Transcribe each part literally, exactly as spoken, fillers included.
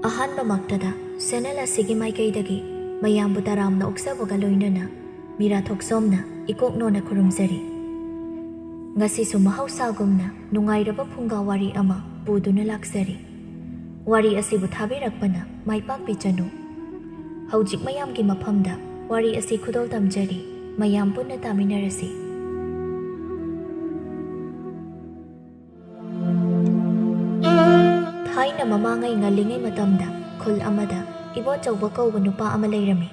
ꯑꯍꯥꯟꯕꯃꯛꯇꯗ channel ꯑꯁꯤꯒꯤ ꯃꯥꯏꯀꯩꯗꯒꯤ ꯃꯌꯥꯝꯕꯨ ꯇꯔꯥꯝꯅ ꯑꯣꯛꯆꯕꯒ ꯂꯣꯏꯅꯅ ꯃꯤꯔꯥ ꯊꯣꯛꯆꯣꯝꯅ ꯏꯀꯣꯛ ꯅꯣꯟꯅ ꯈꯨꯔꯨꯝꯖꯔꯤ꯫ ꯉꯁꯤꯁꯨ ꯃꯍꯧꯁꯥꯒꯨꯝꯅ ꯅꯨꯡꯉꯥꯏꯔꯕ ꯐꯨꯡꯒꯥ ꯋꯥꯔꯤ ꯑꯃ ꯄꯨꯗꯨꯅ ꯂꯥꯛꯆꯔꯤ꯫ ꯋꯥꯔꯤ ꯑꯁꯤꯕꯨ ꯊꯥꯕꯤꯔꯛꯄꯅ ꯃꯥꯏ ꯄꯥꯛꯄꯤꯆꯅꯨ꯫ ꯍꯧꯖꯤꯛ ꯃꯌꯥꯝꯒꯤ ꯃꯐꯝꯗ ꯋꯥꯔꯤ ꯑꯁꯤ ꯈꯨꯗꯣꯜ ꯇꯝꯖꯔꯤ꯫ ꯃꯌꯥꯝ ꯄꯨꯟꯅ ꯇꯥꯃꯤꯟꯅꯔꯁꯤ꯫ ꯊꯥꯏꯅ ꯃꯃꯥꯡꯉꯩ ꯉꯜꯂꯤꯉꯩ ꯃꯇꯝꯗ ꯈꯨꯜ ꯑꯃꯗ ꯏꯕꯣꯆꯧꯕ ꯀꯧꯕ ꯅꯨꯄꯥ ꯑꯃ ꯂꯩꯔꯝꯃꯤ꯫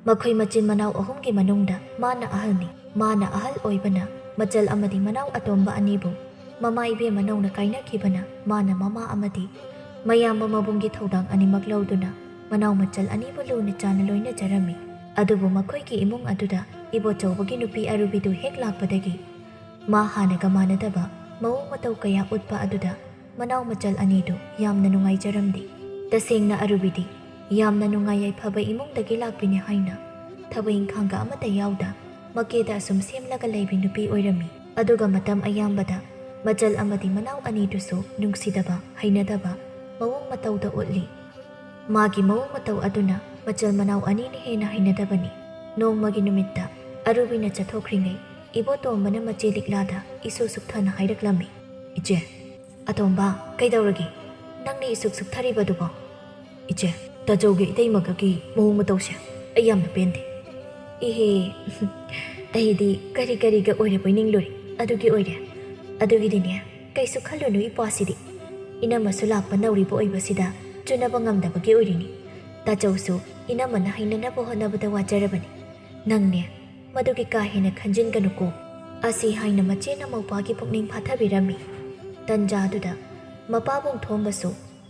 ꯃꯈꯣꯏ ꯃꯆꯤꯟ ꯃꯅꯥꯎ ꯑꯍꯨꯝꯒꯤ ꯃꯅꯨꯡꯗ ꯃꯥꯅ ꯑꯍꯜꯅꯤ꯫ ꯃꯥꯅ ꯑꯍꯜ ꯑꯣꯏꯕꯅ ꯃꯆꯜ ꯑꯃꯗꯤ ꯃꯅꯥꯎ ꯑꯇꯣꯝꯕ ꯑꯅꯤꯕꯨ ꯃꯃꯥ ꯏꯕꯦꯝ ꯃꯅꯧꯅ ꯀꯥꯏꯅꯈꯤꯕꯅ ꯃꯥꯅ ꯃꯃꯥ ꯑꯃꯗꯤ ꯃꯌꯥꯝꯕ ꯃꯕꯨꯡꯒꯤ ꯊꯧꯗꯥꯡ ꯑꯅꯤꯃꯛ ꯂꯧꯗꯨꯅ ꯃꯅꯥꯎ ꯃꯆꯜ ꯑꯅꯤꯕꯨ ꯂꯨꯅ ꯆꯥꯟꯅ ꯂꯣꯏꯅꯖꯔꯝꯃꯤ꯫ ꯑꯗꯨꯕꯨ ꯃꯈꯣꯏꯒꯤ ꯏꯃꯨꯡ ꯑꯗꯨꯗ ꯏꯕꯣꯆꯧꯕꯒꯤ ꯅꯨꯄꯤ ꯑꯔꯨꯕꯤꯗꯨ ꯍꯦꯛ ꯂꯥꯛꯄꯗꯒꯤ ꯃꯥ ꯍꯥꯟꯅꯒ ꯃꯥꯟꯅꯗꯕ ꯃꯑꯣꯡ ꯃꯇꯧ ꯀꯌꯥ ꯎꯠꯄ ꯑꯗꯨꯗ ꯃꯅꯥꯎ ꯃꯆꯜ ꯑꯅꯤꯗꯨ ꯌꯥꯝꯅ ꯅꯨꯡꯉꯥꯏꯖꯔꯝꯗꯦ꯫ ꯇꯁꯦꯡꯅ ꯑꯔꯨꯕꯤꯗꯤ ꯌꯥꯝꯅ ꯅꯨꯡꯉꯥꯏ ꯌꯥꯏꯐꯕ ꯏꯃꯨꯡꯗꯒꯤ ꯂꯥꯛꯄꯤꯅꯤ ꯍꯥꯏꯅ ꯊꯕꯛ ꯏꯪꯈꯥꯡꯒ ꯑꯃꯠꯇ ꯌꯥꯎꯗ ꯃꯀꯦꯗ ꯑꯁꯨꯝ ꯁꯦꯝꯂꯒ ꯂꯩꯕꯤ ꯅꯨꯄꯤ ꯑꯣꯏꯔꯝꯃꯤ꯫ ꯑꯗꯨꯒ ꯃꯇꯝ ꯑꯌꯥꯝꯕꯗ ꯃꯆꯜ ꯑꯃꯗꯤ ꯃꯅꯥꯎ ꯑꯅꯤꯗꯨꯁꯨ ꯅꯨꯡꯁꯤꯗꯕ, ꯍꯩꯅꯗꯕ ꯃꯑꯣꯡ ꯃꯇꯧꯗ ꯎꯠꯂꯤ꯫ ꯃꯥꯒꯤ ꯃꯑꯣꯡ ꯃꯇꯧ ꯑꯗꯨꯅ ꯃꯆꯜ ꯃꯅꯥꯎ ꯑꯅꯤꯅ ꯍꯦꯟꯅ ꯍꯩꯅꯗꯕꯅꯤ꯫ ꯅꯣꯡꯃꯒꯤ ꯅꯨꯃꯤꯠꯇ ꯑꯔꯨꯕꯤꯅ ꯆꯠꯊꯣꯛꯈ꯭ꯔꯤꯉꯩ ꯏꯕꯣꯇꯣꯝꯕꯅ ꯃꯆꯦ ꯂꯤꯛꯂꯥꯗ ꯏꯁꯨ ꯁꯨꯛꯊꯅ ꯍꯥꯏꯔꯛꯂꯝꯃꯤ꯫ "ꯏꯆꯦ, ꯑꯇꯣꯝꯕ, ꯀꯩꯗꯧꯔꯒꯦ? ꯅꯪꯅ ꯏꯁꯨꯛ ꯁꯨꯛꯊꯔꯤꯕꯗꯨꯕꯣ?" "ꯏꯆꯦ, ꯇꯥꯆꯧꯒꯤ ꯏꯇꯩꯃꯒꯒꯤ ꯃꯑꯣꯡ ꯃꯇꯧꯁꯦ ꯑꯩ ꯌꯥꯝꯅ ꯄꯦꯟꯗꯦ꯫" "ꯏꯍꯦ, ꯑꯩꯗꯤ ꯀꯔꯤ ꯀꯔꯤꯒ ꯑꯣꯏꯔꯕꯣꯏ ꯅꯤꯡꯂꯨꯔꯦ꯫ ꯑꯗꯨꯒꯤ ꯑꯣꯏꯔꯦ, ꯑꯗꯨꯒꯤꯗꯤꯅꯦ, ꯀꯩꯁꯨ ꯈꯜꯂꯨꯅꯨ ꯏꯄ꯭ꯋꯥꯁꯤꯗꯤ꯫ ꯏꯅꯝꯃꯁꯨ ꯂꯥꯛꯄ ꯅꯧꯔꯤꯕ ꯑꯣꯏꯕꯁꯤꯗ ꯆꯨꯅꯕ ꯉꯝꯗꯕꯒꯤ ꯑꯣꯏꯔꯤꯅꯤ꯫ ꯇꯥꯆꯧꯁꯨ ꯏꯅꯝꯃꯅ ꯍꯩꯅꯅꯕ ꯍꯣꯠꯅꯕꯗ ꯋꯥꯖꯔꯕꯅꯤ꯫ ꯅꯪꯅꯦ, ꯃꯗꯨꯒꯤ ꯀꯥ ꯍꯦꯟꯅ ꯈꯟꯖꯤꯟꯒꯅꯨꯀꯣ꯫" ꯑꯁꯤ ꯍꯥꯏꯅ ꯃꯆꯦꯅ ꯃꯧꯄ꯭ꯋꯥꯒꯤ ꯄꯨꯛꯅꯤꯡ ꯐꯥꯊꯕꯤꯔꯝꯃꯤ꯫ ꯇꯟꯖꯥꯗꯨꯗ ꯃꯄꯥꯕꯨꯡ ꯊꯣꯝꯕꯁꯨ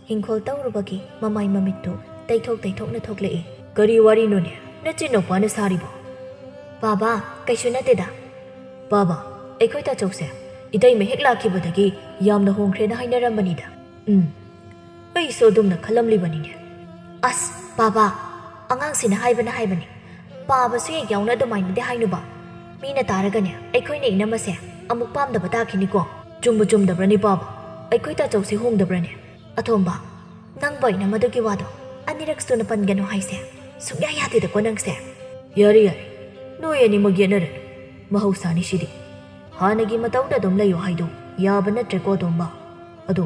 ꯍꯤꯡꯈꯣꯜ ꯇꯧꯔꯨꯕꯒꯤ ꯃꯃꯥꯏ ꯃꯃꯤꯠꯇꯨ ꯇꯩꯊꯣꯛ ꯇꯩꯊꯣꯛꯅ ꯊꯣꯛꯂꯛꯏ꯫ "ꯀꯔꯤ ꯋꯥꯔꯤꯅꯣꯅꯦ ꯅꯆꯤꯟ ꯅꯧꯄꯥꯅ ꯁꯥꯔꯤꯕꯣ?" "ꯕꯥꯕꯥ, ꯀꯩꯁꯨ ꯅꯠꯇꯦꯗ꯫" "ꯕꯥꯕꯥ, ꯑꯩꯈꯣꯏ ꯇꯥꯆꯧꯁꯦ ꯏꯇꯩꯃ ꯍꯦꯛ ꯂꯥꯛꯈꯤꯕꯗꯒꯤ ꯌꯥꯝꯅ ꯍꯣꯡꯈ꯭ꯔꯦꯅ ꯍꯥꯏꯅꯔꯝꯕꯅꯤꯗ꯫" "ꯎꯝ, ꯑꯩꯁꯨ ꯑꯗꯨꯝꯅ ꯈꯜꯂꯝꯂꯤꯕꯅꯤꯅꯦ꯫" "ꯑꯁ, ꯕꯥꯕꯥ, ꯑꯉꯥꯡꯁꯤꯅ ꯍꯥꯏꯕꯅ ꯍꯥꯏꯕꯅꯤ꯫ ꯄꯥꯕꯁꯨ ꯍꯦꯛ ꯌꯥꯎꯅ ꯑꯗꯨꯃꯥꯏꯅꯗꯤ ꯍꯥꯏꯅꯨꯕ꯫ ꯃꯤꯅ ꯇꯥꯔꯒꯅꯦ, ꯑꯩꯈꯣꯏꯅ ꯏꯅꯝꯃꯁꯦ ꯑꯃꯨꯛ ꯄꯥꯝꯗꯕ ꯇꯥꯈꯤꯅꯤꯀꯣ꯫" "ꯆꯨꯝꯕꯨ ꯆꯨꯝꯗꯕ꯭ꯔꯅꯦ ꯄꯥꯕ? ꯑꯩꯈꯣꯏ ꯇꯥꯆꯧꯁꯦ ꯍꯣꯡꯗꯕ꯭ꯔꯅꯦ?" "ꯑꯊꯣꯝꯕ, ꯅꯪ ꯕꯣꯏꯅ ꯃꯗꯨꯒꯤ ꯋꯥꯗꯣ ꯑꯅꯤꯔꯛ ꯁꯨꯅ ꯄꯟꯒꯅꯨ ꯍꯥꯏꯁꯦ꯫ ꯁꯨꯡꯌꯥ ꯌꯥꯗꯦꯗꯀꯣ ꯅꯪꯁꯦ꯫ ꯌꯥꯔꯦ, ꯌꯥꯔꯦ, ꯅꯣꯏ ꯑꯅꯤꯃꯛ ꯌꯦꯠꯅꯔꯅꯨ꯫ ꯃꯍꯧꯁꯥꯅꯤ ꯁꯤꯗꯤ꯫ ꯍꯥꯟꯅꯒꯤ ꯃꯇꯧꯗ ꯑꯗꯨꯝ ꯂꯩꯌꯣ ꯍꯥꯏꯗꯣ ꯌꯥꯕ ꯅꯠꯇ꯭ꯔꯦꯀꯣ, ꯇꯣꯝꯕ꯫ ꯑꯗꯣ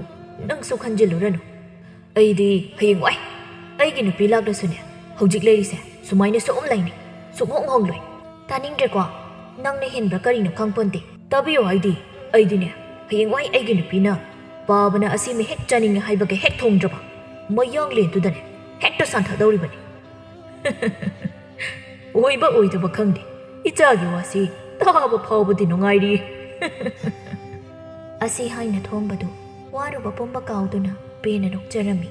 ꯅꯪꯁꯨ ꯈꯟꯖꯤꯜꯂꯨꯔꯅꯨ꯫ ꯑꯩꯗꯤ ꯍꯌꯦꯡꯋꯥꯏ ꯑꯩꯒꯤ ꯅꯨꯄꯤ ꯂꯥꯛꯂꯁꯨꯅꯦ, ꯍꯧꯖꯤꯛ ꯂꯩꯔꯤꯁꯦ ꯁꯨꯃꯥꯏꯅ ꯁꯨꯝ ꯂꯩꯅꯤ, ꯁꯨꯛꯍꯣꯡ ꯍꯣꯡꯂꯣꯏ꯫ ꯇꯥꯅꯤꯡꯗ꯭ꯔꯦꯀꯣ꯫ ꯅꯪꯅ ꯍꯦꯟꯕ ꯀꯔꯤꯅꯣ ꯈꯪꯄꯣꯟꯇꯦ꯫ ꯇꯥꯕꯤꯌꯨ ꯍꯥꯏꯗꯤ, ꯑꯩꯗꯤꯅꯦ, ꯍꯌꯦꯡꯋꯥꯏ ꯑꯩꯒꯤ ꯅꯨꯄꯤꯅ ꯄꯥꯕꯅ ꯑꯁꯤꯃ ꯍꯦꯛ ꯆꯥꯅꯤꯡꯉꯦ ꯍꯥꯏꯕꯒ ꯍꯦꯛ ꯊꯣꯡꯗ꯭ꯔꯕ, ꯃꯌꯥꯡꯂꯦꯟꯗꯨꯗꯅꯦ ꯍꯦꯛꯇ ꯁꯥꯟꯊꯗꯧꯔꯤꯕꯅꯤ꯫ ꯑꯣꯏꯕ ꯑꯣꯏꯗꯕ ꯈꯪꯗꯦ, ꯏꯆꯥꯒꯤ ꯋꯥꯁꯤ ꯇꯥꯕ ꯐꯥꯎꯕꯗꯤ ꯅꯨꯡꯉꯥꯏꯔꯤ꯫ ꯑꯁꯤ ꯍꯥꯏꯅ ꯊꯣꯝꯕꯗꯨ ꯋꯥꯔꯨꯕ ꯄꯨꯝꯕ ꯀꯥꯎꯗꯨꯅ ꯄꯦꯟꯅ ꯅꯣꯛꯆꯔꯝꯃꯤ꯫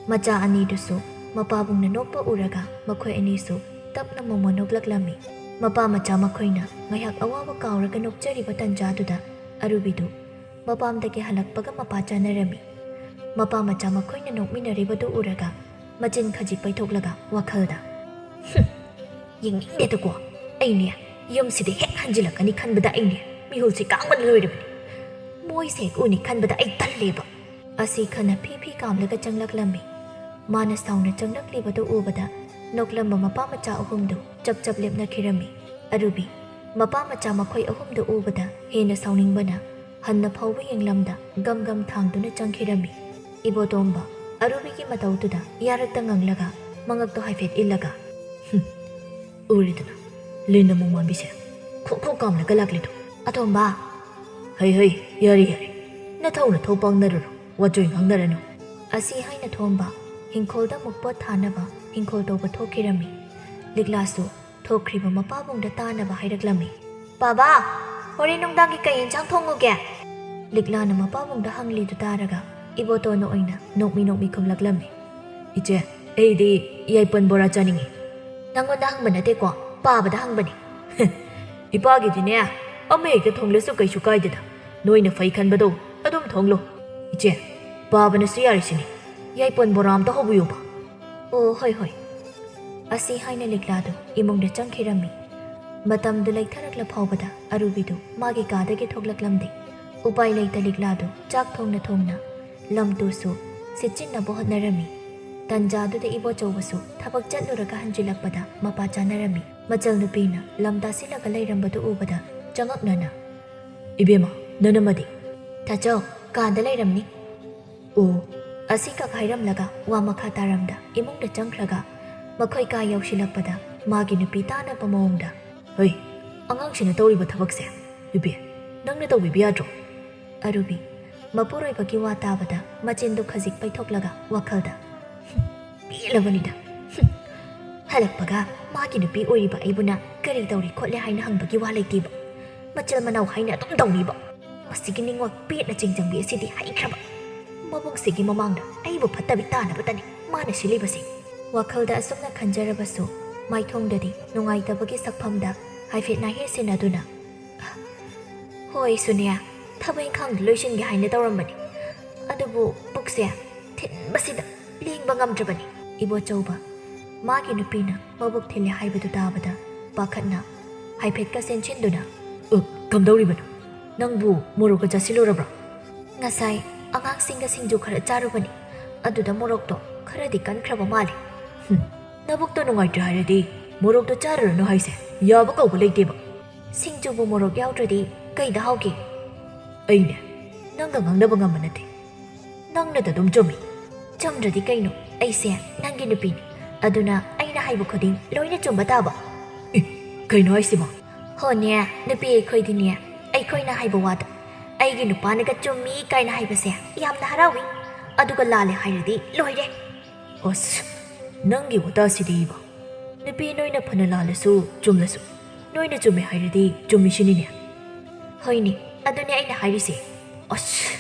ꯃꯆꯥ ꯑꯅꯤꯗꯨꯁꯨ ꯃꯄꯥꯕꯨꯡꯅ ꯅꯣꯛꯄ ꯎꯔꯒ ꯃꯈꯣꯏ ꯑꯅꯤꯁꯨ ꯇꯞꯅ ꯃꯣꯃꯣ ꯅꯣꯛꯂꯛꯂꯝꯃꯤ꯫ ꯃꯄꯥ ꯃꯆꯥ ꯃꯈꯣꯏꯅ ꯉꯥꯏꯍꯥꯛ ꯑꯋꯥꯕ ꯀꯥꯎꯔꯒ ꯅꯣꯛꯆꯔꯤꯕ ꯇꯟꯖꯥꯗꯨꯗ ꯑꯔꯨꯕꯤꯗꯨ ꯃꯄꯥꯝꯗꯒꯤ ꯍꯜꯂꯛꯄꯒ ꯃꯄꯥ ꯆꯥꯅꯔꯝꯃꯤ꯫ ꯃꯄꯥ ꯃꯆꯥ ꯃꯈꯣꯏꯅ ꯅꯣꯛꯃꯤꯟꯅꯔꯤꯕꯗꯨ ꯎꯔꯒ ꯃꯆꯤꯟ ꯈꯖꯤꯛ ꯄꯩꯊꯣꯛꯂꯒ ꯋꯥꯈꯜꯗ, "ꯍꯨꯝ, ꯌꯦꯡꯅꯤꯡꯗꯦꯗꯀꯣ꯫ ꯑꯩꯅꯦ ꯌꯨꯝꯁꯤꯗ ꯍꯦꯛ ꯍꯟꯖꯤꯜꯂꯛꯀꯅꯤ ꯈꯟꯕꯗ ꯑꯩꯅꯦ ꯃꯤꯍꯨꯜꯁꯦ ꯀꯥꯡꯕꯅ ꯂꯣꯏꯔꯕꯅꯤ꯫ ꯃꯣꯏꯁꯦ ꯍꯦꯛ ꯎꯅꯤ ꯈꯟꯕꯗ ꯑꯩ ꯇꯜꯂꯦꯕ"꯫ ꯑꯁꯤ ꯈꯟꯅ ꯐꯤ ꯐꯤ ꯀꯥꯝꯂꯒ ꯆꯪꯂꯛꯂꯝꯃꯤ꯫ ꯃꯥꯅ ꯁꯥꯎꯅ ꯆꯪꯂꯛꯂꯤꯕꯗꯨ ꯎꯕꯗ ꯅꯣꯛꯂꯝꯕ ꯃꯄꯥ ꯃꯆꯥ ꯑꯍꯨꯝꯗꯨ ꯆꯞ ꯆꯞ ꯂꯦꯞꯅꯈꯤꯔꯝꯃꯤ꯫ ꯑꯔꯨꯕꯤ, ꯃꯄꯥ ꯃꯆꯥ ꯃꯈꯣꯏ ꯑꯍꯨꯝꯗꯨ ꯎꯕꯗ ꯍꯦꯟꯅ ꯁꯥꯎꯅꯤꯡꯕꯅ ꯍꯟꯅ ꯐꯥꯎꯕ ꯌꯦꯡꯂꯝꯗ ꯒꯝ ꯒꯝ ꯊꯥꯡꯗꯨꯅ ꯆꯪꯈꯤꯔꯝꯃꯤ꯫ ꯏꯕꯣꯇꯣꯝꯕ ꯑꯔꯨꯕꯤꯒꯤ ꯃꯇꯧꯗꯨꯗ ꯌꯥꯔꯛꯇ ꯉꯪꯂꯒ ꯃꯉꯛꯇꯣ ꯍꯥꯏꯐꯦꯠ ꯏꯜꯂꯒ, "ꯍꯨꯝ, ꯎꯔꯦꯗꯅ, ꯂꯤꯟꯅ ꯃꯨꯡ ꯃꯥꯟꯕꯤꯁꯦ ꯈꯣꯛ ꯈꯣꯛ ꯀꯥꯝꯂꯒ ꯂꯥꯛꯂꯤꯗꯣ꯫ ꯑꯇꯣꯝꯕ!" "ꯍꯩ ꯍꯩ, ꯌꯥꯔꯦ ꯌꯥꯔꯦ, ꯅꯊꯧ ꯅꯊꯧ ꯄꯥꯡꯅꯔꯨꯔꯣ, ꯋꯥꯆꯣꯏ ꯉꯥꯡꯅꯔꯅꯨ"꯫ ꯑꯁꯤ ꯍꯥꯏꯅ ꯊꯣꯝꯕ ꯍꯤꯡꯈꯣꯜꯗ ꯑꯃꯨꯛ ꯄꯣꯠ ꯊꯥꯅꯕ ꯍꯤꯡꯈꯣꯜ ꯇꯧꯕ ꯊꯣꯛꯈꯤꯔꯝꯃꯤ꯫ ꯂꯤꯛꯂꯥꯁꯨ ꯊꯣꯛꯈ꯭ꯔꯤꯕ ꯃꯄꯥꯕꯨꯡꯗ ꯇꯥꯅꯕ ꯍꯥꯏꯔꯛꯂꯝꯃꯤ꯫ "ꯄꯥꯕꯥ, ꯍꯣꯔꯦꯟ ꯅꯨꯡꯗꯥꯡꯒꯤ ꯀꯩ ꯌꯦꯟꯁꯥꯡ ꯊꯣꯡꯉꯨꯒꯦ?" ꯂꯤꯛꯂꯥꯅ ꯃꯄꯥꯕꯨꯡꯗ ꯍꯪꯂꯤꯗꯨ ꯇꯥꯔꯒ ꯏꯕꯣꯇꯣꯟꯅ ꯑꯣꯏꯅ ꯅꯣꯛꯃꯤ ꯅꯣꯛꯃꯤ ꯈꯨꯝꯂꯛꯂꯝꯃꯤ꯫ "ꯏꯆꯦ, ꯑꯩꯗꯤ ꯌꯥꯏꯄꯟ ꯕꯣꯔꯥ ꯆꯥꯅꯤꯡꯉꯤ"꯫ "ꯅꯪꯉꯣꯟꯗ ꯍꯪꯕ ꯅꯠꯇꯦꯀꯣ, ꯄꯥꯕꯗ ꯍꯪꯕꯅꯤ"꯫ "ꯏꯄꯥꯒꯤꯗꯤꯅꯦ, ꯑꯃ ꯍꯦꯛꯇ ꯊꯣꯡꯂꯁꯨ ꯀꯩꯁꯨ ꯀꯥꯏꯗꯦꯗ꯫ ꯅꯣꯏꯅ ꯐꯩ ꯈꯟꯕꯗꯣ ꯑꯗꯨꯝ ꯊꯣꯡꯂꯣ꯫ ꯏꯆꯦ, ꯄꯥꯕꯅꯁꯨ ꯌꯥꯔꯤꯁꯤꯅꯤ꯫ ꯌꯥꯏꯄꯟ ꯕꯣꯔꯥ ꯑꯝꯇ ꯍꯧꯕꯤꯌꯨꯕ"꯫ "ꯑꯣ, ꯍꯣꯏ, ꯍꯣꯏ"꯫ ꯑꯁꯤ ꯍꯥꯏꯅ ꯂꯤꯛꯂꯥꯗꯨ ꯏꯃꯨꯡꯗ ꯆꯪꯈꯤꯔꯝꯃꯤ꯫ ꯃꯇꯝꯗꯨ ꯂꯩꯊꯔꯛꯂ ꯐꯥꯎꯕꯗ ꯑꯔꯨꯕꯤꯗꯨ ꯃꯥꯒꯤ ꯀꯥꯗꯒꯤ ꯊꯣꯛꯂꯛꯂꯝꯗꯦ꯫ ꯎꯄꯥꯏ ꯂꯩꯇ ꯂꯤꯛꯂꯥꯗꯨ ꯆꯥꯛ ꯊꯣꯡꯅ ꯊꯣꯡꯅ ꯂꯝ ꯇꯨꯁꯨ ꯁꯤꯠꯆꯤꯟꯅꯕ ꯍꯣꯠꯅꯔꯝꯃꯤ꯫ ꯇꯟꯖꯥꯗꯨꯗ ꯏꯕꯣꯆꯧꯕꯁꯨ ꯊꯕꯛ ꯆꯠꯂꯨꯔꯒ ꯍꯟꯖꯤꯜꯂꯛꯄꯗ ꯃꯄꯥ ꯆꯥꯅꯔꯝꯃꯤ꯫ ꯃꯆꯜ ꯅꯨꯄꯤꯅ ꯂꯝ ꯇꯥꯁꯤꯜꯂꯒ ꯂꯩꯔꯝꯕꯗꯨ ꯎꯕꯗ ꯆꯉꯛꯅꯅ, "ꯏꯕꯦꯝꯃ, ꯅꯅꯝꯃꯗꯤ?" "ꯇꯥꯆꯧ, ꯀꯥꯗ ꯂꯩꯔꯝꯅꯤ꯫" ꯑꯣ, ꯑꯁꯤꯈꯛ ꯍꯥꯏꯔꯝꯂꯒ ꯋꯥ ꯃꯈꯥ ꯇꯥꯔꯝꯗ ꯏꯃꯨꯡꯗ ꯆꯪꯈ꯭ꯔꯒ ꯃꯈꯣꯏ ꯀꯥ ꯌꯧꯁꯤꯜꯂꯛꯄꯗ ꯃꯥꯒꯤ ꯅꯨꯄꯤ ꯇꯥꯅꯕ ꯃꯑꯣꯡꯗ, "ꯍꯩ, ꯑꯉꯥꯡꯁꯤꯅ ꯇꯧꯔꯤꯕ ꯊꯕꯛꯁꯦ, ꯅꯨꯄꯤ, ꯅꯪꯅ ꯇꯧꯕꯤꯕ ꯌꯥꯗ꯭ꯔꯣ?" ꯑꯔꯨꯕꯤ, ꯃꯄꯨꯔꯣꯏꯕꯒꯤ ꯋꯥ ꯇꯥꯕꯗ ꯃꯆꯤꯟꯗꯨ ꯈꯖꯤꯛ ꯄꯩꯊꯣꯛꯂꯒ ꯋꯥꯈꯜꯗ, "ꯄꯦꯜꯂꯕꯅꯤꯗ꯫ ꯍꯂꯛꯄꯒ ꯃꯥꯒꯤ ꯅꯨꯄꯤ ꯑꯣꯏꯔꯤꯕ ꯑꯩꯕꯨꯅ ꯀꯔꯤ ꯇꯧꯔꯤ ꯈꯣꯠꯂꯤ ꯍꯥꯏꯅ ꯍꯪꯕꯒꯤ ꯋꯥ ꯂꯩꯇꯦꯕ꯫ ꯃꯆꯜ ꯃꯅꯥꯎ ꯍꯥꯏꯅ ꯑꯗꯨꯝ ꯇꯧꯅꯤꯕ꯫ ꯃꯁꯤꯒꯤ ꯅꯤꯡꯉꯣꯜ ꯄꯦꯠꯅ ꯆꯤꯡꯖꯪꯕꯤ ꯑꯁꯤꯗꯤ ꯍꯩꯈ꯭ꯔꯕ꯫ ꯃꯕꯨꯡꯁꯤꯒꯤ ꯃꯃꯥꯡꯗ ꯑꯩꯕꯨ ꯐꯠꯇꯕꯤ ꯇꯥꯅꯕꯇꯅꯤ ꯃꯥꯅ ꯁꯤꯜꯂꯤꯕꯁꯦ꯫" ꯋꯥꯈꯜꯗ ꯑꯁꯨꯝꯅ ꯈꯟꯖꯔꯕꯁꯨ ꯃꯥꯏꯊꯣꯡꯗꯗꯤ ꯅꯨꯡꯉꯥꯏꯇꯕꯒꯤ ꯁꯛꯐꯝꯗ ꯍꯥꯏꯐꯦꯠ ꯅꯥꯍꯦ ꯁꯤꯟꯅꯗꯨꯅ, "ꯍꯣꯏ ꯁꯣꯅꯤꯌꯥ, ꯊꯕꯛ ꯏꯪꯈꯥꯡꯗꯤ ꯂꯣꯏꯁꯤꯟꯒꯦ ꯍꯥꯏꯅ ꯇꯧꯔꯝꯕꯅꯤ, ꯑꯗꯨꯕꯨ ꯄꯨꯛꯁꯦ ꯊꯤꯟꯕꯁꯤꯗ ꯂꯦꯡꯕ ꯉꯝꯗ꯭ꯔꯕꯅꯤ꯫" ꯏꯕꯣꯆꯧꯕ, ꯃꯥꯒꯤ ꯅꯨꯄꯤꯅ ꯃꯕꯨꯛ ꯊꯤꯜꯂꯦ ꯍꯥꯏꯕꯗꯨ ꯇꯥꯕꯗ ꯄꯥꯈꯠꯅ ꯍꯥꯏꯐꯦꯠꯀ ꯆꯦꯟꯁꯤꯟꯗꯨꯅ, "ꯑ, ꯀꯝꯗꯧꯔꯤꯕꯅꯣ? ꯅꯪꯕꯨ ꯃꯣꯔꯣꯛꯀ ꯆꯥꯁꯤꯜꯂꯨꯔꯕ꯭ꯔꯣ?" "ꯉꯁꯥꯏ ꯑꯉꯥꯡꯁꯤꯡꯒ ꯁꯤꯡꯖꯨ ꯈꯔ ꯆꯥꯔꯨꯕꯅꯤ, ꯑꯗꯨꯗ ꯃꯣꯔꯣꯛꯇꯣ ꯈꯔꯗꯤ ꯀꯟꯈ꯭ꯔꯕ ꯃꯥꯜꯂꯦ꯫" "ꯍꯨꯝ, ꯅꯕꯨꯛꯇꯣ ꯅꯨꯡꯉꯥꯏꯇ꯭ꯔꯦ ꯍꯥꯏꯔꯗꯤ ꯃꯣꯔꯣꯛꯇꯣ ꯆꯥꯔꯨꯔꯅꯨ ꯍꯥꯏꯁꯦ, ꯌꯥꯕ ꯀꯧꯕ ꯂꯩꯇꯦꯕ꯫ ꯁꯤꯡꯖꯨꯕꯨ ꯃꯣꯔꯣꯛ ꯌꯥꯎꯗ꯭ꯔꯗꯤ ꯀꯩꯗ ꯍꯥꯎꯒꯦ?" "ꯑꯩꯅꯦ, ꯅꯪꯒ ꯉꯥꯡꯅꯕ ꯉꯝꯕ ꯅꯠꯇꯦ꯫ ꯅꯪꯅꯗ ꯑꯗꯨꯝ ꯆꯨꯝꯃꯤ꯫" "ꯆꯨꯝꯗ꯭ꯔꯗꯤ ꯀꯩꯅꯣ? ꯑꯩꯁꯦ ꯅꯪꯒꯤ ꯅꯨꯄꯤꯅꯤ, ꯑꯗꯨꯅ ꯑꯩꯅ ꯍꯥꯏꯕ ꯈꯨꯗꯤꯡ ꯂꯣꯏꯅ ꯆꯨꯝꯕ ꯇꯥꯕ꯫" "ꯑꯦ, ꯀꯩꯅꯣ ꯍꯥꯏꯁꯤꯕꯣ?" "ꯍꯣꯅꯦ, ꯅꯨꯄꯤ ꯑꯩꯈꯣꯏꯗꯤꯅꯦ, ꯑꯩꯈꯣꯏꯅ ꯍꯥꯏꯕ ꯋꯥꯗ ꯑꯩꯒꯤ ꯅꯨꯄꯥꯅꯒ ꯆꯨꯝꯃꯤ ꯀꯥꯏꯅ ꯍꯥꯏꯕꯁꯦ ꯌꯥꯝꯅ ꯍꯔꯥꯎꯏ, ꯑꯗꯨꯒ ꯂꯥꯜꯂꯦ ꯍꯥꯏꯔꯗꯤ ꯂꯣꯏꯔꯦ꯫" "ꯑꯁ, ꯅꯪꯒꯤ ꯋꯥꯇꯥꯁꯤꯗꯤꯕ꯫ ꯅꯨꯄꯤ ꯅꯣꯏꯅ ꯐꯅ ꯂꯥꯜꯂꯁꯨ ꯆꯨꯝꯂꯁꯨ ꯅꯣꯏꯅ ꯆꯨꯝꯃꯦ ꯍꯥꯏꯔꯗꯤ ꯆꯨꯝꯃꯤꯁꯤꯅꯤꯅꯦ꯫" "ꯍꯣꯏꯅꯦ, ꯑꯗꯨꯅꯦ ꯑꯩꯅ ꯍꯥꯏꯔꯤꯁꯦ꯫" "ꯑꯁ!"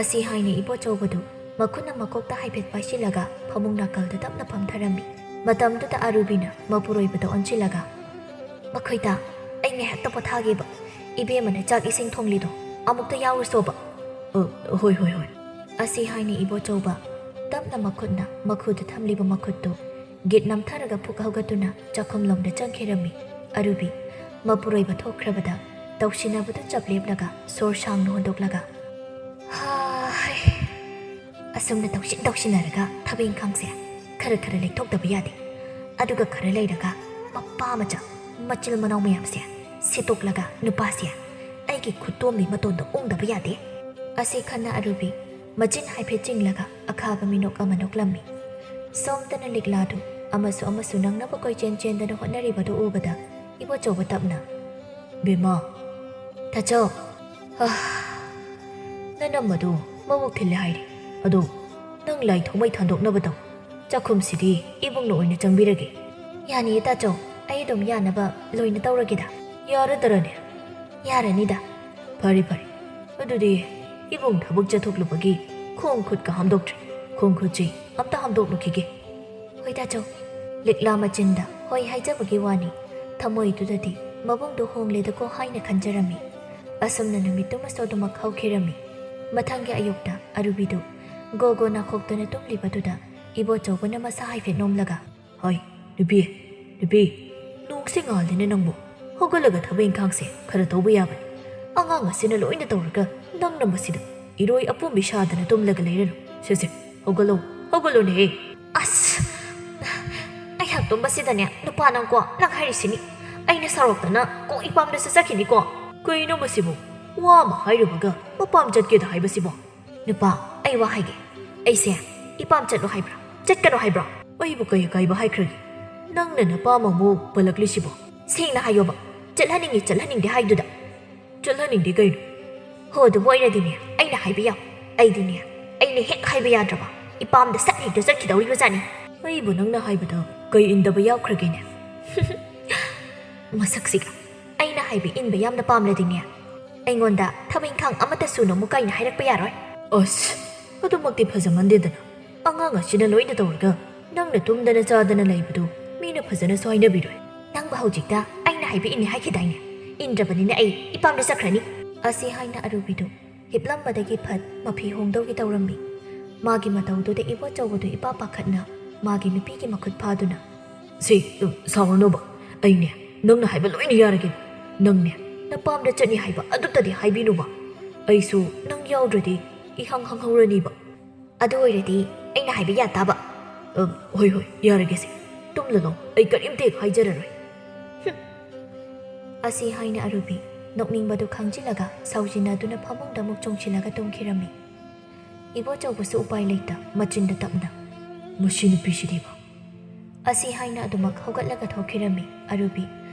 ꯑꯁꯤ ꯍꯥꯏꯅ ꯏꯕꯣꯆꯧꯕꯗꯨ ꯃꯈꯨꯠꯅ ꯃꯀꯣꯛꯇ ꯍꯥꯏꯐꯦꯠ ꯄꯥꯏꯁꯤꯜꯂꯒ ꯐꯃꯨꯡ ꯅꯥꯀꯜꯗ ꯇꯞꯅ ꯐꯝꯊꯔꯝꯃꯤ꯫ ꯃꯇꯝꯗꯨꯗ ꯑꯔꯨꯕꯤꯅ ꯃꯄꯨꯔꯣꯏꯕꯗ ꯑꯣꯟꯁꯤꯜꯂꯒ, "ꯃꯈꯣꯏꯗ ꯑꯩ ꯉꯥꯏꯍꯥꯛꯇ ꯄꯣꯊꯥꯒꯦꯕ꯫ ꯏꯕꯦꯝꯃꯅ ꯆꯥꯛ ꯏꯁꯤꯡ ꯊꯣꯡꯂꯤꯗꯣ ꯑꯃꯨꯛꯇ ꯌꯥꯎꯔꯨꯁꯣꯕ꯫" "ꯑ, ꯍꯣꯏ, ꯍꯣꯏ, ꯍꯣꯏ꯫" ꯑꯁꯤ ꯍꯥꯏꯅ ꯏꯕꯣꯆꯧꯕ ꯇꯞꯅ ꯃꯈꯨꯠꯅ ꯃꯈꯨꯗ ꯊꯝꯂꯤꯕ ꯃꯈꯨꯠꯇꯨ ꯒꯤꯠ ꯅꯝꯊꯔꯒ ꯐꯨꯛ ꯍꯧꯒꯠꯇꯨꯅ ꯆꯥꯛꯈꯨꯝꯂꯣꯝꯗ ꯆꯪꯈꯤꯔꯝꯃꯤ꯫ ꯑꯔꯨꯕꯤ, ꯃꯄꯨꯔꯣꯏꯕ ꯊꯣꯛꯈ꯭ꯔꯕꯗ ꯇꯧꯁꯤꯟꯅꯕꯗꯨ ꯆꯞ ꯂꯦꯞꯂꯒ ꯁꯣꯔ ꯁꯥꯡꯅ ꯍꯣꯟꯗꯣꯛꯂꯒ, "ꯍꯥ, ꯍꯩ, ꯑꯁꯨꯝꯅ ꯇꯧꯁꯤꯟ ꯇꯧꯁꯤꯟꯅꯔꯒ ꯊꯕꯛ ꯏꯪꯈꯥꯡꯁꯦ ꯈꯔ ꯈꯔ ꯂꯩꯊꯣꯛꯇꯕ ꯌꯥꯗꯦ꯫ ꯑꯗꯨꯒ ꯈꯔ ꯂꯩꯔꯒ ꯃꯄꯥ ꯃꯆꯥ ꯃꯆꯤꯜ ꯃꯅꯥꯎ ꯃꯌꯥꯝꯁꯦ ꯁꯤꯠꯇꯣꯛꯂꯒ ꯅꯨꯄꯥꯁꯦ ꯑꯩꯒꯤ ꯈꯨꯠꯇꯣꯝꯕꯤ ꯃꯇꯣꯟꯗ ꯎꯪꯗꯕ ꯌꯥꯗꯦ꯫ ꯑꯁꯤ ꯈꯟꯅ ꯑꯔꯨꯕꯤ ꯃꯆꯤꯟ ꯍꯥꯏꯐꯦꯠ ꯆꯤꯡꯂꯒ ꯑꯈꯥꯕ ꯃꯤꯅꯣꯛ ꯑꯃ ꯅꯣꯛꯂꯝꯃꯤ꯫ ꯁꯣꯝꯗꯅ ꯂꯤꯛꯂꯥꯗꯨ ꯑꯃꯁꯨ ꯑꯃꯁꯨ ꯅꯪꯅꯕ ꯀꯣꯏꯆꯦꯟ ꯆꯦꯟꯗꯅ ꯍꯣꯠꯅꯔꯤꯕꯗꯨ ꯎꯕꯗ ꯏꯕꯣꯆꯧꯕ ꯇꯞꯅ, "ꯕꯦꯝꯃ, ꯇꯥꯆꯧ, ꯑꯥ, ꯅꯅꯝꯃꯗꯨ ꯃꯕꯨꯛ ꯊꯤꯜꯂꯦ ꯍꯥꯏꯔꯤ꯫ ꯑꯗꯨ ꯅꯪ ꯂꯥꯏ ꯊꯥꯎꯃꯩ ꯊꯥꯟꯗꯣꯛꯅꯕ ꯇꯧ꯫ ꯆꯥꯛꯈꯨꯝꯁꯤꯗꯤ ꯏꯕꯨꯡꯅ ꯑꯣꯏꯅ ꯆꯪꯕꯤꯔꯒꯦ꯫" "ꯌꯥꯅꯤꯌꯦ ꯇꯥꯆꯧ, ꯑꯩ ꯑꯗꯨꯝ ꯌꯥꯅꯕ ꯂꯣꯏꯅ ꯇꯧꯔꯒꯦꯗ꯫" "ꯌꯥꯔꯗꯔꯅꯦ?" "ꯌꯥꯔꯅꯤꯗ꯫" "ꯐꯔꯦ ꯐꯔꯦ, ꯑꯗꯨꯗꯤ ꯏꯕꯨꯡ ꯊꯕꯛ ꯆꯠꯊꯣꯛꯂꯨꯕꯒꯤ ꯈꯣꯡ ꯈꯨꯠꯀ ꯍꯥꯝꯗꯣꯛꯇ꯭ꯔꯤ꯫ ꯈꯣꯡ ꯈꯨꯠꯁꯤ ꯑꯝꯇ ꯍꯥꯝꯗꯣꯛꯂꯨꯈꯤꯒꯦ꯫" "ꯍꯣꯏ ꯇꯥꯆꯧ꯫" ꯂꯤꯛꯂꯥ ꯃꯆꯤꯟꯗ ꯍꯣꯏ ꯍꯥꯏꯖꯕꯒꯤ ꯋꯥꯅꯤ, ꯊꯃꯣꯏꯗꯨꯗꯗꯤ ꯃꯕꯨꯡꯗꯣ ꯍꯣꯡꯂꯦꯗꯀꯣ ꯍꯥꯏꯅ ꯈꯟꯖꯔꯝꯃꯤ꯫ ꯑꯁꯨꯝꯅ ꯅꯨꯃꯤꯠꯇꯨꯃꯁꯨ ꯑꯗꯨꯃꯛ ꯍꯧꯈꯤꯔꯝꯃꯤ꯫ ꯃꯊꯪꯒꯤ ꯑꯌꯨꯛꯇ ꯑꯔꯨꯕꯤꯗꯨ ꯒꯣ ꯒꯣ ꯅꯥꯈꯣꯛꯇꯨꯅ ꯇꯨꯝꯂꯤꯕꯗꯨꯗ ꯏꯕꯣꯆꯧꯕꯅ ꯃꯁꯥ ꯍꯥꯏꯐꯦꯠ ꯅꯣꯝꯂꯒ, "ꯍꯣꯏ, ꯅꯨꯄꯤ, ꯅꯨꯄꯤ, ꯅꯣꯡꯁꯦ ꯉꯥꯜꯂꯤꯅꯦ ꯅꯪꯕꯨ꯫ ꯍꯧꯒꯠꯂꯒ ꯊꯕꯛ ꯏꯪꯈꯥꯡꯁꯦ ꯈꯔ ꯇꯧꯕ ꯌꯥꯕꯅꯤ꯫ ꯑꯉꯥꯡ ꯑꯁꯤꯅ ꯂꯣꯏꯅ ꯇꯧꯔꯒ ꯅꯪꯅ ꯃꯁꯤꯗ ꯏꯔꯣꯏ ꯑꯄꯨꯝꯕꯤ ꯁꯥꯗꯅ ꯇꯨꯝꯂꯒ ꯂꯩꯔꯅꯨ꯫ ꯁꯦ, ꯁꯦ, ꯍꯧꯒꯠꯂꯣ, ꯍꯧꯒꯠꯂꯣꯅꯦꯍꯦ꯫" "ꯑꯁ, ꯑꯩꯍꯥꯛ ꯇꯨꯝꯕꯁꯤꯗꯅꯦ ꯅꯨꯄꯥ ꯅꯪꯀꯣ, ꯅꯪ ꯍꯥꯏꯔꯤꯁꯤꯅꯤ꯫ ꯑꯩꯅ ꯁꯥꯎꯔꯛꯇꯅ ꯀꯣ ꯏꯄꯥꯝꯗꯁꯨ ꯆꯠꯈꯤꯅꯤꯀꯣ꯫" "ꯀꯩꯅꯣ ꯃꯁꯤꯕꯨ? ꯋꯥ ꯑꯃ ꯍꯥꯏꯔꯨꯕꯒ ꯃꯄꯥꯝ ꯆꯠꯀꯦꯗ ꯍꯥꯏꯕꯁꯤꯕꯣ?" "ꯅꯨꯄꯥ, ꯑꯩ ꯋꯥ ꯍꯥꯏꯒꯦ꯫ ꯑꯩꯁꯦ ꯏꯄꯥꯝ ꯆꯠꯂꯣ ꯍꯥꯏꯕ꯭ꯔꯥ, ꯆꯠꯀꯅꯣ ꯍꯥꯏꯕ꯭ꯔꯥ?" "ꯑꯩꯕꯨ ꯀꯩ ꯑꯀꯥꯏꯕ ꯍꯥꯏꯈ꯭ꯔꯒꯦ? ꯅꯪꯅ ꯅꯄꯥꯝ ꯑꯃꯨꯛ ꯄꯜꯂꯛꯂꯤꯁꯤꯕꯣ?" "ꯁꯦꯡꯅ ꯍꯥꯏꯌꯣꯕ, ꯆꯠꯍꯟꯅꯤꯡꯉꯤ ꯆꯠꯍꯟꯅꯤꯡꯗꯦ ꯍꯥꯏꯗꯨꯗ?" "ꯆꯠꯍꯟꯅꯤꯡꯗꯦ ꯀꯩꯅꯣ?" "ꯍꯣ, ꯑꯗꯨꯕꯨ ꯑꯣꯏꯔꯗꯤꯅꯦ, ꯑꯩꯅ ꯍꯥꯏꯕ ꯌꯥꯎ꯫ ꯑꯩꯗꯤꯅꯦ, ꯑꯩꯅ ꯍꯦꯛ ꯍꯥꯏꯕ ꯌꯥꯗ꯭ꯔꯕ, ꯏꯄꯥꯝꯗ ꯁꯠ ꯍꯦꯛꯇ ꯆꯠꯈꯤꯗꯧꯔꯤꯕꯖꯥꯠꯅꯤ꯫" "ꯑꯩꯕꯨ ꯅꯪꯅ ꯍꯥꯏꯕꯗ ꯀꯩ ꯏꯟꯗꯕ ꯌꯥꯎꯈ꯭ꯔꯒꯦꯅꯦ?" ꯃꯁꯛꯁꯤꯒ꯫ "ꯑꯩꯅ ꯍꯥꯏꯕ ꯏꯟꯕ ꯌꯥꯝꯅ ꯄꯥꯝꯂꯗꯤꯅꯦ, ꯑꯩꯉꯣꯟꯗ ꯊꯕꯛ ꯏꯪꯈꯥꯡ ꯑꯃꯠꯇ ꯁꯨꯅꯨ ꯑꯃꯨꯛ ꯀꯥꯏꯅ ꯍꯥꯏꯔꯛꯄ ꯌꯥꯔꯣꯏ꯫" "ꯑꯁ, ꯑꯗꯨꯃꯛꯇꯤ ꯐꯖꯃꯟꯗꯦꯗꯅ꯫ ꯑꯉꯥꯡ ꯑꯁꯤꯅ ꯂꯣꯏꯅ ꯇꯧꯔꯒ ꯅꯪꯅ ꯇꯨꯝꯗꯅ ꯆꯥꯗꯅ ꯂꯩꯕꯗꯨ ꯃꯤꯅ ꯐꯖꯅꯁꯨ ꯍꯥꯏꯅꯕꯤꯔꯣꯏ꯫" "ꯅꯪꯕꯨ ꯍꯧꯖꯤꯛꯇ ꯑꯩꯅ ꯍꯥꯏꯕ ꯏꯟꯅꯤ ꯍꯥꯏꯈꯤꯗꯥꯏꯅꯦ? ꯏꯟꯗ꯭ꯔꯕꯅꯤꯅ ꯑꯩ ꯏꯄꯥꯝꯗ ꯆꯠꯈ꯭ꯔꯅꯤ꯫" ꯑꯁꯤ ꯍꯥꯏꯅ ꯑꯔꯨꯕꯤꯗꯨ ꯍꯤꯞꯂꯝꯕꯗꯒꯤ ꯐꯠ ꯃꯐꯤ ꯍꯣꯡꯗꯧꯒꯦ ꯇꯧꯔꯝꯃꯤ꯫ ꯃꯥꯒꯤ ꯃꯇꯧꯗꯨꯗ ꯏꯕꯣꯆꯧꯕꯗꯨ ꯏꯄꯥ ꯄꯥꯈꯠꯅ ꯃꯥꯒꯤ ꯅꯨꯄꯤꯒꯤ ꯃꯈꯨꯠ ꯐꯥꯗꯨꯅ, "ꯁꯤ, ꯁꯥꯎꯔꯅꯨꯕ꯫ ꯑꯩꯅꯦ, ꯅꯪꯅ ꯍꯥꯏꯕ ꯂꯣꯏꯅ ꯌꯥꯔꯒꯦ꯫ ꯅꯪꯅꯦ, ꯅꯄꯥꯝꯗ ꯆꯠꯅꯤ ꯍꯥꯏꯕ ꯑꯗꯨꯇꯗꯤ ꯍꯥꯏꯕꯤꯅꯨꯕ꯫ ꯑꯩꯁꯨ ꯅꯪ ꯌꯥꯎꯗ꯭ꯔꯗꯤ ꯏꯍꯥꯡ ꯍꯥꯡꯍꯧꯔꯅꯤꯕ꯫" ꯑꯗꯨ ꯑꯣꯏꯔꯗꯤ ꯑꯩꯅ ꯍꯥꯏꯕ ꯌꯥ ꯇꯥꯕ꯫ "ꯑ, ꯍꯣꯏ, ꯍꯣꯏ, ꯌꯥꯔꯒꯦꯁꯦ꯫ ꯇꯨꯝꯂꯅꯨ, ꯑꯩ ꯀꯔꯤꯝꯇ ꯍꯦꯛ ꯍꯥꯏꯖꯔꯔꯣꯏ꯫" ꯍꯨꯝ꯫ ꯑꯁꯤ ꯍꯥꯏꯅ ꯑꯔꯨꯕꯤ ꯅꯣꯛꯅꯤꯡꯕꯗꯨ ꯈꯪꯖꯤꯜꯂꯒ ꯁꯥꯎꯖꯤꯟꯅꯗꯨꯅ ꯐꯃꯨꯡꯗ ꯑꯃꯨꯛ ꯆꯣꯡꯁꯤꯜꯂꯒ ꯇꯨꯝꯈꯤꯔꯝꯃꯤ꯫ ꯏꯕꯣꯆꯧꯕꯁꯨ ꯎꯄꯥꯏ ꯂꯩꯇ ꯃꯆꯤꯟꯗ ꯇꯞꯅ, "ꯃꯁꯤ ꯅꯨꯄꯤꯁꯤꯗꯤꯕ꯫" ꯑꯁꯤ ꯍꯥꯏꯅ ꯑꯗꯨꯃꯛ ꯍꯧꯒꯠꯂꯒ ꯊꯣꯛꯈꯤꯔꯝꯃꯤ꯫ ꯑꯔꯨꯕꯤ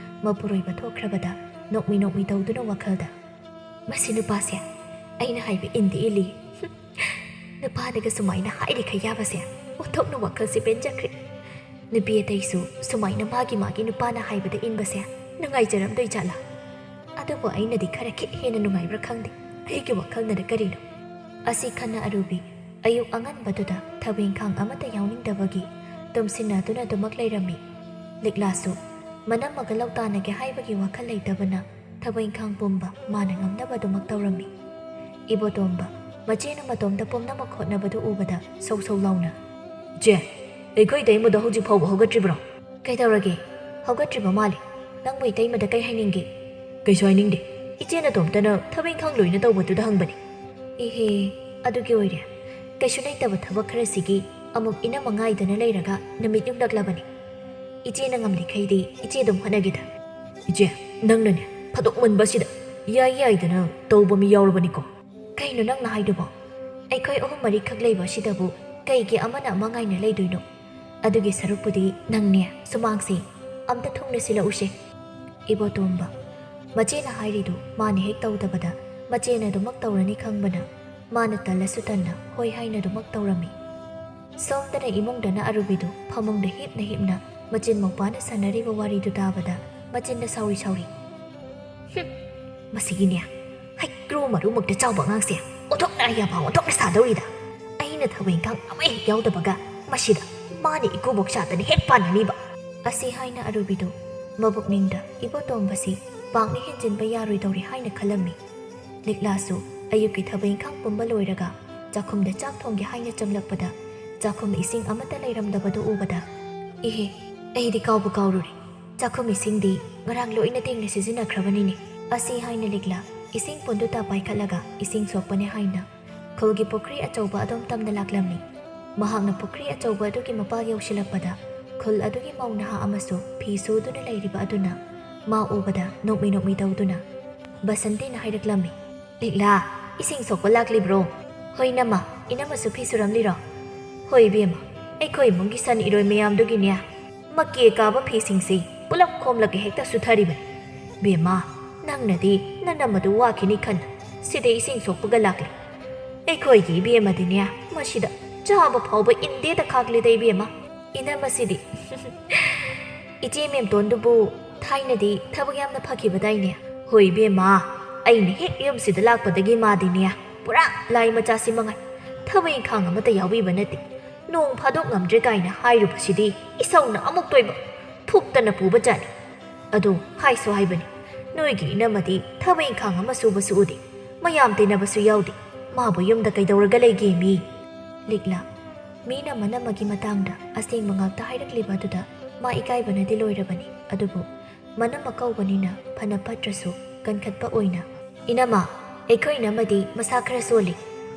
ꯃꯄꯨꯔꯣꯏꯕ ꯊꯣꯛꯈ꯭ꯔꯕꯗ ꯅꯣꯛꯃꯤ ꯅꯣꯛꯃꯤ ꯇꯧꯗꯨꯅ ꯋꯥꯈꯜꯗ, "ꯃꯁꯤ ꯅꯨꯄꯥꯁꯦ ꯑꯩꯅ ꯍꯥꯏꯕ ꯏꯟꯗꯤ ꯏꯜꯂꯤ꯫ ꯅꯨꯄꯥꯗꯒ ꯁꯨꯃꯥꯏꯅ ꯍꯥꯏꯔꯤꯈꯩ ꯌꯥꯕꯁꯦ ꯑꯣꯟꯊꯣꯛꯅ ꯋꯥꯈꯜꯁꯦ ꯄꯦꯟꯖꯈ꯭ꯔꯦ꯫ ꯅꯨꯄꯤ ꯑꯇꯩꯁꯨ ꯁꯨꯃꯥꯏꯅ ꯃꯥꯒꯤ ꯃꯥꯒꯤ ꯅꯨꯄꯥꯅ ꯍꯥꯏꯕꯗ ꯏꯟꯕꯁꯦ ꯅꯨꯡꯉꯥꯏꯖꯔꯝꯗꯣꯏ ꯖꯥꯠꯂꯥ? ꯑꯗꯨꯕꯨ ꯑꯩꯅꯗꯤ ꯈꯔ ꯈꯤꯠ ꯍꯦꯟꯅ ꯅꯨꯡꯉꯥꯏꯕ꯭ꯔꯥ ꯈꯪꯗꯦ꯫ ꯑꯩꯒꯤ ꯋꯥꯈꯜꯅꯔ ꯀꯔꯤꯅꯣ?" ꯑꯁꯤ ꯈꯟꯅ ꯑꯔꯨꯕꯤ ꯑꯌꯨꯛ ꯑꯉꯟꯕꯗꯨꯗ ꯊꯕꯛ ꯏꯪꯈꯥꯡ ꯑꯃꯠꯇ ꯌꯥꯎꯅꯤꯡꯗꯕꯒꯤ ꯇꯨꯝꯁꯤꯟꯅꯗꯨꯅ ꯑꯗꯨꯃꯛ ꯂꯩꯔꯝꯃꯤ꯫ ꯂꯤꯛꯂꯥꯁꯨ ꯃꯅꯝꯃꯒ ꯂꯧ ꯇꯥꯅꯒꯦ ꯍꯥꯏꯕꯒꯤ ꯋꯥꯈꯜ ꯂꯩꯇꯕꯅ ꯊꯕꯛ ꯏꯪꯈꯥꯡ ꯄꯨꯝꯕ ꯃꯥꯅ ꯉꯝꯅꯕ ꯑꯗꯨꯃꯛ ꯇꯧꯔꯝꯃꯤ꯫ ꯏꯕꯣꯇꯣꯝꯕ ꯃꯆꯦꯅ ꯃꯇꯣꯝꯇ ꯄꯨꯝꯅꯃꯛ ꯍꯣꯠꯅꯕꯗꯨ ꯎꯕꯗ ꯁꯧ ꯁꯧ ꯂꯥꯎꯅ, "ꯏꯆꯦ, ꯑꯩꯈꯣꯏ ꯏꯇꯩꯃꯗꯣ ꯍꯧꯖꯤꯛ ꯐꯥꯎꯕ ꯍꯧꯒꯠꯇ꯭ꯔꯤꯕ꯭ꯔꯣ?" "ꯀꯩꯗꯧꯔꯒꯦ? ꯍꯧꯒꯠꯇ꯭ꯔꯤꯕ ꯃꯥꯜꯂꯦ꯫ ꯅꯪꯕꯨ ꯏꯇꯩꯃꯗ ꯀꯩ ꯍꯥꯏꯅꯤꯡꯒꯦ?" "ꯀꯩꯁꯨ ꯍꯥꯏꯅꯤꯡꯗꯦ꯫ ꯏꯆꯦ ꯅꯇꯣꯝꯇꯅ ꯊꯕꯛ ꯏꯪꯈꯥꯡ ꯂꯣꯏꯅ ꯇꯧꯕꯗꯨꯗ ꯍꯪꯕꯅꯤ꯫" "ꯏꯍꯦ, ꯑꯗꯨꯒꯤ ꯑꯣꯏꯔꯦ꯫ ꯀꯩꯁꯨ ꯂꯩꯇꯕ ꯊꯕꯛ ꯈꯔꯁꯤꯒꯤ ꯑꯃꯨꯛ ꯏꯅꯝꯃ ꯉꯥꯏꯗꯅ ꯂꯩꯔꯒ ꯅꯨꯃꯤꯠ ꯌꯨꯡꯂꯛꯂꯕꯅꯤ꯫ ꯏꯆꯦꯅ ꯉꯝꯂꯤꯈꯩꯗꯤ ꯏꯆꯦ ꯑꯗꯨꯝ ꯍꯣꯠꯅꯒꯦꯗ꯫" "ꯏꯆꯦ, ꯅꯪꯅꯅꯦ ꯐꯥꯗꯣꯛꯃꯟꯕꯁꯤꯗ ꯌꯥꯏ ꯌꯥꯏꯗꯅ ꯇꯧꯕ ꯃꯤ ꯌꯥꯎꯔꯕꯅꯤꯀꯣ꯫" "ꯀꯩꯅꯣ ꯅꯪꯅ ꯍꯥꯏꯗꯨꯕꯣ? ꯑꯩꯈꯣꯏ ꯑꯍꯨꯝ ꯃꯔꯤꯈꯛ ꯂꯩꯕ ꯑꯁꯤꯗꯕꯨ ꯀꯩꯒꯤ ꯑꯃꯅ ꯑꯃ ꯉꯥꯏꯅ ꯂꯩꯗꯣꯏꯅꯣ? ꯑꯗꯨꯒꯤ ꯁꯔꯨꯛꯄꯨꯗꯤ ꯅꯪꯅꯦ ꯁꯨꯃꯥꯡꯁꯦ ꯑꯝꯇ ꯊꯨꯡꯅ ꯁꯤꯜꯂꯛꯎꯁꯦ꯫" ꯏꯕꯣꯇꯣꯝꯕ ꯃꯆꯦꯅ ꯍꯥꯏꯔꯤꯗꯨ ꯃꯥꯅ ꯍꯦꯛ ꯇꯧꯗꯕꯗ ꯃꯆꯦꯅ ꯑꯗꯨꯃꯛ ꯇꯧꯔꯅꯤ ꯈꯪꯕꯅ ꯃꯥꯅ ꯇꯜꯂꯁꯨ ꯇꯟꯅ ꯍꯣꯏ ꯍꯥꯏꯅ ꯑꯗꯨꯃꯛ ꯇꯧꯔꯝꯃꯤ꯫ ꯁꯣꯝꯗꯅ ꯏꯃꯨꯡꯗꯅ ꯑꯔꯨꯕꯤꯗꯨ ꯐꯃꯨꯡꯗ ꯍꯤꯞꯅ ꯍꯤꯞꯅ ꯃꯆꯤꯟ ꯃꯧꯄꯥꯅ ꯁꯥꯟꯅꯔꯤꯕ ꯋꯥꯔꯤꯗꯨ ꯇꯥꯕꯗ ꯃꯆꯤꯟꯗ ꯁꯥꯎꯔꯤ ꯁꯥꯎꯔꯤ, "ꯍꯨꯝ, ꯃꯁꯤꯒꯤꯅꯦ ꯍꯩꯀ꯭ꯔꯨ ꯃꯔꯨꯃꯛꯇ ꯆꯥꯎꯕ ꯑꯉꯥꯡꯁꯦ ꯑꯣꯟꯊꯣꯛꯅ ꯑꯌꯥꯕ ꯑꯣꯟꯊꯣꯛꯅ ꯁꯥꯗꯧꯔꯤꯗ꯫ ꯑꯩꯅ ꯊꯕꯛ ꯏꯪꯈꯥꯡ ꯑꯃ ꯍꯦꯛ ꯌꯥꯎꯗꯕꯒ ꯃꯁꯤꯗ ꯃꯥꯅ ꯏꯀꯨꯕꯣꯛ ꯁꯥꯗꯅ ꯍꯦꯛ ꯄꯥꯟꯅꯅꯤꯕ꯫" ꯑꯁꯤ ꯍꯥꯏꯅ ꯑꯔꯨꯕꯤꯗꯨ ꯃꯕꯨꯛꯅꯤꯡꯗ ꯏꯕꯣꯇꯣꯝꯕꯁꯤ ꯄꯥꯛꯅ ꯍꯦꯟꯖꯤꯟꯕ ꯌꯥꯔꯣꯏꯗꯧꯔꯤ ꯍꯥꯏꯅ ꯈꯜꯂꯝꯃꯤ꯫ ꯂꯤꯛꯂꯥꯁꯨ ꯑꯌꯨꯛꯀꯤ ꯊꯕꯛ ꯏꯪꯈꯥꯡ ꯄꯨꯝꯕ ꯂꯣꯏꯔꯒ ꯆꯥꯛꯈꯨꯝꯗ ꯆꯥꯛ ꯊꯣꯡꯒꯦ ꯍꯥꯏꯅ ꯆꯪꯂꯛꯄꯗ ꯆꯥꯛꯈꯨꯝ ꯏꯁꯤꯡ ꯑꯃꯠꯇ ꯂꯩꯔꯝꯗꯕꯗꯨ ꯎꯕꯗ, "ꯏꯍꯦ, ꯑꯩꯗꯤ ꯀꯥꯎꯕꯨ ꯀꯥꯎꯔꯨꯔꯦ꯫ ꯆꯥꯛꯈꯨꯝ ꯏꯁꯤꯡꯗꯤ ꯉꯔꯥꯡ ꯂꯣꯏꯅ ꯇꯦꯡꯅ ꯁꯤꯖꯤꯟꯅꯈ꯭ꯔꯕꯅꯤꯅꯦ꯫" ꯑꯁꯤ ꯍꯥꯏꯅ ꯂꯤꯛꯂꯥ ꯏꯁꯤꯡ ꯄꯨꯟꯗꯨ ꯇꯥ ꯄꯥꯏꯈꯠꯂꯒ ꯏꯁꯤꯡ ꯁꯣꯛꯄꯅꯦ ꯍꯥꯏꯅ ꯈꯨꯜꯒꯤ ꯄꯨꯈ꯭ꯔꯤ ꯑꯆꯧꯕ ꯑꯗꯣꯝ ꯇꯝꯅ ꯂꯥꯛꯂꯝꯃꯤ꯫ ꯃꯍꯥꯛꯅ ꯄꯨꯈ꯭ꯔꯤ ꯑꯆꯧꯕ ꯑꯗꯨꯒꯤ ꯃꯄꯥꯜ ꯌꯧꯁꯤꯜꯂꯛꯄꯗ, ꯈꯨꯜ ꯑꯗꯨꯒꯤ ꯃꯧ ꯅꯍꯥ ꯑꯃꯁꯨ ꯐꯤ ꯁꯨꯗꯨꯅ ꯂꯩꯔꯤꯕ ꯑꯗꯨꯅ ꯃꯥ ꯎꯕꯗ ꯅꯣꯛꯃꯤ ꯅꯣꯛꯃꯤ ꯇꯧꯗꯨꯅ ꯕꯁꯟꯇꯤꯅ ꯍꯥꯏꯔꯛꯂꯝꯃꯤ, "ꯂꯤꯛꯂꯥ, ꯏꯁꯤꯡ ꯁꯣꯛꯄ ꯂꯥꯛꯂꯤꯕ꯭ꯔꯣ?" "ꯍꯣꯏ ꯏꯅꯝꯃ, ꯏꯅꯝꯃꯁꯨ ꯐꯤ ꯁꯨꯔꯝꯂꯤꯔꯣ?" "ꯍꯣꯏ ꯏꯕꯦꯝꯃ, ꯑꯩꯈꯣꯏ ꯏꯃꯨꯡꯒꯤ ꯁꯟ ꯏꯔꯣꯏ ꯃꯌꯥꯝꯗꯨꯒꯤꯅꯦ, ꯃꯀꯦ ꯀꯥꯕ ꯐꯤꯁꯤꯡꯁꯤ ꯄꯨꯂꯞ ꯈꯣꯝꯂꯒ ꯍꯦꯛꯇ ꯁꯨꯊꯔꯤꯕꯅꯤ꯫ ꯕꯦꯝꯃ, ꯅꯪꯅꯗꯤ ꯅꯅꯝꯃꯗꯨ ꯋꯥꯈꯤꯅꯤ ꯈꯟꯅ ꯁꯤꯗ ꯏꯁꯤꯡ ꯁꯣꯛꯄꯒ ꯂꯥꯛꯂꯤ꯫ ꯑꯩꯈꯣꯏꯒꯤ ꯏꯕꯦꯝꯃꯗꯤꯅꯦ, ꯃꯁꯤꯗ ꯆꯥꯕ ꯐꯥꯎꯕ ꯏꯟꯗꯦꯗ ꯈꯥꯛꯂꯤꯗ ꯏꯕꯦꯝꯃ꯫ ꯏꯅꯝꯃꯁꯤꯗꯤ ꯏꯆꯦ ꯃꯦꯝꯇꯣꯟꯗꯨꯕꯨ ꯊꯥꯏꯅꯗꯤ ꯊꯕꯛ ꯌꯥꯝꯅ ꯐꯈꯤꯕꯗꯥꯏꯅꯦ?" "ꯍꯣꯏ ꯏꯕꯦꯝꯃ, ꯑꯩꯅ ꯍꯦꯛ ꯌꯨꯝꯁꯤꯗ ꯂꯥꯛꯄꯗꯒꯤ ꯃꯥꯗꯤꯅꯦ ꯄꯨꯔꯥ ꯂꯥꯏ ꯃꯆꯥꯁꯤ ꯃꯉꯥꯏ, ꯊꯕꯛ ꯏꯪꯈꯥꯡ ꯑꯃꯠꯇ ꯌꯥꯎꯕꯤꯕ ꯅꯠꯇꯦ꯫ ꯅꯣꯡ ꯐꯥꯗꯣꯛ ꯉꯝꯗ꯭ꯔꯦ ꯀꯥꯏꯅ ꯍꯥꯏꯔꯨꯕꯁꯤꯗꯤ ꯏꯁꯧꯅ ꯑꯃꯨꯛ ꯇꯣꯏꯕ, ꯐꯨꯛꯇꯅ ꯄꯨꯕ ꯖꯥꯠꯅꯤ꯫ ꯑꯗꯣ ꯍꯥꯏꯁꯨ ꯍꯥꯏꯕꯅꯤ, ꯅꯣꯏꯒꯤ ꯏꯅꯝꯃꯗꯤ ꯊꯕꯛ ꯏꯪꯈꯥꯡ ꯑꯃ ꯁꯨꯕꯁꯨ ꯎꯗꯦ, ꯃꯌꯥꯝ ꯇꯤꯟꯅꯕꯁꯨ ꯌꯥꯎꯗꯦ, ꯃꯥꯕꯨ ꯌꯨꯝꯗ ꯀꯩꯗꯧꯔꯒ ꯂꯩꯒꯦ ꯃꯤ?" ꯂꯤꯛꯂꯥ, ꯃꯤꯅ ꯃꯅꯝꯃꯒꯤ ꯃꯇꯥꯡꯗ ꯑꯁꯦꯡꯕ ꯉꯥꯛꯇ ꯍꯥꯏꯔꯛꯂꯤꯕ ꯑꯗꯨꯗ ꯃꯥ ꯏꯀꯥꯏꯕꯅꯗꯤ ꯂꯣꯏꯔꯕꯅꯤ꯫ ꯑꯗꯨꯕꯨ ꯃꯅꯝꯃ ꯀꯧꯕꯅꯤꯅ ꯐꯅ ꯐꯠꯇ꯭ꯔꯁꯨ ꯀꯟꯈꯠꯄ ꯑꯣꯏꯅ, "ꯏꯅꯝꯃ, ꯑꯩꯈꯣꯏ ꯏꯅꯝꯃꯗꯤ ꯃꯁꯥ ꯈꯔ ꯁꯣꯜꯂꯤ,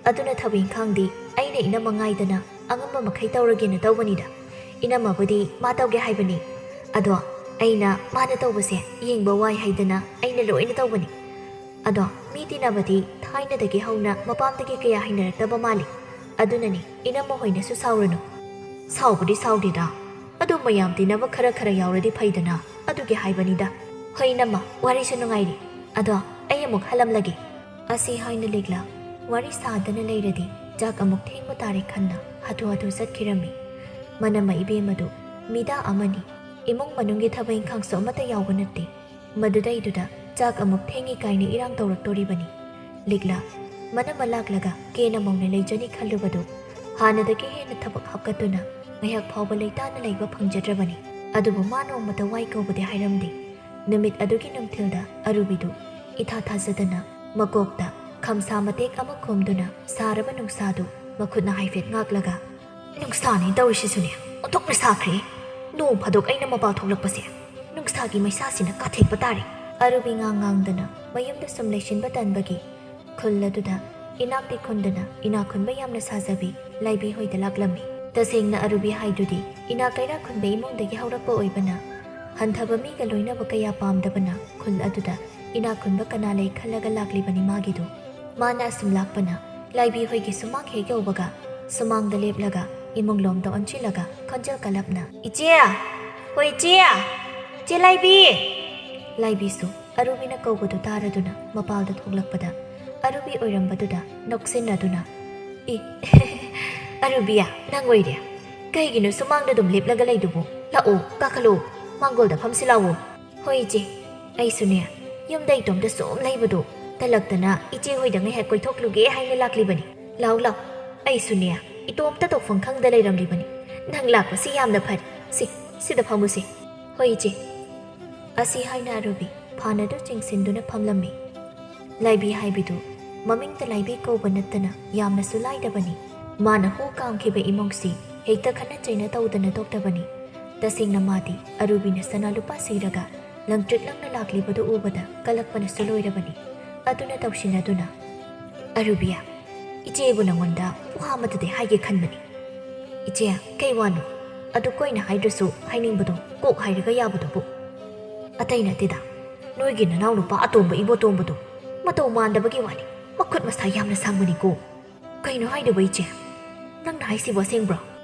ꯑꯗꯨꯅ ꯊꯕꯛ ꯏꯪꯈꯥꯡꯗꯤ ꯑꯩꯅ ꯏꯅꯝꯃ ꯉꯥꯏꯗꯅ ꯑꯉꯝꯕ ꯃꯈꯩ ꯇꯧꯔꯒꯦꯅ ꯇꯧꯕꯅꯤꯗ꯫ ꯏꯅꯝꯃꯕꯨꯗꯤ ꯃꯥ ꯇꯧꯒꯦ ꯍꯥꯏꯕꯅꯤ, ꯑꯗꯣ ꯑꯩꯅ ꯃꯥꯅ ꯇꯧꯕꯁꯦ ꯌꯦꯡꯕ ꯋꯥꯏ ꯍꯥꯏꯗꯅ ꯑꯩꯅ ꯂꯣꯏꯅ ꯇꯧꯕꯅꯤ꯫ ꯑꯗꯣ ꯃꯤ ꯇꯤꯟꯅꯕꯗꯤ ꯊꯥꯏꯅꯗꯒꯤ ꯍꯧꯅ ꯃꯄꯥꯝꯗꯒꯤ ꯀꯌꯥ ꯍꯩꯅꯔꯛꯇꯕ ꯃꯥꯜꯂꯤ, ꯑꯗꯨꯅꯅꯤ ꯏꯅꯝꯃ ꯍꯣꯏꯅꯁꯨ ꯁꯥꯎꯔꯨꯅꯨ꯫" "ꯁꯥꯎꯕꯗꯤ ꯁꯥꯎꯗꯦꯗ, ꯑꯗꯨ ꯃꯌꯥꯝ ꯇꯤꯟꯅꯕ ꯈꯔ ꯈꯔ ꯌꯥꯎꯔꯗꯤ ꯐꯩꯗꯅ, ꯑꯗꯨꯒꯤ ꯍꯥꯏꯕꯅꯤꯗ꯫ ꯍꯣꯏ ꯏꯅꯝꯃ, ꯋꯥꯔꯤꯁꯨ ꯅꯨꯡꯉꯥꯏꯔꯤ꯫ ꯑꯗꯣ ꯑꯩ ꯑꯃꯨꯛ ꯍꯜꯂꯝꯂꯒꯦ꯫" ꯑꯁꯤ ꯍꯥꯏꯅ ꯂꯤꯛꯂꯥ ꯋꯥꯔꯤ ꯁꯥꯗꯅ ꯂꯩꯔꯗꯤ ꯆꯥꯛ ꯑꯃꯨꯛ ꯊꯦꯡꯕ ꯇꯥꯔꯦ ꯈꯟꯅ ꯍꯥꯊꯨ ꯍꯥꯊꯨ ꯆꯠꯈꯤꯔꯝꯃꯤ꯫ ꯃꯅꯝꯃ ꯏꯕꯦꯝꯃꯗꯨ ꯃꯤꯗꯥ ꯑꯃꯅꯤ, ꯏꯃꯨꯡ ꯃꯅꯨꯡꯒꯤ ꯊꯕꯛ ꯏꯪꯈꯥꯡꯁꯨ ꯑꯃꯠꯇ ꯌꯥꯎꯕ ꯅꯠꯇꯦ꯫ ꯃꯗꯨꯗꯩꯗꯨꯗ ꯆꯥꯛ ꯑꯃꯨꯛ ꯊꯦꯡꯉꯤ ꯀꯥꯏꯅ ꯏꯔꯥꯡ ꯇꯧꯔꯛꯇꯣꯔꯤꯕꯅꯤ꯫ ꯂꯤꯛꯂꯥ, ꯃꯅꯝꯃ ꯂꯥꯛꯂꯒ ꯀꯦꯅ ꯃꯧꯅ ꯂꯩꯖꯅꯤ ꯈꯜꯂꯨꯕꯗꯨ ꯍꯥꯟꯅꯗꯒꯤ ꯍꯦꯟꯅ ꯊꯕꯛ ꯍꯥꯞꯀꯠꯇꯨꯅ ꯉꯥꯏꯍꯥꯛ ꯐꯥꯎꯕ ꯂꯩꯇꯥꯅ ꯂꯩꯕ ꯐꯪꯖꯗ꯭ꯔꯕꯅꯤ꯫ ꯑꯗꯨꯕꯨ ꯃꯥ ꯅꯣꯡꯃꯇ ꯋꯥꯏ ꯀꯧꯕꯗꯤ ꯍꯥꯏꯔꯝꯗꯦ꯫ ꯅꯨꯃꯤꯠ ꯑꯗꯨꯒꯤ ꯅꯨꯡꯊꯤꯜꯗ ꯑꯔꯨꯕꯤꯗꯨ ꯏꯊꯥ ꯊꯥꯖꯗꯅ ꯃꯀꯣꯛꯇ ꯈꯝꯁꯥ ꯃꯇꯦꯛ ꯑꯃ ꯈꯣꯝꯗꯨꯅ ꯁꯥꯔꯕ ꯅꯨꯡꯁꯥꯗꯨ ꯃꯈꯨꯠꯅ ꯍꯥꯏꯐꯦꯠ ꯉꯥꯛꯂꯒ, "ꯅꯨꯡꯁꯥꯅꯤ ꯇꯧꯔꯤꯁꯤꯁꯨꯅꯦ, ꯑꯣꯟꯊꯣꯛꯅ ꯁꯥꯈ꯭ꯔꯦ꯫ ꯅꯣꯡ ꯐꯥꯗꯣꯛ ꯑꯩꯅ ꯃꯄꯥꯟ ꯊꯣꯛꯂꯛꯄꯁꯦ ꯅꯨꯡꯁꯥꯒꯤ ꯃꯩꯁꯥꯁꯤꯅ ꯀꯥꯊꯦꯛꯄ ꯇꯥꯔꯦ꯫" ꯑꯔꯨꯕꯤ ꯉꯥꯡ ꯉꯥꯡꯗꯅ ꯃꯌꯨꯝꯗ ꯁꯨꯝ ꯂꯩꯁꯤꯟꯕ ꯇꯟꯕꯒꯤ ꯈꯨꯜ ꯑꯗꯨꯗ ꯏꯅꯥꯛꯇꯤ ꯈꯨꯟꯗꯅ ꯏꯅꯥꯛ ꯈꯨꯟꯕ ꯌꯥꯝꯅ ꯁꯥꯖꯕꯤ ꯂꯥꯏꯕꯤ ꯍꯣꯏꯗ ꯂꯥꯛꯂꯝꯃꯤ꯫ ꯇꯁꯦꯡꯅ ꯑꯔꯨꯕꯤ ꯍꯥꯏꯗꯨꯗꯤ ꯏꯅꯥꯛ ꯀꯩꯔꯥꯛ ꯈꯨꯟꯕ ꯏꯃꯨꯡꯗꯒꯤ ꯍꯧꯔꯛꯄ ꯑꯣꯏꯕꯅ, ꯍꯟꯊꯕ ꯃꯤꯒ ꯂꯣꯏꯅꯕ ꯀꯌꯥ ꯄꯥꯝꯗꯕꯅ, ꯈꯨꯜ ꯑꯗꯨꯗ ꯏꯅꯥꯛ ꯈꯨꯟꯕ ꯀꯅꯥ ꯂꯩ ꯈꯜꯂꯒ ꯂꯥꯛꯂꯤꯕꯅꯤ ꯃꯥꯒꯤꯗꯨ꯫ ꯃꯥꯅ ꯑꯁꯨꯝ ꯂꯥꯛꯄꯅ ꯂꯥꯏꯕꯤ ꯍꯣꯏꯒꯤ ꯁꯨꯃꯥꯡ ꯍꯦꯛ ꯌꯧꯕꯒ, ꯁꯨꯃꯥꯡꯗ ꯂꯦꯞꯂꯒ ꯏꯃꯨꯡꯂꯣꯝꯗ ꯑꯣꯟꯁꯤꯜꯂꯒ ꯈꯣꯟꯖꯦꯜ ꯀꯜꯂꯞꯅ, "ꯏꯆꯦ! ꯍꯣꯏ ꯏꯆꯦ! ꯏꯆꯦ ꯂꯥꯏꯕꯤ!" ꯂꯥꯏꯕꯤꯁꯨ ꯑꯔꯨꯕꯤꯅ ꯀꯧꯕꯗꯨ ꯇꯥꯔꯗꯨꯅ ꯃꯄꯥꯜꯗ ꯊꯣꯛꯂꯛꯄꯗ, ꯑꯔꯨꯕꯤ ꯑꯣꯏꯔꯝꯕꯗꯨꯗ ꯅꯣꯛꯁꯤꯟꯅꯗꯨꯅ, "ꯏ, ꯑꯔꯨꯕꯤꯌꯥ, ꯅꯪ ꯑꯣꯏꯔꯦ? ꯀꯩꯒꯤꯅꯣ ꯁꯨꯃꯥꯡꯗ ꯑꯗꯨꯝ ꯂꯦꯞꯂꯒ ꯂꯩꯗꯨꯕꯨ? ꯂꯥꯛꯑꯣ, ꯀꯥꯈꯠꯂꯣ, ꯃꯥꯡꯒꯣꯜꯗ ꯐꯝꯁꯤ ꯂꯥꯛꯑꯣ꯫" "ꯍꯣꯏ ꯏꯆꯦ, ꯑꯩꯁꯨꯅꯦ, ꯌꯨꯝꯗ ꯏꯇꯣꯝꯇ ꯁꯨꯝ ꯂꯩꯕꯗꯣ ꯇꯜꯂꯛꯇꯅ ꯏꯆꯦ ꯍꯣꯏꯗ ꯉꯥꯏꯍꯥꯛ ꯀꯣꯏꯊꯣꯛꯂꯨꯒꯦ ꯍꯥꯏꯅ ꯂꯥꯛꯂꯤꯕꯅꯤ꯫ ꯂꯥꯛꯑꯣ, ꯂꯥꯛꯑꯣ, ꯑꯩꯁꯨꯅꯦ, ꯏꯇꯣꯝꯇ ꯇꯧꯐꯝ ꯈꯪꯗ ꯂꯩꯔꯝꯂꯤꯕꯅꯤ꯫ ꯅꯪ ꯂꯥꯛꯄꯁꯤ ꯌꯥꯝꯅ ꯐꯔꯦ꯫ ꯁꯤ, ꯁꯤꯗ ꯐꯝꯃꯨꯁꯦ꯫" "ꯍꯣꯏ ꯏꯆꯦ꯫" ꯑꯁꯤ ꯍꯥꯏꯅ ꯑꯔꯨꯕꯤ ꯐꯥꯅꯗꯨ ꯆꯤꯡꯁꯤꯟꯗꯨꯅ ꯐꯝꯂꯝꯃꯤ꯫ ꯂꯥꯏꯕꯤ ꯍꯥꯏꯕꯤꯗꯨ ꯃꯃꯤꯡꯇ ꯂꯥꯏꯕꯤ ꯀꯧꯕ ꯅꯠꯇꯅ ꯌꯥꯝꯅꯁꯨ ꯂꯥꯏꯗꯕꯅꯤ꯫ ꯃꯥꯅ ꯍꯨ ꯀꯥꯝꯈꯤꯕ ꯏꯃꯨꯡꯁꯤ ꯍꯦꯛꯇ ꯈꯠꯅ ꯆꯩꯅ ꯇꯧꯗꯅ ꯇꯣꯛꯇꯕꯅꯤ꯫ ꯇꯁꯦꯡꯅ ꯃꯥꯗꯤ ꯑꯔꯨꯕꯤꯅ ꯁꯅꯥ ꯂꯨꯄꯥ ꯁꯤꯔꯒ ꯂꯪꯇ꯭ꯔꯤꯛ ꯂꯪꯅ ꯂꯥꯛꯂꯤꯕꯗꯨ ꯎꯕꯗ ꯀꯂꯛꯄꯅꯁꯨ ꯂꯣꯏꯔꯕꯅꯤ꯫ ꯑꯗꯨꯅ ꯇꯧꯁꯤꯟꯅꯗꯨꯅ, "ꯑꯔꯨꯕꯤꯌꯥ, ꯏꯆꯦꯕꯨ ꯅꯉꯣꯟꯗ ꯋꯥ ꯑꯃꯇꯗꯤ ꯍꯥꯏꯒꯦ ꯈꯟꯕꯅꯤ꯫" "ꯏꯆꯦ, ꯀꯩ ꯋꯥꯅꯣ? ꯑꯗꯨ ꯀꯣꯏꯅ ꯍꯥꯏꯗ꯭ꯔꯁꯨ ꯍꯥꯏꯅꯤꯡꯕꯗꯣ ꯀꯣꯛ ꯍꯥꯏꯔꯒ ꯌꯥꯕꯗꯨꯕꯨ꯫" "ꯑꯇꯩ ꯅꯠꯇꯦꯗ, ꯅꯣꯏꯒꯤ ꯅꯅꯥꯎ ꯅꯨꯄꯥ ꯑꯇꯣꯝꯕ ꯏꯕꯣꯇꯣꯝꯕꯗꯣ ꯃꯇꯧ ꯃꯥꯟꯗꯕꯒꯤ ꯋꯥꯅꯤ, ꯃꯈꯨꯠ ꯃꯁꯥ ꯌꯥꯝꯅ ꯁꯥꯡꯕꯅꯤꯀꯣ꯫" "ꯀꯩꯅꯣ ꯍꯥꯏꯗꯨꯕꯨ ꯏꯆꯦ? ꯅꯪꯅ ꯍꯥꯏꯁꯤꯕꯨ ꯑꯁꯦꯡꯕ꯭ꯔꯣ?"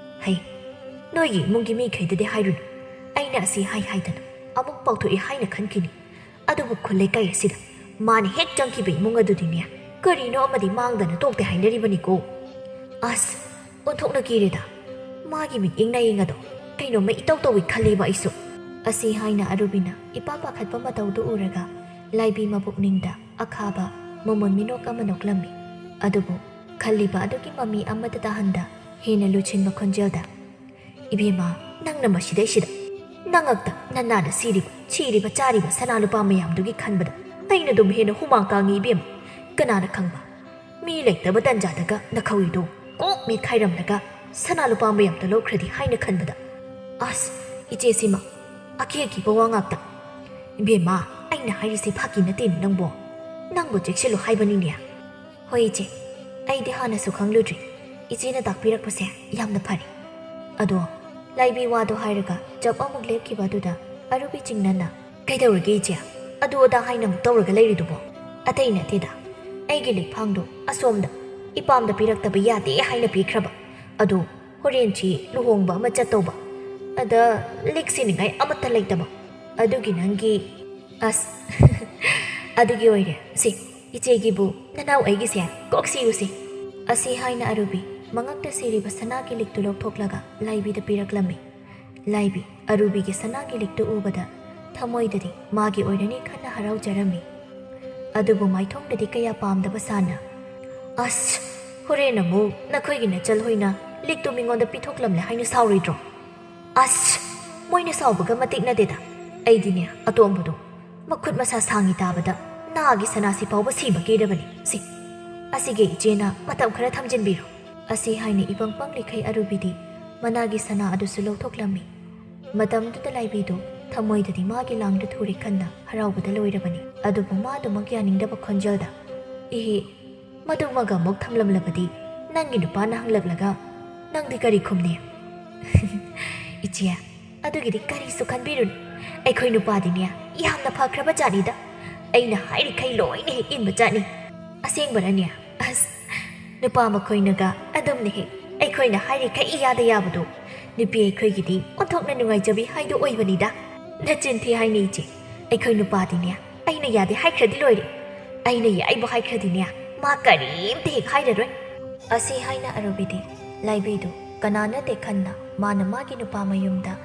"ꯍꯩ, ꯅꯣꯏꯒꯤ ꯏꯃꯨꯡꯒꯤ ꯃꯤꯈꯩꯗꯗꯤ ꯍꯥꯏꯔꯨꯅꯨ꯫ ꯑꯩꯅ ꯑꯁꯤ ꯍꯥꯏ ꯍꯥꯏꯗꯅ ꯑꯃꯨꯛ ꯄꯥꯎꯊꯣꯛꯏ ꯍꯥꯏꯅ ꯈꯟꯈꯤꯅꯤ꯫ ꯑꯗꯨꯕꯨ ꯈꯨꯜ ꯂꯩꯀꯥꯏ ꯑꯁꯤꯗ ꯃꯥꯅ ꯍꯦꯛ ꯆꯪꯈꯤꯕ ꯏꯃꯨꯡ ꯑꯗꯨꯗꯤꯅꯦ, ꯀꯔꯤꯅꯣ ꯑꯃꯗꯤ ꯃꯥꯡꯗꯅ ꯇꯣꯛꯇꯦ ꯍꯥꯏꯅꯔꯤꯕꯅꯤꯀꯣ꯫ ꯑꯁ, ꯑꯣꯟꯊꯣꯛꯅ ꯀꯤꯔꯦꯗ꯫ ꯃꯥꯒꯤ ꯃꯤꯠꯌꯦꯡ ꯅꯥꯌꯦꯡ ꯑꯗꯣ ꯀꯩꯅꯣꯝꯃ ꯏꯇꯧ ꯇꯧꯏ ꯈꯜꯂꯦꯕ ꯑꯩꯁꯨ꯫" ꯑꯁꯤ ꯍꯥꯏꯅ ꯑꯔꯨꯕꯤꯅ ꯏꯄꯥ ꯄꯥꯈꯠꯄ ꯃꯇꯧꯗꯨ ꯎꯔꯒ ꯂꯥꯏꯕꯤ ꯃꯄꯨꯛꯅꯤꯡꯗ ꯑꯈꯥꯕ ꯃꯃꯣꯟ ꯃꯤꯅꯣꯛ ꯑꯃ ꯅꯣꯛꯂꯝꯃꯤ꯫ ꯑꯗꯨꯕꯨ ꯈꯜꯂꯤꯕ ꯑꯗꯨꯒꯤ ꯃꯃꯤ ꯑꯃꯠꯇ ꯇꯥꯍꯟꯗ ꯍꯦꯟꯅ ꯂꯨꯁꯤꯟꯕ ꯈꯣꯟꯖꯦꯜꯗ, "ꯏꯕꯦꯝꯃ, ꯅꯪꯅ ꯃꯁꯤꯗꯩꯁꯤꯗ ꯅꯉꯛꯇ ꯅꯅꯥꯗ ꯁꯤꯔꯤꯕ, ꯁꯤꯔꯤꯕ ꯆꯥꯔꯤꯕ ꯁꯅꯥ ꯂꯨꯄꯥ ꯃꯌꯥꯝꯗꯨꯒꯤ ꯈꯟꯕꯗ ꯑꯩꯅ ꯑꯗꯨꯝ ꯍꯦꯟꯅ ꯍꯨꯃꯥꯡ ꯀꯥꯡꯉꯤ ꯏꯕꯦꯝꯃ꯫ ꯀꯅꯥꯅ ꯈꯪꯕ, ꯃꯤ ꯂꯩꯇꯕ ꯇꯟꯖꯥꯗꯒ ꯅꯈꯧꯔꯤꯗꯣ ꯀꯣꯛ ꯃꯦꯠꯈꯥꯏꯔꯝꯂꯒ ꯁꯅꯥ ꯂꯨꯄꯥ ꯃꯌꯥꯝꯗꯣ ꯂꯧꯈ꯭ꯔꯗꯤ ꯍꯥꯏꯅ ꯈꯟꯕꯗ꯫ ꯑꯁ, ꯏꯆꯦꯁꯤꯃ ꯑꯀꯤ ꯑꯀꯤꯕ ꯋꯥ ꯉꯥꯛꯇ꯫ ꯏꯕꯦꯝꯃ, ꯑꯩꯅ ꯍꯥꯏꯔꯤꯁꯦ ꯐꯥꯒꯤ ꯅꯠꯇꯦꯅꯦ ꯅꯪꯕꯣ꯫ ꯅꯪꯕꯨ ꯆꯦꯛꯁꯤꯜꯂꯨ ꯍꯥꯏꯕꯅꯤꯅꯦ꯫" "ꯍꯣꯏ ꯏꯆꯦ, ꯑꯩꯗꯤ ꯍꯥꯟꯅꯁꯨ ꯈꯪꯂꯨꯗ꯭ꯔꯤ꯫ ꯏꯆꯦꯅ ꯇꯥꯛꯄꯤꯔꯛꯄꯁꯦ ꯌꯥꯝꯅ ꯐꯔꯦ꯫ ꯑꯗꯣ ꯂꯥꯏꯕꯤ ꯋꯥꯗꯣ ꯍꯥꯏꯔꯒ ꯆꯞ ꯑꯃꯨꯛ ꯂꯦꯞꯈꯤꯕ ꯑꯗꯨꯗ ꯑꯔꯨꯕꯤ ꯆꯤꯡꯅꯅ, "ꯀꯩꯗꯧꯔꯒꯦ ꯏꯆꯦ? ꯑꯗꯨ ꯑꯗꯥ ꯍꯥꯏꯅ ꯑꯃꯨꯛ ꯇꯧꯔꯒ ꯂꯩꯔꯤꯗꯨꯕꯣ?" "ꯑꯇꯩ ꯅꯠꯇꯦꯗ, ꯑꯩꯒꯤ ꯂꯤꯛꯐꯥꯡꯗꯣ ꯑꯁꯣꯝꯗ ꯏꯄꯥꯝꯗ ꯄꯤꯔꯛꯇꯕ ꯌꯥꯗꯦ ꯍꯥꯏꯅ ꯄꯤꯈ꯭ꯔꯕ꯫ ꯑꯗꯣ ꯍꯣꯔꯦꯟꯁꯤ ꯂꯨꯍꯣꯡꯕ ꯑꯃ ꯆꯠꯇꯧꯕ꯫ ꯑꯗ ꯂꯤꯛ ꯁꯤꯅꯤꯡꯉꯥꯏ ꯑꯃꯠꯇ ꯂꯩꯇꯕ꯫ ꯑꯗꯨꯒꯤ ꯅꯪꯒꯤ, ꯑꯁ, ꯑꯗꯨꯒꯤ ꯑꯣꯏꯔꯦ꯫ ꯁꯤ, ꯏꯆꯦꯒꯤꯕꯨ ꯅꯅꯥꯎ ꯑꯩꯒꯤꯁꯦ ꯀꯣꯛ ꯁꯤꯌꯨꯁꯤ꯫" ꯑꯁꯤ ꯍꯥꯏꯅ ꯑꯔꯨꯕꯤ ꯃꯉꯛꯇ ꯁꯤꯔꯤꯕ ꯁꯅꯥꯒꯤ ꯂꯤꯛꯇꯨ ꯂꯧꯊꯣꯛꯂꯒ ꯂꯥꯏꯕꯤꯗ ꯄꯤꯔꯛꯂꯝꯃꯤ꯫ ꯂꯥꯏꯕꯤ ꯑꯔꯨꯕꯤꯒꯤ ꯁꯅꯥꯒꯤ ꯂꯤꯛꯇꯨ ꯎꯕꯗ ꯊꯃꯣꯏꯗꯗꯤ ꯃꯥꯒꯤ ꯑꯣꯏꯔꯅꯤ ꯈꯟꯅ ꯍꯔꯥꯎꯖꯔꯝꯃꯤ꯫ ꯑꯗꯨꯕꯨ ꯃꯥꯏꯊꯣꯡꯗꯗꯤ ꯀꯌꯥ ꯄꯥꯝꯗꯕ ꯁꯥꯅ, "ꯑꯁ, ꯍꯣꯔꯦꯟ ꯑꯃꯨꯛ ꯅꯈꯣꯏꯒꯤ ꯅꯆꯜ ꯍꯣꯏꯅ ꯂꯤꯛꯇꯨ ꯃꯤꯉꯣꯟꯗ ꯄꯤꯊꯣꯛꯂꯝꯂꯦ ꯍꯥꯏꯅ ꯁꯥꯎꯔꯣꯏꯗ꯭ꯔꯣ? ꯑꯁ, ꯃꯣꯏꯅ ꯁꯥꯎꯕꯒ ꯃꯇꯤꯛ ꯅꯠꯇꯦꯗ꯫ ꯑꯩꯗꯤꯅꯦ, ꯑꯇꯣꯝꯕꯗꯣ ꯃꯈꯨꯠ ꯃꯁꯥ ꯁꯥꯡꯉꯤ ꯇꯥꯕꯗ ꯅꯥꯒꯤ ꯁꯅꯥꯁꯤ ꯐꯥꯎꯕ ꯁꯤꯕ ꯀꯤꯔꯕꯅꯤ꯫ ꯁꯤ, ꯑꯁꯤꯒꯤ ꯏꯆꯦꯅ ꯃꯇꯝ ꯈꯔ ꯊꯝꯖꯤꯟꯕꯤꯔꯣ꯫" ꯑꯁꯤ ꯍꯥꯏꯅ ꯏꯄꯪ ꯄꯪꯂꯤꯈꯩ ꯑꯔꯨꯕꯤꯗꯤ ꯃꯅꯥꯒꯤ ꯁꯅꯥ ꯑꯗꯨꯁꯨ ꯂꯧꯊꯣꯛꯂꯝꯃꯤ꯫ ꯃꯇꯝꯗꯨꯗ ꯂꯥꯏꯕꯤꯗꯨ ꯊꯃꯣꯏꯗꯗꯤ ꯃꯥꯒꯤ ꯂꯥꯡꯗ ꯊꯨꯔꯦ ꯈꯟꯅ ꯍꯔꯥꯎꯕꯗ ꯂꯣꯏꯔꯕꯅꯤ꯫ ꯑꯗꯨꯕꯨ ꯃꯥꯗꯨꯃꯛ ꯌꯥꯅꯤꯡꯗꯕ ꯈꯣꯟꯖꯦꯜꯗ, "ꯏꯍꯤ, ꯃꯗꯨꯃꯒ ꯑꯃꯨꯛ ꯊꯝꯂꯝꯂꯕꯗꯤ ꯅꯪꯒꯤ ꯅꯨꯄꯥꯅ ꯍꯪꯂꯛꯂꯒ ꯅꯪꯗꯤ ꯀꯔꯤ ꯈꯨꯝꯅꯤ?" "ꯏꯆꯦ, ꯑꯗꯨꯒꯤꯗꯤ ꯀꯔꯤꯁꯨ ꯈꯟꯕꯤꯔꯨꯅꯨ꯫ ꯑꯩꯈꯣꯏ ꯅꯨꯄꯥꯗꯤꯅꯦ ꯌꯥꯝꯅ ꯐꯈ꯭ꯔꯕ ꯖꯥꯠꯅꯤꯗ꯫ ꯑꯩꯅ ꯍꯥꯏꯔꯤꯈꯩ ꯂꯣꯏꯅ ꯍꯦꯛ ꯏꯟꯕ ꯖꯥꯠꯅꯤ꯫" "ꯑꯁꯦꯡꯕꯔꯅꯦ? ꯑꯁ, ꯅꯨꯄꯥ ꯃꯈꯣꯏꯅꯒ ꯑꯗꯨꯝꯅ ꯍꯦꯛ ꯑꯩꯈꯣꯏꯅ ꯍꯥꯏꯔꯤꯈꯩ ꯏꯌꯥꯗ ꯌꯥꯕꯗꯣ ꯅꯨꯄꯤ ꯑꯩꯈꯣꯏꯒꯤꯗꯤ ꯑꯣꯟꯊꯣꯛꯅ ꯅꯨꯡꯉꯥꯏꯖꯕꯤ ꯍꯥꯏꯗꯣ ꯑꯣꯏꯕꯅꯤꯗ꯫ ꯅꯆꯤꯟ ꯊꯤ ꯍꯥꯏꯅꯤ ꯏꯆꯦ, ꯑꯩꯈꯣꯏ ꯅꯨꯄꯥꯗꯤꯅꯦ ꯑꯩꯅ ꯌꯥꯗꯦ ꯍꯥꯏꯈ꯭ꯔꯗꯤ ꯂꯣꯏꯔꯦ꯫ ꯑꯩꯅ ꯌꯥꯏꯕꯨ ꯍꯥꯏꯈ꯭ꯔꯗꯤꯅꯦ ꯃꯥ ꯀꯔꯤꯝꯇ ꯍꯦꯛ ꯍꯥꯏꯔꯔꯣꯏ꯫" ꯑꯁꯤ ꯍꯥꯏꯅ ꯑꯔꯨꯕꯤꯗꯤ ꯂꯥꯏꯕꯤꯗꯨ ꯀꯅꯥ ꯅꯠꯇꯦ ꯈꯟꯅ ꯃꯥꯅ ꯃꯥꯒꯤ ꯅꯨꯄꯥ ꯃꯌꯨꯝꯗ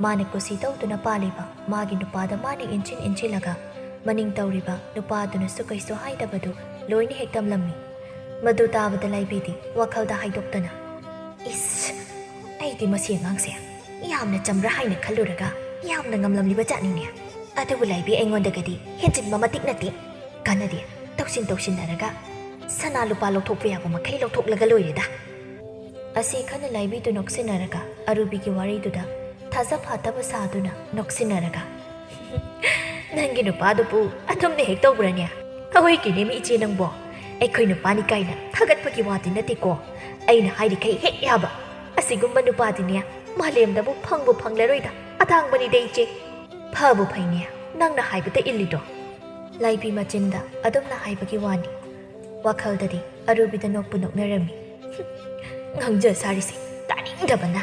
ꯃꯥꯅ ꯀꯨꯁꯤ ꯇꯧꯗꯨꯅ ꯄꯥꯜꯂꯤꯕ ꯃꯥꯒꯤ ꯅꯨꯄꯥꯗ ꯃꯥꯅ ꯏꯟꯁꯤꯟ ꯏꯟꯁꯤꯜꯂꯒ ꯃꯅꯤꯡ ꯇꯧꯔꯤꯕ ꯅꯨꯄꯥꯗꯨꯅꯁꯨ ꯀꯩꯁꯨ ꯍꯥꯏꯗꯕꯗꯨ ꯂꯣꯏꯅ ꯍꯦꯛ ꯇꯝꯂꯝꯃꯤ꯫ ꯃꯗꯨ ꯇꯥꯕꯗ ꯂꯥꯏꯕꯤꯗꯤ ꯋꯥꯈꯜꯗ ꯍꯥꯏꯗꯣꯛꯇꯅ, "ꯏꯁ, ꯑꯩꯗꯤ ꯃꯁꯤ ꯑꯉꯥꯡꯁꯦ ꯌꯥꯝꯅ ꯆꯝꯕ꯭ꯔꯥ ꯍꯥꯏꯅ ꯈꯜꯂꯨꯔꯒ ꯌꯥꯝꯅ ꯉꯝꯂꯝꯂꯤꯕ ꯖꯥꯠꯅꯤꯅꯦ꯫ ꯑꯗꯨꯕꯨ ꯂꯥꯏꯕꯤ ꯑꯩꯉꯣꯟꯗꯒꯗꯤ ꯍꯦꯟꯖꯤꯟꯕ ꯃꯇꯤꯛ ꯅꯠꯇꯦ꯫ ꯀꯥꯟꯅꯗꯦ, ꯇꯧꯁꯤꯟ ꯇꯧꯁꯤꯟꯅꯔꯒ ꯁꯅꯥ ꯂꯨꯄꯥ ꯂꯧꯊꯣꯛꯄ ꯌꯥꯕ ꯃꯈꯩ ꯂꯧꯊꯣꯛꯂꯒ ꯂꯣꯏꯔꯦꯗ꯫" ꯑꯁꯤ ꯈꯟꯅ ꯂꯥꯏꯕꯤꯗꯨ ꯅꯣꯛꯁꯤꯟꯅꯔꯒ ꯑꯔꯨꯕꯤꯒꯤ ꯋꯥꯔꯤꯗꯨꯗ ꯊꯥꯖ ꯐꯥꯠꯇꯕ ꯁꯥꯗꯨꯅ ꯅꯣꯛꯁꯤꯟꯅꯔꯒ, "ꯅꯪꯒꯤ ꯅꯨꯄꯥꯗꯨꯕꯨ ꯑꯗꯨꯝꯅ ꯍꯦꯛ ꯇꯧꯕ꯭ꯔꯅꯦ? ꯑꯩꯈꯣꯏꯒꯤꯅꯦꯃꯤ ꯏꯆꯦ ꯅꯪꯕꯣ꯫ ꯑꯩꯈꯣꯏ ꯅꯨꯄꯥꯅꯤ ꯀꯥꯏꯅ ꯊꯥꯒꯠꯄꯒꯤ ꯋꯥꯗꯤ ꯅꯠꯇꯦꯀꯣ꯫ ꯑꯩꯅ ꯍꯥꯏꯔꯤꯈꯩ ꯍꯦꯛ ꯌꯥꯕ꯫ ꯑꯁꯤꯒꯨꯝꯕ ꯅꯨꯄꯥꯗꯤꯅꯦ, ꯃꯥꯂꯦꯝꯗꯕꯨ ꯐꯪꯕꯨ ꯐꯪꯂꯔꯣꯏꯗ꯫ ꯑꯇꯥꯡꯕꯅꯤꯗ ꯏꯆꯦ꯫ ꯐꯕꯨ ꯐꯩꯅꯦ, ꯅꯪꯅ ꯍꯥꯏꯕꯗ ꯏꯜꯂꯤꯗꯣ꯫ ꯂꯥꯏꯕꯤ ꯃꯆꯤꯟꯗ ꯑꯗꯨꯝꯅ ꯍꯥꯏꯕꯒꯤ ꯋꯥꯅꯤ꯫ ꯋꯥꯈꯜꯗꯗꯤ ꯑꯔꯨꯕꯤꯗ ꯅꯣꯛꯄꯨ ꯅꯣꯛꯅꯔꯝꯃꯤ꯫ ꯉꯥꯡꯖ ꯁꯥꯔꯤꯁꯦ ꯇꯥꯅꯤꯡꯗꯕꯅ꯫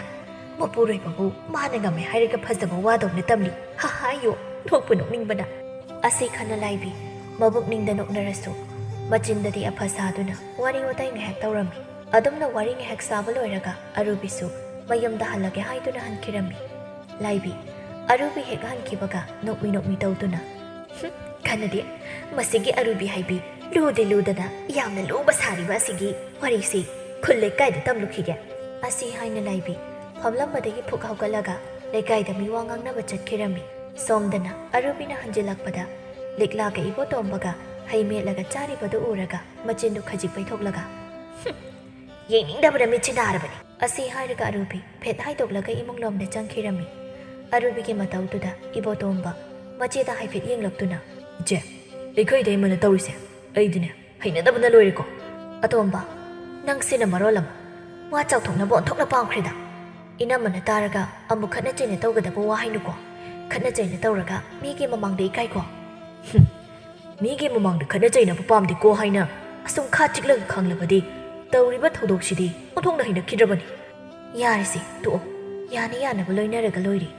ꯃꯄꯨꯔꯣꯏꯕꯕꯨ ꯃꯥꯅ ꯉꯝꯃꯦ ꯍꯥꯏꯔꯒ ꯐꯖꯕ ꯋꯥꯗꯧꯅ ꯇꯝꯂꯤ꯫ ꯍꯥꯍꯥꯌꯣ, ꯅꯣꯛꯄꯨ ꯅꯣꯛꯅꯤꯡꯕꯅ꯫ ꯑꯁꯤ ꯈꯟꯅ ꯂꯥꯏꯕꯤ ꯃꯕꯨꯛꯅꯤꯡꯗ ꯅꯣꯛꯅꯔꯁꯨ ꯃꯆꯤꯟꯗꯗꯤ ꯑꯐ ꯁꯥꯗꯨꯅ ꯋꯥꯔꯤ ꯋꯥꯇꯥꯏ ꯉꯥꯏꯍꯥꯛ ꯇꯧꯔꯝꯃꯤ꯫ ꯑꯗꯨꯝꯅ ꯋꯥꯔꯤ ꯉꯥꯏꯍꯥꯛ ꯁꯥꯕ ꯂꯣꯏꯔꯒ ꯑꯔꯨꯕꯤꯁꯨ ꯃꯌꯨꯝꯗ ꯍꯜꯂꯒꯦ ꯍꯥꯏꯗꯨꯅ ꯍꯟꯈꯤꯔꯝꯃꯤ꯫ ꯂꯥꯏꯕꯤ ꯑꯔꯨꯕꯤ ꯍꯦꯛ ꯍꯟꯈꯤꯕꯒ ꯅꯣꯛꯃꯤ ꯅꯣꯛꯃꯤ ꯇꯧꯗꯨꯅ, "ꯍꯨꯝ, ꯀꯥꯟꯅꯗꯦ, ꯃꯁꯤꯒꯤ ꯑꯔꯨꯕꯤ ꯍꯥꯏꯕꯤ ꯂꯨꯗꯤ ꯂꯨꯗꯅ ꯌꯥꯝꯅ ꯂꯨꯕ ꯁꯥꯔꯤꯕ ꯑꯁꯤꯒꯤ ꯋꯥꯔꯤꯁꯤ ꯈꯨꯜ ꯂꯩꯀꯥꯏꯗ ꯇꯝꯂꯨꯈꯤꯒꯦ"꯫ ꯑꯁꯤ ꯍꯥꯏꯅ ꯂꯥꯏꯕꯤ ꯐꯝꯂꯝꯕꯗꯒꯤ ꯐꯨꯛ ꯍꯧꯒꯠꯂꯒ ꯂꯩꯀꯥꯏꯗ ꯃꯤ ꯋꯥ ꯉꯥꯡꯅꯕ ꯆꯠꯈꯤꯔꯝꯃꯤ꯫ ꯁꯣꯝꯗꯅ ꯑꯔꯨꯕꯤꯅ ꯍꯟꯖꯤꯜꯂꯛꯄꯗ ꯂꯤꯛꯂꯥꯒ ꯏꯕꯣꯇꯣꯝꯕꯒ ꯍꯩ ꯃꯦꯠꯂꯒ ꯆꯥꯔꯤꯕꯗꯨ ꯎꯔꯒ ꯃꯆꯤꯟꯗꯨ ꯈꯖꯤꯛ ꯄꯩꯊꯣꯛꯂꯒ, "ꯍꯨꯝ, ꯌꯦꯡꯅꯤꯡꯗꯕꯅ ꯃꯤꯠꯁꯤ ꯅꯥꯔꯕꯅꯤ"꯫ ꯑꯁꯤ ꯍꯥꯏꯔꯒ ꯑꯔꯨꯕꯤ ꯐꯦꯠ ꯍꯥꯏꯗꯣꯛꯂꯒ ꯏꯃꯨꯡ ꯂꯣꯝꯗ ꯆꯪꯈꯤꯔꯝꯃꯤ꯫ ꯑꯔꯨꯕꯤꯒꯤ ꯃꯇꯧꯗꯨꯗ ꯏꯕꯣꯇꯣꯝꯕ ꯃꯆꯦꯗ ꯍꯥꯏꯐꯦꯠ ꯌꯦꯡꯂꯛꯇꯨꯅ, "ꯏꯆꯦ, ꯑꯩꯈꯣꯏ ꯏꯇꯩꯃꯅ ꯇꯧꯔꯤꯁꯦ ꯑꯩꯗꯤꯅꯦ ꯍꯩꯅꯗꯕꯅ ꯂꯣꯏꯔꯦꯀꯣ"꯫ ꯑꯇꯣꯝꯕ, ꯅꯪꯁꯤꯅ ꯃꯔꯣꯜ ꯑꯃ ꯋꯥ ꯆꯥꯎꯊꯣꯛꯅꯕ ꯑꯣꯟꯊꯣꯛꯅ ꯄꯥꯝꯈ꯭ꯔꯦꯗ꯫ ꯏꯅꯝꯃꯅ ꯇꯥꯔꯒ ꯑꯃꯨꯛ ꯈꯠꯅ ꯆꯩꯅ ꯇꯧꯒꯗꯕ ꯋꯥ ꯍꯥꯏꯅꯨꯀꯣ꯫ ꯈꯠꯅ ꯆꯩꯅ ꯇꯧꯔꯒ ꯃꯤꯒꯤ ꯃꯃꯥꯡꯗ ꯏꯀꯥꯏꯀꯣ꯫ ꯍꯨꯝ, ꯃꯤꯒꯤ ꯃꯃꯥꯡꯗ ꯈꯠꯅ ꯆꯩꯅꯕ ꯄꯥꯝꯗꯦꯀꯣ ꯍꯥꯏꯅ ꯑꯁꯨꯝ ꯈꯥ ꯆꯤꯛꯂꯒ ꯈꯪꯂꯕꯗꯤ ꯇꯧꯔꯤꯕ ꯊꯧꯗꯣꯛꯁꯤꯗꯤ ꯑꯣꯟꯊꯣꯛꯅ ꯍꯩꯅꯈꯤꯗ꯭ꯔꯕꯅꯤ꯫ ꯌꯥꯔꯤꯁꯦ ꯇꯣꯛꯑꯣ, ꯌꯥꯅ ꯌꯥꯅꯕ ꯂꯣꯏꯅꯔꯒ ꯂꯣꯏꯔꯦ꯫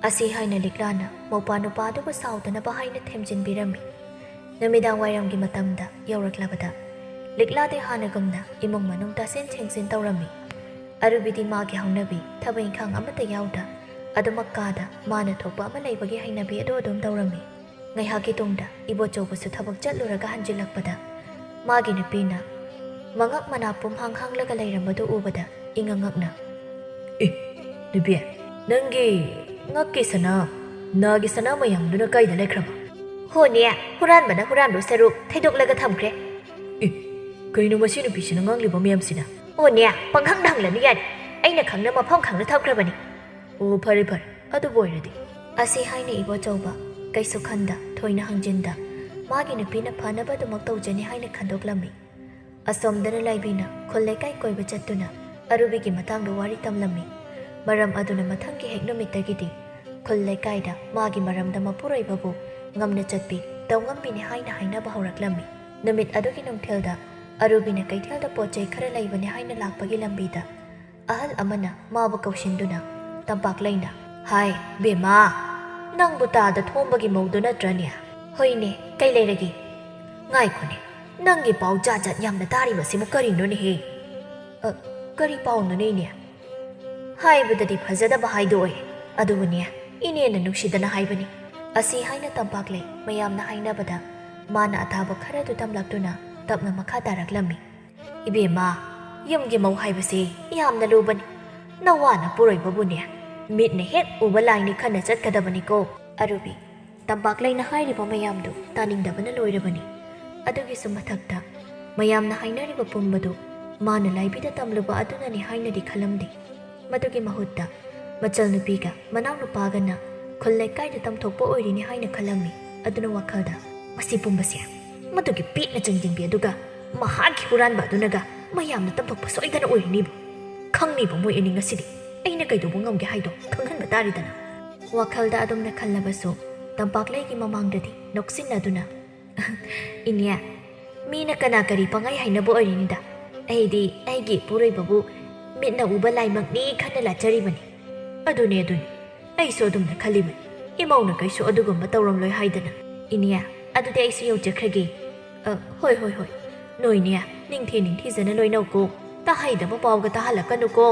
ꯑꯁꯤ ꯍꯥꯏꯅ ꯂꯤꯛꯂꯥꯅ ꯃꯧꯄ꯭ꯋꯥ ꯅꯨꯄꯥꯗꯨꯕꯨ ꯁꯥꯎꯗꯅꯕ ꯍꯥꯏꯅ ꯊꯦꯝꯖꯤꯟꯕꯤꯔꯝꯃꯤ꯫ ꯅꯨꯃꯤꯗꯥꯡ ꯋꯥꯏꯔꯝꯒꯤ ꯃꯇꯝꯗ ꯌꯧꯔꯛꯂꯕꯗ ꯂꯤꯛꯂꯥꯗꯤ ꯍꯥꯟꯅꯒꯨꯝꯅ ꯏꯃꯨꯡ ꯃꯅꯨꯡ ꯇꯥꯁꯤꯟ ꯁꯦꯡꯖꯤꯟ ꯇꯧꯔꯝꯃꯤ꯫ ꯑꯔꯨꯕꯤꯗꯤ ꯃꯥꯒꯤ ꯍꯧꯅꯕꯤ ꯊꯕꯛ ꯏꯪꯈꯥꯡ ꯑꯃꯠꯇ ꯌꯥꯎꯗ ꯑꯗꯨꯃꯛ ꯀꯥꯗ ꯃꯥꯅ ꯊꯣꯛꯄ ꯑꯃ ꯂꯩꯕꯒꯤ ꯍꯩꯅꯕꯤ ꯑꯗꯨ ꯑꯗꯨꯝ ꯇꯧꯔꯝꯃꯤ꯫ ꯉꯥꯏꯍꯥꯛꯀꯤ ꯇꯨꯡꯗ ꯏꯕꯣꯆꯧꯕꯁꯨ ꯊꯕꯛ ꯆꯠꯂꯨꯔꯒ ꯍꯟꯖꯤꯜꯂꯛꯄꯗ ꯃꯥꯒꯤ ꯅꯨꯄꯤꯅ ꯃꯉꯛ ꯃꯅꯥ ꯄꯨꯝꯍꯥꯡ ꯍꯥꯡꯂꯒ ꯂꯩꯔꯝꯕꯗꯨ ꯎꯕꯗ ꯏꯉꯛ ꯉꯛꯅ, "ꯑꯦ, ꯅꯨꯄꯤ, ꯅꯪꯒꯤ ꯉꯛꯀꯤ ꯁꯅꯥ, ꯅꯥꯒꯤ ꯁꯅꯥ ꯃꯌꯥꯝꯗꯨꯅ ꯀꯥꯏꯗ ꯂꯩꯈ꯭ꯔꯕ?" "ꯍꯣꯅꯦ, ꯍꯨꯔꯥꯟꯕꯅ ꯍꯨꯔꯥꯟꯕ ꯁꯔꯨꯛ ꯊꯩꯗꯣꯛꯂꯒ ꯊꯝꯈ꯭ꯔꯦ"꯫ "ꯑꯦ, ꯀꯩꯅꯣ ꯃꯁꯤ ꯅꯨꯄꯤꯁꯤꯅ ꯉꯥꯡꯂꯤꯕ ꯃꯌꯥꯝꯁꯤꯅ?" "ꯑꯣꯅꯦ, ꯄꯪꯍꯪꯗ ꯍꯪꯂꯅꯨ ꯌꯥꯔꯦ꯫ ꯑꯩꯅ ꯈꯪꯅ ꯃꯐꯝ ꯈꯪꯅ ꯊꯝꯈ꯭ꯔꯕꯅꯤ"꯫ "ꯑꯣ, ꯐꯔꯦ ꯐꯔꯦ, ꯑꯗꯨꯕꯨ ꯑꯣꯏꯔꯗꯤ"꯫ ꯑꯁꯤ ꯍꯥꯏꯅ ꯏꯕꯣꯆꯧꯕ ꯀꯩꯁꯨ ꯈꯟꯗ ꯊꯣꯏꯅ ꯍꯪꯖꯤꯟꯗ ꯃꯥꯒꯤ ꯅꯨꯄꯤꯅ ꯐꯅꯕ ꯑꯗꯨꯃꯛ ꯇꯧꯖꯅꯤ ꯍꯥꯏꯅ ꯈꯟꯗꯣꯛꯂꯝꯃꯤ꯫ ꯑꯁꯣꯝꯗꯅ ꯂꯥꯏꯕꯤꯅ ꯈꯨꯜ ꯂꯩꯀꯥꯏ ꯀꯣꯏꯕ ꯆꯠꯇꯨꯅ ꯑꯔꯨꯕꯤꯒꯤ ꯃꯇꯥꯡꯗ ꯋꯥꯔꯤ ꯇꯝꯂꯝꯃꯤ꯫ ꯃꯔꯝ ꯑꯗꯨꯅ ꯃꯊꯪꯒꯤ ꯍꯦꯛ ꯅꯨꯃꯤꯠꯇꯒꯤꯗꯤ ꯈꯨꯜ ꯂꯩꯀꯥꯏꯗ ꯃꯥꯒꯤ ꯃꯔꯝꯗ ꯃꯄꯨꯔꯣꯏꯕꯕꯨ ꯉꯝꯅ ꯆꯠꯄꯤ ꯇꯧꯉꯝꯕꯤꯅꯤ ꯍꯥꯏꯅ ꯍꯥꯏꯅꯕ ꯍꯧꯔꯛꯂꯝꯃꯤ꯫ ꯅꯨꯃꯤꯠ ꯑꯗꯨꯒꯤ ꯅꯨꯡꯊꯤꯜꯗ ꯑꯔꯨꯕꯤꯅ ꯀꯩꯊꯦꯜꯗ ꯄꯣꯠ ꯆꯩ ꯈꯔ ꯂꯩꯕꯅꯤ ꯍꯥꯏꯅ ꯂꯥꯛꯄꯒꯤ ꯂꯝꯕꯤꯗ ꯑꯍꯜ ꯑꯃꯅ ꯃꯥꯕꯨ ꯀꯧꯁꯤꯟꯗꯨꯅ ꯇꯝꯄꯥꯛꯂꯩꯅ, "ꯍꯥꯏ, ꯕꯦꯝꯃ, ꯅꯪꯕꯨ ꯇꯥꯗ ꯊꯣꯝꯕꯒꯤ ꯃꯧꯗꯨ ꯅꯠꯇ꯭ꯔꯅꯦ?" "ꯍꯣꯏꯅꯦ, ꯀꯩ ꯂꯩꯔꯒꯦ?" "ꯉꯥꯏꯈꯣꯅꯦ, ꯅꯪꯒꯤ ꯄꯥꯎ ꯖꯥꯠ ꯖꯥꯠ ꯌꯥꯝꯅ ꯇꯥꯔꯤꯕꯁꯤꯕꯨ ꯀꯔꯤꯅꯣꯅꯦꯍꯦ?" "ꯑ, ꯀꯔꯤ ꯄꯥꯎꯅꯣꯅꯦ, ꯏꯅꯦ?" "ꯍꯥꯏꯕꯗꯗꯤ ꯐꯖꯗꯕ ꯍꯥꯏꯗꯣ ꯑꯣꯏ, ꯑꯗꯨꯕꯨꯅꯦ, ꯏꯅꯦꯅ ꯅꯨꯡꯁꯤꯗꯅ ꯍꯥꯏꯕꯅꯤ꯫" ꯑꯁꯤ ꯍꯥꯏꯅ ꯇꯝꯄꯥꯛꯂꯩ ꯃꯌꯥꯝꯅ ꯍꯥꯏꯅꯕꯗ ꯃꯥꯅ ꯑꯇꯥꯕ ꯈꯔꯗꯨ ꯇꯝꯂꯛꯇꯨꯅ ꯇꯞꯅ ꯃꯈꯥ ꯇꯥꯔꯛꯂꯝꯃꯤ꯫ "ꯏꯕꯦꯝꯃ, ꯌꯨꯝꯒꯤ ꯃꯧ ꯍꯥꯏꯕꯁꯤ ꯌꯥꯝꯅ ꯂꯨꯕꯅꯤ꯫ ꯅꯋꯥꯅ ꯄꯨꯔꯣꯏꯕꯕꯨꯅꯦ, ꯃꯤꯠꯅ ꯍꯦꯛ ꯎꯕ ꯂꯥꯏꯅꯤ ꯈꯟꯅ ꯆꯠꯀꯗꯕꯅꯤꯀꯣ꯫" ꯑꯔꯨꯕꯤ, ꯇꯝꯄꯥꯛꯂꯩꯅ ꯍꯥꯏꯔꯤꯕ ꯃꯌꯥꯝꯗꯨ ꯇꯥꯅꯤꯡꯗꯕꯅ ꯂꯣꯏꯔꯕꯅꯤ꯫ ꯑꯗꯨꯒꯤꯁꯨ ꯃꯊꯛꯇ ꯃꯌꯥꯝꯅ ꯍꯥꯏꯅꯔꯤꯕ ꯄꯨꯝꯕꯗꯨ ꯃꯥꯅ ꯂꯥꯏꯕꯤꯗ ꯇꯝꯂꯨꯕ ꯑꯗꯨꯅꯅꯤ ꯍꯥꯏꯅꯗꯤ ꯈꯜꯂꯝꯗꯦ꯫ ꯃꯗꯨꯒꯤ ꯃꯍꯨꯠꯇ ꯃꯆꯜꯅꯨꯄꯤꯒ ꯃꯅꯥꯎꯅꯨꯄꯥꯒꯅ ꯈꯨꯜ ꯂꯩꯀꯥꯏꯗ ꯇꯝꯊꯣꯛꯄ ꯑꯣꯏꯔꯤꯅꯤ ꯍꯥꯏꯅ ꯈꯜꯂꯝꯃꯤ꯫ ꯑꯗꯨꯅ ꯋꯥꯈꯜꯗ, "ꯃꯁꯤ ꯄꯨꯝꯕꯁꯦ ꯃꯗꯨꯒꯤ ꯄꯤꯛꯅ ꯆꯪꯁꯤꯟꯕꯤ ꯑꯗꯨꯒ ꯃꯍꯥꯛꯀꯤ ꯍꯨꯔꯥꯟꯕ ꯑꯗꯨꯅꯒ ꯃꯌꯥꯝꯅ ꯇꯝꯊꯣꯛꯄ ꯁꯣꯏꯗꯅ ꯑꯣꯏꯔꯤꯅꯤꯕꯨ꯫ ꯈꯪꯅꯤꯕ ꯃꯣꯏ ꯑꯅꯤ ꯉꯁꯤꯗꯤ ꯑꯩꯅ ꯀꯩꯗꯧꯕ ꯉꯝꯒꯦ ꯍꯥꯏꯗꯣ ꯈꯪꯍꯟꯕ ꯇꯥꯔꯦꯗꯅ꯫" ꯋꯥꯈꯜꯗ ꯑꯗꯨꯝꯅ ꯈꯜꯂꯕꯁꯨ ꯇꯝꯄꯥꯛꯂꯩꯒꯤ ꯃꯃꯥꯡꯗꯗꯤ ꯅꯣꯛꯁꯤꯟꯅꯗꯨꯅ, "ꯏꯅꯦ, ꯃꯤꯅ ꯀꯅꯥ ꯀꯔꯤ ꯄꯪꯍꯥꯏ ꯍꯥꯏꯅꯕ ꯑꯣꯏꯔꯤꯅꯤꯗ꯫ ꯑꯩꯗꯤ ꯑꯩꯒꯤ ꯏꯄꯨꯔꯣꯏꯕꯕꯨ ꯃꯤꯠꯅ ꯎꯕ ꯂꯥꯏꯃꯛꯅꯤ ꯈꯟꯅ ꯂꯥꯠꯆꯔꯤꯕꯅꯤ꯫" "ꯑꯗꯨꯅꯦ, ꯑꯗꯨꯅꯤ꯫ ꯑꯩꯁꯨ ꯑꯗꯨꯝꯅ ꯈꯜꯂꯤꯕꯅꯤ꯫ ꯏꯃꯧꯅ ꯀꯩꯁꯨ ꯑꯗꯨꯒꯨꯝꯕ ꯇꯧꯔꯝꯂꯣꯏ ꯍꯥꯏꯗꯅ꯫ ꯏꯅꯦ, ꯑꯗꯨꯗꯤ ꯑꯩꯁꯨ ꯌꯧꯖꯈ꯭ꯔꯒꯦ꯫" "ꯑ, ꯍꯣꯏ, ꯍꯣꯏ, ꯍꯣꯏ꯫ ꯅꯣꯏꯅꯦ, ꯅꯤꯡꯊꯤ ꯅꯤꯡꯊꯤꯖꯅ ꯂꯣꯏꯅꯧꯀꯣ꯫ ꯇꯥꯍꯩꯗꯕ ꯄꯥꯎꯒ ꯇꯥꯍꯜꯂꯛꯀꯅꯨꯀꯣ꯫"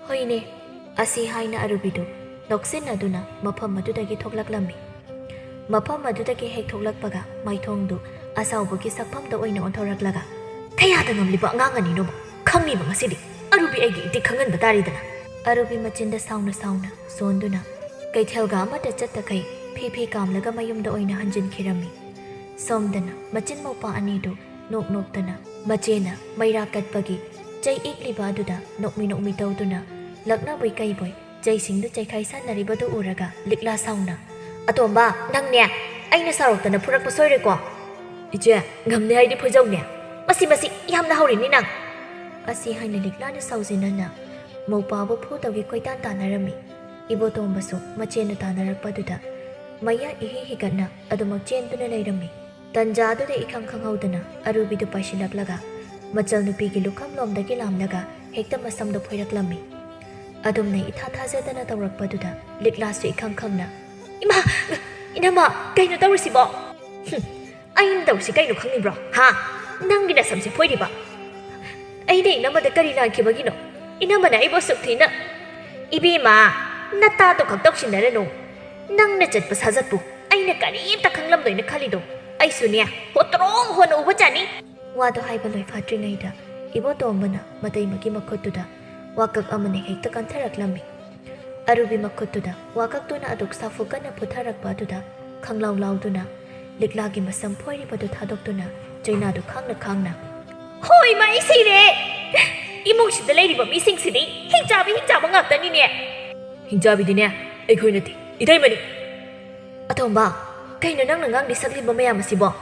"ꯍꯣꯏꯅꯦ꯫" ꯑꯁꯤ ꯍꯥꯏꯅ ꯑꯔꯨꯕꯤꯗꯨ ꯅꯣꯛꯁꯤꯟꯅꯗꯨꯅ ꯃꯐꯝ ꯑꯗꯨꯗꯒꯤ ꯊꯣꯛꯂꯛꯂꯝꯃꯤ꯫ ꯃꯐꯝ ꯑꯗꯨꯗꯒꯤ ꯍꯦꯛ ꯊꯣꯛꯂꯛꯄꯒ ꯃꯥꯏꯊꯣꯡꯗꯨ ꯑꯁꯥꯎꯕꯒꯤ ꯁꯛꯐꯝꯗ ꯑꯣꯏꯅ ꯑꯣꯟꯊꯣꯔꯛꯂꯒ, "ꯀꯌꯥꯗ ꯉꯝꯂꯤꯕ ꯑꯉꯥꯡ ꯑꯅꯤꯅꯣꯕ? ꯈꯪꯅꯤꯕ ꯉꯁꯤꯗꯤ꯫ ꯑꯔꯨꯕꯤ ꯑꯩꯒꯤ ꯏꯇꯤꯛ ꯈꯪꯍꯟꯕ ꯇꯥꯔꯦꯗꯅ꯫" ꯑꯔꯨꯕꯤ ꯃꯆꯤꯟꯗ ꯁꯥꯎꯅ ꯁꯥꯎꯅ ꯁꯣꯟꯗꯨꯅ ꯀꯩꯊꯦꯜꯒ ꯑꯃꯠꯇ ꯆꯠꯇꯈꯩ ꯐꯤ ꯐꯤ ꯀꯥꯝꯂꯒ ꯃꯌꯨꯝꯗ ꯑꯣꯏꯅ ꯍꯟꯖꯤꯟꯈꯤꯔꯝꯃꯤ꯫ ꯁꯣꯝꯗꯅ ꯃꯆꯤꯟ ꯃꯧꯄꯥ ꯑꯅꯤꯗꯨ ꯅꯣꯛ ꯅꯣꯛꯇꯅ ꯃꯆꯦꯅ ꯃꯩꯔꯥ ꯀꯠꯄꯒꯤ ꯆꯩ ꯏꯛꯂꯤꯕ ꯑꯗꯨꯗ ꯅꯣꯛꯃꯤ ꯅꯣꯛꯃꯤ ꯇꯧꯗꯨꯅ ꯂꯛꯅꯕꯣꯏ ꯀꯩꯕꯣꯏ ꯆꯩꯁꯤꯡꯗꯨ ꯆꯩꯈꯥꯏ ꯁꯥꯟꯅꯔꯤꯕꯗꯨ ꯎꯔꯒ ꯂꯤꯛꯂꯥ ꯁꯥꯎꯅ, "ꯑꯇꯣꯝꯕ, ꯅꯪꯅꯦ ꯑꯩꯅ ꯁꯥꯎꯔꯛꯇꯅ ꯐꯨꯔꯛꯄ ꯁꯣꯏꯔꯣꯏꯀꯣ?" "ꯏꯆꯦ, ꯉꯝꯅꯤ ꯍꯥꯏꯗꯤ ꯐꯣꯏꯖꯧꯅꯦ꯫ "ꯑꯁꯤ ꯃꯁꯤ ꯌꯥꯝꯅ ꯍꯧꯔꯤꯅꯤ ꯅꯪ!" ꯑꯁꯤ ꯍꯥꯏꯅ ꯂꯤꯛꯂꯥꯅ ꯁꯥꯎꯖꯤꯟꯅꯅ ꯃꯧꯄꯥꯕꯨ ꯐꯨꯗꯧꯒꯤ ꯀꯣꯏꯇꯥꯟ ꯇꯥꯟꯅꯔꯝꯃꯤ꯫ ꯏꯕꯣꯇꯣꯝꯕꯁꯨ ꯃꯆꯦꯅ ꯇꯥꯟꯅꯔꯛꯄꯗꯨꯗ ꯃꯌꯥ ꯏꯍꯤ ꯍꯤꯒꯠꯅ ꯑꯗꯨꯃꯛ ꯆꯦꯟꯗꯨꯅ ꯂꯩꯔꯝꯃꯤ꯫ ꯇꯟꯖꯥꯗꯨꯗ ꯏꯈꯪ ꯈꯪꯍꯧꯗꯅ ꯑꯔꯨꯕꯤꯗꯨ ꯄꯥꯏꯁꯤꯜꯂꯛꯂꯒ ꯃꯆꯜ ꯅꯨꯄꯤꯒꯤ ꯂꯨꯈꯝꯂꯣꯝꯗꯒꯤ ꯂꯥꯝꯂꯒ ꯍꯦꯛꯇ ꯃꯁꯝꯗꯣ ꯐꯣꯏꯔꯛꯂꯝꯃꯤ꯫ ꯑꯗꯨꯝꯅ ꯏꯊꯥ ꯊꯥꯖꯗꯅ ꯇꯧꯔꯛꯄꯗꯨꯗ ꯂꯤꯛꯂꯥꯁꯨ ꯏꯈꯪ ꯈꯪꯅ, "ꯏꯃꯥ! ꯏꯅꯝꯃ, ꯀꯩꯅꯣ ꯇꯧꯔꯤꯁꯤꯕꯣ?" "ꯍꯨꯝ, ꯑꯩꯅ ꯇꯧꯔꯤꯁꯤ ꯀꯩꯅꯣ ꯈꯪꯉꯤꯕ꯭ꯔꯣ? ꯍꯥ? ꯅꯪꯒꯤ ꯅꯁꯝꯁꯦ ꯐꯣꯏꯔꯤꯕ? ꯑꯩꯅ ꯏꯅꯝꯃꯗ ꯀꯔꯤ ꯂꯥꯟꯈꯤꯕꯒꯤꯅꯣ? ꯏꯅꯝꯃꯅ ꯑꯩꯕꯨ ꯑꯁꯨꯛ ꯊꯤꯅ?" "ꯏꯕꯦꯝꯃ, ꯅꯇꯥꯗꯣ ꯈꯛ ꯇꯧꯁꯤꯟꯅꯔꯅꯨ꯫ ꯅꯪꯅ ꯆꯠꯄ ꯁꯥꯖꯠꯄꯨ ꯑꯩꯅ ꯀꯔꯤꯝꯇ ꯈꯪꯂꯝꯗꯣꯏꯅ ꯈꯜꯂꯤꯗꯣ? ꯑꯩꯁꯨꯅꯦ, ꯍꯣꯇ꯭ꯔꯣꯡ ꯍꯣꯅ ꯎꯕ ꯆꯥꯅꯤ!" ꯋꯥꯗꯣ ꯍꯥꯏꯕ ꯂꯣꯏꯐꯥꯠꯇ꯭ꯔꯤꯉꯩꯗ ꯏꯕꯣꯇꯣꯝꯕꯅ ꯃꯇꯩꯃꯒꯤ ꯃꯈꯨꯠꯇꯨꯗ ꯋꯥꯀꯛ ꯑꯃꯅ ꯍꯦꯛꯇ ꯀꯟꯊꯔꯛꯂꯝꯃꯤ꯫ ꯑꯔꯨꯕꯤ ꯃꯈꯨꯠꯇꯨꯗ ꯋꯥꯀꯛꯇꯨꯅ ꯑꯗꯨꯛ ꯁꯥꯐꯨ ꯀꯟꯅ ꯐꯨꯊꯔꯛꯄ ꯑꯗꯨꯗ ꯈꯪꯂꯥꯎ ꯂꯥꯎꯗꯨꯅ ꯂꯤꯛꯂꯥꯒꯤ ꯃꯁꯝ ꯐꯣꯏꯔꯤꯕꯗꯨ ꯊꯥꯗꯣꯛꯇꯨꯅ ꯆꯩꯅꯥꯗꯨ ꯈꯥꯡꯅ ꯈꯥꯡꯅ, "ꯍꯣꯏ, ꯃꯩ ꯁꯤꯔꯦ! ꯏꯃꯨꯡꯁꯤꯗ ꯂꯩꯔꯤꯕ ꯃꯤꯁꯤꯡꯁꯤꯗꯤ ꯍꯤꯡꯆꯥꯕꯤ ꯍꯤꯡꯆꯥꯕ ꯉꯥꯛꯇꯅꯤꯅꯦ!" "ꯍꯤꯡꯆꯥꯕꯤꯗꯤꯅꯦ ꯑꯩꯈꯣꯏ ꯅꯠꯇꯦ, ꯏꯇꯩꯃꯅꯤ!" "ꯑꯇꯣꯝꯕ, ꯀꯩꯅꯣ ꯅꯪꯅ ꯉꯥꯡꯂꯤ ꯁꯛꯂꯤꯕ ꯃꯌꯥꯝ ꯑꯁꯤꯕꯣ?"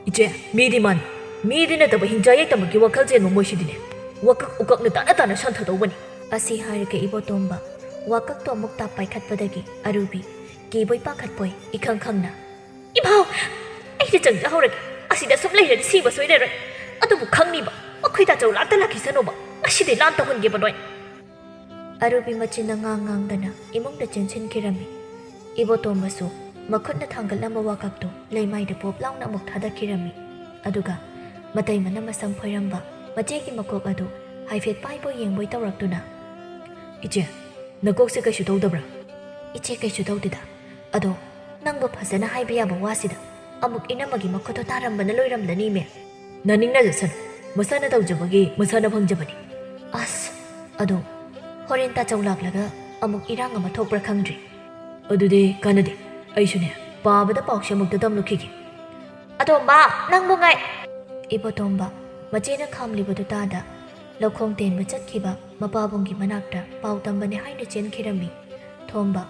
"ꯏꯆꯦ, ꯃꯤꯗꯤ ꯃꯥꯟ, ꯃꯤꯗꯤ ꯅꯠꯇꯕ ꯍꯤꯡꯆꯥ ꯌꯥꯏꯇꯃꯛꯀꯤ ꯋꯥꯈꯜ ꯆꯦꯟꯕ ꯃꯣꯏꯁꯤꯗꯤꯅꯦ, ꯋꯥꯀꯛ ꯎꯀꯛꯅ ꯇꯥꯅ ꯇꯥꯅ ꯁꯟꯊꯗꯧꯕꯅꯤ!" ꯑꯁꯤ ꯍꯥꯏꯔꯒ ꯏꯕꯣꯇꯣꯝꯕ ꯋꯥꯀꯛꯇꯣ ꯑꯃꯨꯛ ꯇꯥꯞ ꯄꯥꯏꯈꯠꯄꯗꯒꯤ ꯑꯔꯨꯕꯤ ꯀꯤꯕꯣꯏ ꯄꯥꯈꯠꯄꯣꯏ ꯏꯈꯪ ꯈꯪꯅ, "ꯏꯃꯥꯎ! ꯑꯩꯗꯤ ꯆꯪꯖꯍꯧꯔꯒꯦ꯫ ꯑꯁꯤꯗ ꯁꯨꯝ ꯂꯩꯔꯗꯤ ꯁꯤꯕ ꯁꯣꯏꯔꯔꯣꯏ꯫ ꯑꯗꯨꯕꯨ ꯈꯪꯅꯤꯕ, ꯃꯈꯣꯏ ꯇꯥꯆꯧ ꯂꯥꯛꯇ ꯂꯥꯛꯈꯤꯁꯅꯨꯕ꯫ ꯉꯁꯤꯗꯤ ꯂꯥꯟ ꯇꯧꯍꯟꯒꯦꯕ ꯅꯣꯏ!" ꯑꯔꯨꯕꯤ ꯃꯆꯤꯟꯅ ꯉꯥꯡ ꯉꯥꯡꯗꯅ ꯏꯃꯨꯡꯗ ꯆꯦꯟꯁꯤꯟꯈꯤꯔꯝꯃꯤ꯫ ꯏꯕꯣꯇꯣꯝꯕꯁꯨ ꯃꯈꯨꯠꯅ ꯊꯥꯡꯒꯠꯂꯝꯕ ꯋꯥꯀꯛꯇꯨ ꯂꯩꯃꯥꯏꯗ ꯄꯣꯞ ꯂꯥꯎꯅ ꯑꯃꯨꯛ ꯊꯥꯗꯈꯤꯔꯝꯃꯤ꯫ ꯑꯗꯨꯒ ꯃꯇꯩꯃꯅ ꯃꯁꯝ ꯐꯣꯏꯔꯝꯕ ꯃꯆꯦꯒꯤ ꯃꯀꯣꯛ ꯑꯗꯨ ꯍꯥꯏꯐꯦꯠ ꯄꯥꯏꯕꯣꯏ ꯌꯦꯡꯕꯣꯏ ꯇꯧꯔꯛꯇꯨꯅ, "ꯏꯆꯦ, ꯅꯀꯣꯛꯁꯦ ꯀꯩꯁꯨ ꯇꯧꯗꯕ꯭ꯔꯥ?" "ꯏꯆꯦ, ꯀꯩꯁꯨ ꯇꯧꯗꯦꯗ꯫ ꯑꯗꯣ ꯅꯪꯕꯨ ꯐꯖꯅ ꯍꯥꯏꯕ ꯌꯥꯕ ꯋꯥꯁꯤꯗ ꯑꯃꯨꯛ ꯏꯅꯝꯃꯒꯤ ꯃꯈꯨꯠꯇꯣ ꯇꯥꯔꯝꯕꯅ ꯂꯣꯏꯔꯝꯂꯅꯤꯃꯦ!" "ꯅꯅꯤꯡꯅꯖꯁꯅꯨ꯫ ꯃꯁꯥꯅ ꯇꯧꯖꯕꯒꯤ ꯃꯁꯥꯅ ꯐꯪꯖꯕꯅꯤ꯫" "ꯑꯁ, ꯑꯗꯣ ꯍꯣꯔꯦꯟ ꯇꯥꯆꯧ ꯂꯥꯛꯂꯒ ꯑꯃꯨꯛ ꯏꯔꯥꯡ ꯑꯃ ꯊꯣꯛꯄ꯭ꯔꯥ ꯈꯪꯗ꯭ꯔꯤ꯫" "ꯑꯗꯨꯗꯤ ꯀꯥꯟꯅꯗꯦ꯫ ꯑꯩꯁꯨꯅꯦ, ꯄꯥꯕꯗ ꯄꯥꯎꯁꯦ ꯑꯃꯨꯛꯇ ꯇꯝꯂꯨꯈꯤꯒꯦ꯫" "ꯑꯇꯣꯝꯕ, ꯅꯪꯕꯨ ꯉꯥꯏ!" ꯏꯕꯣꯇꯣꯝꯕ ꯃꯆꯦꯅ ꯈꯥꯝꯂꯤꯕꯗꯨ ꯇꯥꯗ ꯂꯧꯈꯣꯡ ꯇꯦꯟꯕ ꯆꯠꯈꯤꯕ ꯃꯄꯥꯕꯨꯡꯒꯤ ꯃꯅꯥꯛꯇ ꯄꯥꯎ ꯇꯝꯕꯅꯦ ꯍꯥꯏꯅ ꯆꯦꯟꯈꯤꯔꯝꯃꯤ꯫ ꯊꯣꯝꯕ,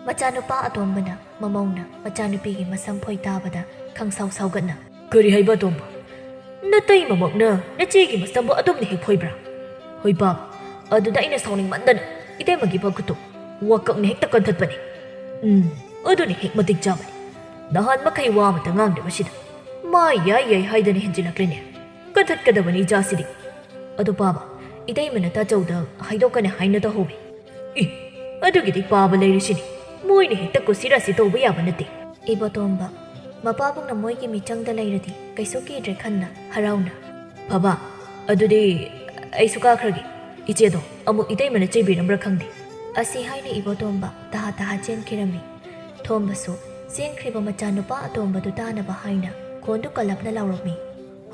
ꯃꯆꯥꯅꯨꯄꯥ ꯑꯇꯣꯝꯕꯅ ꯃꯃꯧꯅ ꯃꯆꯥꯅꯨꯄꯤꯒꯤ ꯃꯁꯝ ꯐꯣꯏ ꯇꯥꯕꯗ ꯈꯪꯁꯥꯎ ꯁꯥꯎꯒꯠꯅ, "ꯀꯔꯤ ꯍꯥꯏꯕ ꯑꯇꯣꯝꯕ? "ꯅꯇꯩꯃꯃꯛꯅ ꯅꯆꯦꯒꯤ ꯃꯁꯝꯕꯨ ꯑꯗꯨꯝꯅ ꯍꯦꯛ ꯐꯣꯏꯕ꯭ꯔꯥ?" "ꯍꯣꯏ ꯄꯥꯕ, ꯑꯗꯨꯗ ꯑꯩꯅ ꯁꯥꯎꯅꯤꯡꯃꯟꯗꯅ ꯏꯇꯩꯃꯒꯤ ꯃꯈꯨꯠꯇꯨ ꯋꯥꯀꯛꯅ ꯍꯦꯛꯇ ꯀꯟꯊꯠꯄꯅꯤ꯫ ꯎꯝ, ꯑꯗꯨꯅ ꯍꯦꯛ ꯃꯇꯤꯛ ꯆꯥꯕꯅꯤ꯫ ꯅꯍꯥꯟ ꯃꯈꯩ ꯋꯥ ꯑꯃꯇ ꯉꯥꯡꯗꯕꯁꯤꯗ ꯃꯥ ꯌꯥꯏ ꯌꯥꯏ ꯍꯥꯏꯗꯅ ꯍꯦꯟꯖꯤꯜꯂꯛꯂꯦꯅꯦ꯫ ꯀꯟꯊꯠꯀꯗꯕꯅꯤ ꯏꯆꯥꯁꯤꯗꯤ꯫ ꯑꯗꯨ ꯄꯥꯕ, ꯏꯇꯩꯃꯅ ꯇꯥꯆꯧꯗ ꯍꯥꯏꯗꯣꯛꯀꯅꯤ ꯍꯥꯏꯅ ꯇꯧꯍꯧꯏ꯫" "ꯏ, ꯑꯗꯨꯒꯤꯗꯤ ꯄꯥꯕ ꯂꯩꯔꯤꯁꯤꯅꯤ꯫ ꯃꯣꯏꯅ ꯍꯦꯛꯇ ꯀꯨꯁꯤꯔꯥꯁꯤ ꯇꯧꯕ ꯌꯥꯕ ꯅꯠꯇꯦ꯫" "ꯏꯕꯣꯇꯣꯝꯕ, ꯃꯄꯥꯕꯨꯡꯅ ꯃꯣꯏꯒꯤ ꯃꯤꯆꯪꯗ ꯂꯩꯔꯗꯤ ꯀꯩꯁꯨ ꯀꯤꯗ꯭ꯔꯦ ꯈꯟꯅ ꯍꯔꯥꯎꯅ꯫" "ꯐꯕ, ꯑꯗꯨꯗꯤ ꯑꯩꯁꯨ ꯀꯥꯈ꯭ꯔꯒꯦ꯫ ꯏꯆꯦꯗꯣ ꯑꯃꯨꯛ ꯏꯇꯩꯃꯅ ꯆꯩꯕꯤꯔꯝꯕ꯭ꯔꯥ ꯈꯪꯗꯦ꯫" ꯑꯁꯤ ꯍꯥꯏꯅ ꯏꯕꯣꯇꯣꯝꯕ ꯇꯍꯥ ꯇꯍꯥ ꯆꯦꯟꯈꯤꯔꯝꯃꯤ꯫ ꯊꯣꯝꯕꯁꯨ ꯆꯦꯟꯈ꯭ꯔꯤꯕ ꯃꯆꯥꯅꯨꯄꯥ ꯑꯇꯣꯝꯕꯗꯨ ꯇꯥꯅꯕ ꯍꯥꯏꯅ ꯈꯣꯟꯗꯨ ꯀꯜꯂꯞꯅ ꯂꯥꯎꯔꯝꯃꯤ꯫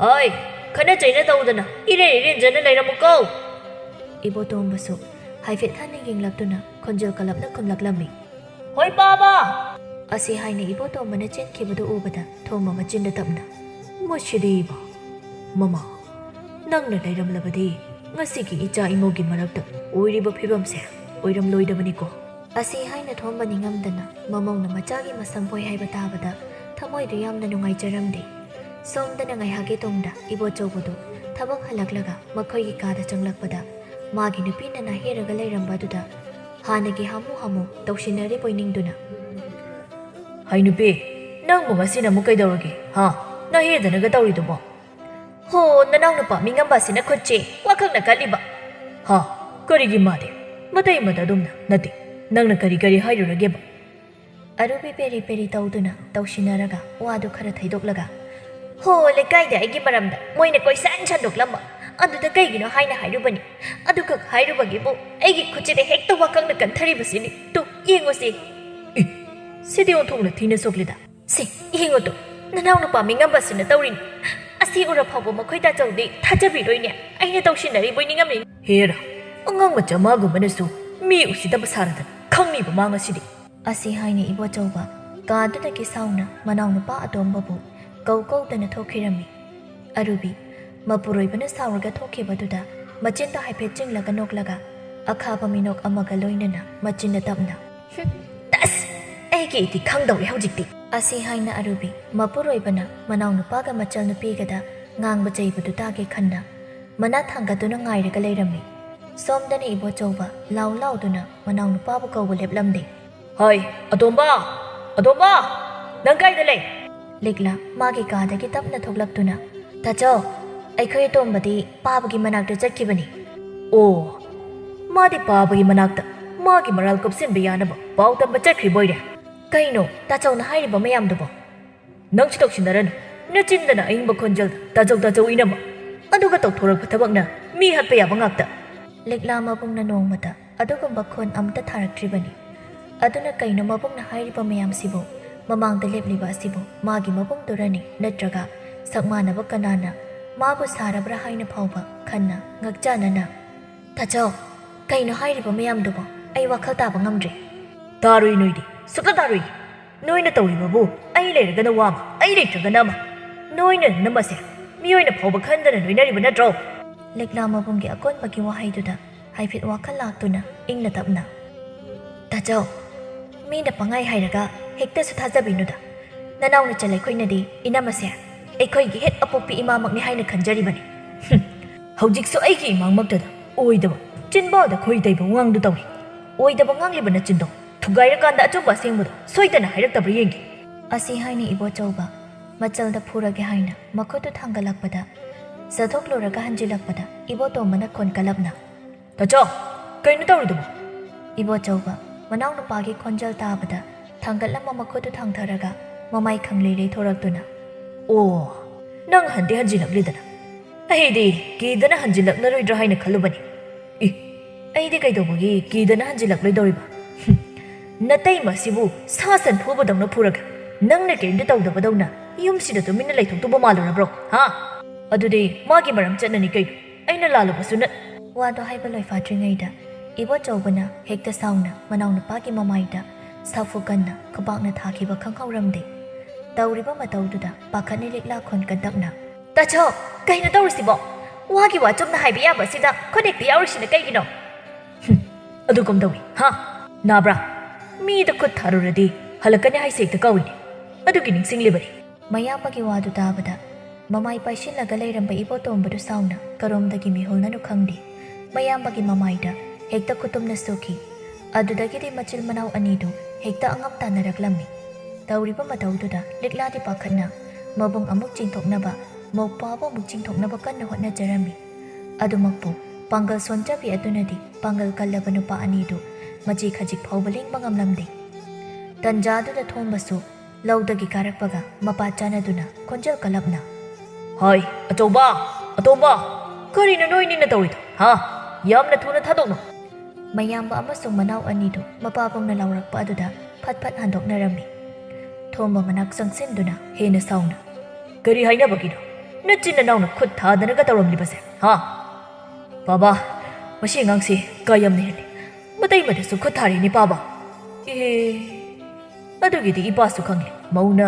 "ꯍꯣꯏ, ꯈꯠꯅ ꯆꯩꯅ ꯇꯧꯗꯅ ꯏꯔꯦꯟ ꯏꯔꯦꯟꯖꯅ ꯂꯩꯔꯝꯃꯨꯀꯣ!" ꯏꯕꯣꯇꯣꯝꯕꯁꯨ ꯍꯥꯏꯐꯦꯠ ꯍꯟꯅ ꯌꯦꯡꯂꯛꯇꯨꯅ ꯈꯣꯟꯖꯦꯜ ꯀꯜꯂꯞꯅ ꯈꯨꯝꯂꯛꯂꯝꯃꯤ꯫ "ꯍꯣꯏ, ꯄꯥꯕ!" ꯑꯁꯤ ꯍꯥꯏꯅ ꯏꯕꯣꯇꯣꯝꯕꯅ ꯆꯦꯟꯈꯤꯕꯗꯨ ꯎꯕꯗ ꯊꯣꯝꯕ ꯃꯆꯤꯟꯗ ꯇꯞꯅ, "ꯃꯁꯤꯗꯤ ꯏꯕ, ꯃꯃꯥ, ꯅꯪꯅ ꯂꯩꯔꯝꯂꯕꯗꯤ ꯉꯁꯤꯒꯤ ꯏꯆꯥ ꯏꯃꯧꯒꯤ ꯃꯔꯛꯇ ꯑꯣꯏꯔꯤꯕ ꯐꯤꯕꯝꯁꯦ ꯑꯣꯏꯔꯝꯂꯣꯏꯗꯕꯅꯤꯀꯣ꯫" ꯑꯁꯤ ꯍꯥꯏꯅ ꯊꯣꯝꯕ ꯅꯤꯡꯉꯝꯗꯅ ꯃꯃꯧꯅ ꯃꯆꯥꯒꯤ ꯃꯁꯝ ꯐꯣꯏ ꯍꯥꯏꯕ ꯇꯥꯕꯗ ꯊꯃꯣꯏꯗꯨ ꯌꯥꯝꯅ ꯅꯨꯡꯉꯥꯏꯖꯔꯝꯗꯦ꯫ ꯁꯣꯝꯗꯅ ꯉꯥꯏꯍꯥꯛꯀꯤ ꯇꯨꯡꯗ ꯏꯕꯣꯆꯧꯕꯗꯨ ꯊꯕꯛ ꯍꯜꯂꯛꯂꯒ ꯃꯈꯣꯏꯒꯤ ꯀꯥꯗ ꯆꯪꯂꯛꯄꯗ ꯃꯥꯒꯤ ꯅꯨꯄꯤꯅ ꯅꯥꯍꯦꯔꯒ ꯂꯩꯔꯝꯕ ꯑꯗꯨꯗ ꯍꯥꯟꯅꯒꯤ ꯍꯥꯃꯨ ꯍꯥꯃꯨ ꯇꯧꯁꯤꯟꯅꯔꯤꯕꯣꯏ ꯅꯤꯡꯗꯨꯅ, "ꯍꯩ ꯅꯨꯄꯤ, ꯅꯪꯕꯨ ꯉꯁꯤꯅ ꯑꯃꯨꯛ ꯀꯩꯗꯧꯔꯒꯦ, ꯍꯥ? ꯅꯥꯍꯦꯗꯅꯒ ꯇꯧꯔꯤꯗꯨꯕꯣ?" "ꯍꯣ, ꯅꯅꯥꯎꯅꯨꯄꯥ ꯃꯤꯉꯝꯕꯁꯤꯅ ꯈꯨꯠꯁꯦ ꯋꯥꯈꯛꯅ ꯀꯜꯂꯤꯕ꯫" "ꯍꯥ? ꯀꯔꯤꯒꯤ ꯃꯥꯗꯤ? ꯃꯇꯩ ꯃꯗ ꯑꯗꯨꯝꯅ ꯅꯠꯇꯦ꯫ ꯅꯪꯅ ꯀꯔꯤ ꯀꯔꯤ ꯍꯥꯏꯔꯨꯔꯒꯦꯕ?" ꯑꯔꯨꯕꯤ ꯄꯦꯔꯤ ꯄꯦꯔꯤ ꯇꯧꯗꯨꯅ ꯇꯧꯁꯤꯟꯅꯔꯒ ꯋꯥꯗꯨ ꯈꯔ ꯊꯩꯗꯣꯛꯂꯒ, "ꯍꯣ, ꯂꯩꯀꯥꯏꯗ ꯑꯩꯒꯤ ꯃꯔꯝꯗ ꯃꯣꯏꯅ ꯀꯣꯏꯁꯟ ꯁꯟꯗꯣꯛꯂꯝꯕ ꯑꯗꯨꯗ ꯀꯩꯒꯤꯅꯣ ꯍꯥꯏꯅ ꯍꯥꯏꯔꯨꯕꯅꯤ꯫ ꯑꯗꯨꯈꯛ ꯍꯥꯏꯔꯨꯕꯒꯤꯕꯨ ꯑꯩꯒꯤ ꯈꯨꯠꯁꯤꯗ ꯍꯦꯛꯇ ꯋꯥꯀꯛꯅ ꯀꯟꯊꯔꯤꯕꯁꯤꯅꯤ꯫ ꯇꯨ, ꯌꯦꯡꯉꯨꯁꯤ꯫" "ꯑꯦ, ꯁꯤꯗꯤ ꯑꯣꯟꯊꯣꯛꯅ ꯊꯤꯅ ꯁꯣꯛꯂꯦꯗ꯫ ꯁꯤ, ꯌꯦꯡꯉꯨ ꯇꯨ, ꯅꯅꯥꯎꯅꯨꯄꯥ ꯃꯤꯉꯝꯕꯁꯤꯅ ꯇꯧꯔꯤꯅꯤ꯫ ꯑꯁꯤ ꯎꯔ ꯐꯥꯎꯕ ꯃꯈꯣꯏ ꯇꯥꯆꯧꯗꯤ ꯊꯥꯖꯕꯤꯔꯣꯏꯅꯦ꯫ ꯑꯩꯅ ꯇꯧꯁꯤꯟꯅꯔꯤꯕꯣꯏ ꯅꯤꯡꯉꯝꯃꯤ꯫" "ꯍꯦꯔꯥ, ꯑꯉꯥꯡ ꯃꯆꯥ ꯃꯥꯒꯨꯝꯕꯅꯁꯨ ꯃꯤ ꯎꯁꯤꯠꯇꯕ ꯁꯥꯔꯗꯅ ꯈꯪꯅꯤꯕ ꯃꯥ ꯉꯁꯤꯗꯤ꯫" ꯑꯁꯤ ꯍꯥꯏꯅ ꯏꯕꯣꯆꯧꯕ ꯀꯥꯗꯨꯗꯒꯤ ꯁꯥꯎꯅ ꯃꯅꯥꯎꯅꯨꯄꯥ ꯑꯇꯣꯝꯕꯕꯨ ꯀꯧ ꯀꯧꯗꯅ ꯊꯣꯛꯈꯤꯔꯝꯃꯤ꯫ ꯑꯔꯨꯕꯤ ꯃꯄꯨꯔꯣꯏꯕꯅ ꯁꯥꯎꯔꯒ ꯊꯣꯛꯈꯤꯕꯗꯨꯗ ꯃꯆꯤꯟꯗ ꯍꯥꯏꯐꯦꯠ ꯆꯤꯡꯂꯒ ꯅꯣꯛꯂꯒ ꯑꯈꯥꯕ ꯃꯤꯅꯣꯛ ꯑꯃꯒ ꯂꯣꯏꯅꯅ ꯃꯆꯤꯟꯗ ꯇꯞꯅ, "ꯍꯨꯝ, ꯇꯁ! ꯑꯩꯒꯤ ꯏꯗꯤ ꯈꯪꯗꯧꯔꯦ ꯍꯧꯖꯤꯛꯇꯤ!" ꯑꯁꯤ ꯍꯥꯏꯅ ꯑꯔꯨꯕꯤ ꯃꯄꯨꯔꯣꯏꯕꯅ ꯃꯅꯥꯎꯅꯨꯄꯥꯒ ꯃꯆꯜꯅꯨꯄꯤꯒꯗ ꯉꯥꯡꯕ ꯆꯩꯕꯗꯨ ꯇꯥꯒꯦ ꯈꯟꯅ ꯃꯅꯥ ꯊꯥꯡꯒꯠꯇꯨꯅ ꯉꯥꯏꯔꯒ ꯂꯩꯔꯝꯃꯤ꯫ ꯁꯣꯝꯗꯅ ꯏꯕꯣꯆꯧꯕ ꯂꯥꯎ ꯂꯥꯎꯗꯨꯅ ꯃꯅꯥꯎꯅꯨꯄꯥꯕꯨ ꯀꯧꯕ ꯂꯦꯞꯂꯝꯗꯦ꯫ "ꯍꯣꯏ, ꯑꯇꯣꯝꯕ! ꯑꯇꯣꯝꯕ! ꯅꯪ ꯀꯥꯏꯗ ꯂꯩ?" ꯂꯤꯛꯂꯥ ꯃꯥꯒꯤ ꯀꯥꯗꯒꯤ ꯇꯞꯅ ꯊꯣꯛꯂꯛꯇꯨꯅ, "ꯇꯥꯆꯧ, ꯑꯩꯈꯣꯏ ꯑꯇꯣꯝꯕꯗꯤ ꯄꯥꯕꯒꯤ ꯃꯅꯥꯛꯇ ꯆꯠꯈꯤꯕꯅꯤ꯫" "ꯑꯣ, ꯃꯥꯗꯤ ꯄꯥꯕꯒꯤ ꯃꯅꯥꯛꯇ ꯃꯥꯒꯤ ꯃꯔꯥꯜ ꯀꯨꯞꯁꯤꯟꯕ ꯌꯥꯅꯕ ꯄꯥꯎ ꯇꯝꯕ ꯆꯠꯈ꯭ꯔꯤꯕ ꯑꯣꯏꯔꯦ꯫ ꯀꯩꯅꯣ ꯇꯥꯆꯧꯅ ꯍꯥꯏꯔꯤꯕ ꯃꯌꯥꯝꯗꯨꯕꯣ?" "ꯅꯪꯁꯨ ꯇꯧꯁꯤꯟꯅꯔꯅꯨ꯫ ꯅꯆꯤꯟꯗꯅ ꯑꯏꯪꯕ ꯈꯣꯟꯖꯦꯜ ꯇꯥꯖꯧ ꯇꯥꯖꯧ ꯏꯅꯝꯃ꯫ ꯑꯗꯨꯒ ꯇꯧꯊꯣꯔꯛꯄ ꯊꯕꯛꯅ ꯃꯤ ꯍꯥꯠꯄ ꯌꯥꯕ ꯉꯥꯛꯇ꯫" ꯂꯤꯛꯂꯥ ꯃꯕꯨꯡꯅ ꯅꯣꯡꯃꯇ ꯑꯗꯨꯒꯨꯝꯕ ꯈꯣꯟ ꯑꯝꯇ ꯊꯥꯔꯛꯇ꯭ꯔꯤꯕꯅꯤ꯫ ꯑꯗꯨꯅ ꯀꯩꯅꯣ ꯃꯕꯨꯡꯅ ꯍꯥꯏꯔꯤꯕ ꯃꯌꯥꯝꯁꯤꯕꯨ? ꯃꯃꯥꯡꯗ ꯂꯦꯞꯂꯤꯕ ꯑꯁꯤꯕꯨ ꯃꯥꯒꯤ ꯃꯕꯨꯡꯗꯨꯔꯅꯤ, ꯅꯠꯇ꯭ꯔꯒ ꯁꯛ ꯃꯥꯟꯅꯕ ꯀꯅꯥꯅ ꯃꯥꯕꯨ ꯁꯥꯔꯕ꯭ꯔꯥ ꯍꯥꯏꯅ ꯐꯥꯎꯕ ꯈꯟꯅ ꯉꯛꯆꯥꯅꯅ, "ꯇꯥꯆꯧ, ꯀꯩꯅꯣ ꯍꯥꯏꯔꯤꯕ ꯃꯌꯥꯝꯗꯨꯕꯣ? ꯑꯩ ꯋꯥꯈꯜ ꯇꯥꯕ ꯉꯝꯗ꯭ꯔꯦ꯫" "ꯇꯥꯔꯨꯏ ꯅꯣꯏꯗꯤ, ꯁꯨꯛꯇ ꯇꯥꯔꯨꯏ꯫ ꯅꯣꯏꯅ ꯇꯧꯔꯤꯕꯕꯨ ꯑꯩ ꯂꯩꯔꯒꯅ ꯋꯥ ꯑꯃ, ꯑꯩ ꯂꯩꯇ꯭ꯔꯒꯅ ꯑꯃ꯫ ꯅꯣꯏꯅ ꯅꯝꯃꯁꯦ ꯃꯤꯑꯣꯏꯅ ꯐꯥꯎꯕ ꯈꯟꯗꯅ ꯂꯣꯏꯅꯔꯤꯕ ꯅꯠꯇ꯭ꯔꯣ?" ꯂꯤꯛꯂꯥ ꯃꯕꯨꯡꯒꯤ ꯑꯀꯣꯟꯕꯒꯤ ꯋꯥꯍꯩꯗꯨꯗ ꯍꯥꯏꯐꯦꯠ ꯋꯥꯈꯜ ꯂꯥꯛꯇꯨꯅ ꯏꯪꯅ ꯇꯞꯅ, "ꯇꯥꯆꯧ, ꯃꯤꯅ ꯄꯪꯍꯥꯏ ꯍꯥꯏꯔꯒ ꯍꯦꯛꯇꯁꯨ ꯊꯥꯖꯕꯤꯅꯨꯗ꯫ ꯅꯅꯥꯎ ꯅꯆꯜ ꯑꯩꯈꯣꯏꯅꯗꯤ ꯏꯅꯝꯃꯁꯦ ꯑꯩꯈꯣꯏꯒꯤ ꯍꯦꯛ ꯑꯄꯣꯛꯄꯤ ꯏꯃꯥꯃꯛꯅꯤ ꯍꯥꯏꯅ ꯈꯟꯖꯔꯤꯕꯅꯤ꯫" "ꯍꯨꯝ, ꯍꯧꯖꯤꯛꯁꯨ ꯑꯩꯒꯤ ꯏꯃꯥꯃꯛꯇꯗ ꯑꯣꯏꯗꯕ ꯆꯤꯟꯕꯥꯜꯗ ꯈꯣꯏ ꯇꯩꯕ ꯋꯥꯉꯥꯡꯗꯨ ꯇꯧꯏ꯫ ꯑꯣꯏꯗꯕ ꯉꯥꯡꯂꯤꯕ ꯅꯆꯤꯟꯗꯣ ꯊꯨꯒꯥꯏꯔꯀꯥꯟꯗ ꯑꯆꯨꯝꯕ ꯑꯁꯦꯡꯕꯗꯣ ꯁꯣꯏꯗꯅ ꯍꯥꯏꯔꯛꯇꯕ꯭ꯔꯥ ꯌꯦꯡꯒꯦ꯫" ꯑꯁꯤ ꯍꯥꯏꯅ ꯏꯕꯣꯆꯧꯕ ꯃꯆꯜꯗ ꯐꯨꯔꯒꯦ ꯍꯥꯏꯅ ꯃꯈꯨꯠꯇꯨ ꯊꯥꯡꯒꯠꯂꯛꯄꯗ, ꯆꯠꯊꯣꯛꯂꯨꯔꯒ ꯍꯟꯖꯤꯜꯂꯛꯄꯗ ꯏꯕꯣꯇꯣꯝꯕꯅ ꯈꯣꯟ ꯀꯜꯂꯞꯅ, "ꯇꯥꯆꯧ, ꯀꯩꯅꯣ ꯇꯧꯔꯤꯗꯨꯕꯣ?" ꯏꯕꯣꯆꯧꯕ ꯃꯅꯥꯎꯅꯨꯄꯥꯒꯤ ꯈꯣꯟꯖꯦꯜ ꯇꯥꯕꯗ ꯊꯥꯡꯒꯠꯂꯝꯕ ꯃꯈꯨꯠꯇꯨ ꯊꯥꯡꯊꯔꯒ ꯃꯃꯥꯏ ꯈꯪꯂꯩ ꯂꯩꯊꯣꯔꯛꯇꯨꯅ, "ꯑꯣ, ꯅꯪ ꯍꯟꯗꯤ ꯍꯟꯖꯤꯜꯂꯛꯂꯤꯗꯅ꯫ ꯑꯩꯗꯤ ꯀꯤꯗꯅ ꯍꯟꯖꯤꯜꯂꯛꯂꯔꯣꯏꯗ꯭ꯔꯥ ꯍꯥꯏꯅ ꯈꯜꯂꯨꯕꯅꯤ꯫ ꯏ, ꯑꯩꯗꯤ ꯀꯩꯗꯧꯕꯒꯤ ꯀꯤꯗꯅ ꯍꯟꯖꯤꯜꯂꯛꯂꯣꯏꯗꯧꯔꯤꯕ? ꯍꯨꯝ, ꯅꯇꯩꯃ ꯑꯁꯤꯕꯨ ꯁꯥ ꯁꯟ ꯐꯨꯕꯗꯧꯅ ꯐꯨꯔꯒ ꯅꯪꯅ ꯀꯔꯤꯝꯇ ꯇꯧꯗꯕꯗꯧꯅ ꯌꯨꯝꯁꯤꯗ ꯇꯨꯃꯤꯟꯅ ꯂꯩꯊꯣꯛꯇꯧꯕ ꯃꯥꯜꯂꯨꯔꯕ꯭ꯔꯣ? ꯍꯥ? ꯑꯗꯨꯗꯤ ꯃꯥꯒꯤ ꯃꯔꯝ ꯆꯠꯅꯅꯤ ꯀꯩꯅꯣ? ꯑꯩꯅ ꯂꯥꯜꯂꯨꯕꯁꯨ ꯅꯠ-" ꯋꯥꯗꯣ ꯍꯥꯏꯕ ꯂꯣꯏꯐꯥꯠꯇ꯭ꯔꯤꯉꯩꯗ ꯏꯕꯣꯆꯧꯕꯅ ꯍꯦꯛꯇ ꯁꯥꯎꯅ ꯃꯅꯥꯎꯅꯨꯄꯥꯒꯤ ꯃꯃꯥꯏꯗ ꯁꯥꯐꯨ ꯀꯟꯅ ꯈꯨꯕꯥꯛꯅ ꯊꯥꯈꯤꯕ ꯈꯪꯍꯧꯔꯝꯗꯦ꯫ ꯇꯧꯔꯤꯕ ꯃꯇꯧꯗꯨꯗ ꯄꯥꯈꯠꯅ ꯂꯤꯛꯂꯥ ꯈꯣꯟ ꯀꯟꯇꯛꯅ, "ꯇꯥꯆꯧ, ꯀꯩꯅꯣ ꯇꯧꯔꯤꯁꯤꯕꯣ? ꯋꯥꯒꯤ ꯋꯥ ꯆꯨꯝꯅ ꯍꯥꯏꯕ ꯌꯥꯕ ꯑꯁꯤꯗ ꯈꯨꯠ ꯍꯦꯛꯇ ꯌꯥꯎꯔꯤꯁꯤꯅ ꯀꯩꯒꯤꯅꯣ?" "ꯍꯨꯝ, ꯑꯗꯨ ꯀꯝꯗꯧꯏ, ꯍꯥ? ꯅꯥꯕ꯭ꯔꯥ? ꯃꯤꯗ ꯈꯨꯠ ꯊꯥꯔꯨꯔꯗꯤ ꯍꯜꯂꯛꯀꯅꯤ ꯍꯥꯏꯁꯦ ꯍꯦꯛꯇ ꯀꯥꯎꯏꯅꯦ꯫ ꯑꯗꯨꯒꯤ ꯅꯤꯡꯁꯤꯡꯂꯤꯕꯅꯤ꯫" ꯃꯌꯥꯝꯕꯒꯤ ꯋꯥꯗꯨ ꯇꯥꯕꯗ ꯃꯃꯥꯏ ꯄꯥꯏꯁꯤꯜꯂꯒ ꯂꯩꯔꯝꯕ ꯏꯕꯣꯇꯣꯝꯕꯗꯨ ꯁꯥꯎꯅ ꯀꯔꯣꯝꯗꯒꯤ ꯃꯤꯍꯨꯜꯅꯅꯣ ꯈꯪꯗꯦ, ꯃꯌꯥꯝꯕꯒꯤ ꯃꯃꯥꯏꯗ ꯍꯦꯛꯇ ꯈꯨꯇꯨꯝꯅ ꯁꯨꯈꯤ꯫ ꯑꯗꯨꯗꯒꯤꯗꯤ ꯃꯆꯤꯜ ꯃꯅꯥꯎ ꯑꯅꯤꯗꯨ ꯍꯦꯛꯇ ꯑꯉꯝ ꯇꯥꯟꯅꯔꯛꯂꯝꯃꯤ꯫ ꯇꯧꯔꯤꯕ ꯃꯇꯧꯗꯨꯗ ꯂꯤꯛꯂꯥꯗꯤ ꯄꯥꯈꯠꯅ ꯃꯕꯨꯡ ꯑꯃꯨꯛ ꯆꯤꯡꯊꯣꯛꯅꯕ, ꯃꯧꯄ꯭ꯋꯥꯕꯨ ꯑꯃꯨꯛ ꯆꯤꯡꯊꯣꯛꯅꯕ ꯀꯟꯅ ꯍꯣꯠꯅꯖꯔꯝꯃꯤ꯫ ꯑꯗꯨꯃꯛꯄꯨ ꯄꯥꯡꯒꯜ ꯁꯣꯟꯖꯕꯤ ꯑꯗꯨꯅꯗꯤ ꯄꯥꯡꯒꯜ ꯀꯜꯂꯕ ꯅꯨꯄꯥ ꯑꯅꯤꯗꯨ ꯃꯆꯤ ꯈꯖꯤꯛ ꯐꯥꯎꯕ ꯂꯦꯡꯕ ꯉꯝꯂꯝꯗꯦ꯫ ꯇꯟꯖꯥꯗꯨꯗ ꯊꯣꯝꯕꯁꯨ ꯂꯧꯗꯒꯤ ꯀꯥꯔꯛꯄꯒ ꯃꯄꯥ ꯆꯥꯟꯅꯗꯨꯅ ꯈꯣꯟꯖꯦꯜ ꯀꯜꯂꯞꯅ, "ꯍꯥꯏ, ꯑꯆꯧꯕ, ꯑꯇꯣꯝꯕ, ꯀꯔꯤꯅꯣ ꯅꯣꯏꯅꯤꯅ ꯇꯧꯔꯤꯗꯣ, ꯍꯥ? ꯌꯥꯝꯅ ꯊꯨꯅ ꯊꯥꯗꯣꯛꯅꯧ!" ꯃꯌꯥꯝꯕ ꯑꯃꯁꯨꯡ ꯃꯅꯥꯎ ꯑꯅꯤꯗꯨ ꯃꯄꯥꯕꯨꯡꯅ ꯂꯥꯎꯔꯛꯄ ꯑꯗꯨꯗ ꯐꯠ ꯐꯠ ꯍꯟꯗꯣꯛꯅꯔꯝꯃꯤ꯫ ꯊꯣꯝꯕ ꯃꯅꯥꯛ ꯆꯪꯁꯤꯟꯗꯨꯅ ꯍꯦꯟꯅ ꯁꯥꯎꯅ, "ꯀꯔꯤ ꯍꯥꯏꯅꯕꯒꯤꯅꯣ ꯅꯆꯤꯟ ꯅꯅꯥꯎꯅ ꯈꯨꯠ ꯊꯥꯗꯅꯒ ꯇꯧꯔꯝꯂꯤꯕꯁꯦ, ꯍꯥ? ꯄꯥꯕꯥ, ꯃꯁꯤ ꯑꯉꯥꯡꯁꯤ ꯀꯥ ꯌꯥꯝꯅ ꯍꯦꯜꯂꯤ꯫ ꯃꯇꯩꯃꯗꯁꯨ ꯈꯨꯠ ꯊꯥꯔꯤꯅꯤ ꯄꯥꯕꯥ꯫ ꯑꯦ, ꯑꯗꯨꯒꯤꯗꯤ ꯏꯄꯥꯁꯨ ꯈꯪꯂꯦ, ꯃꯧꯅ"꯫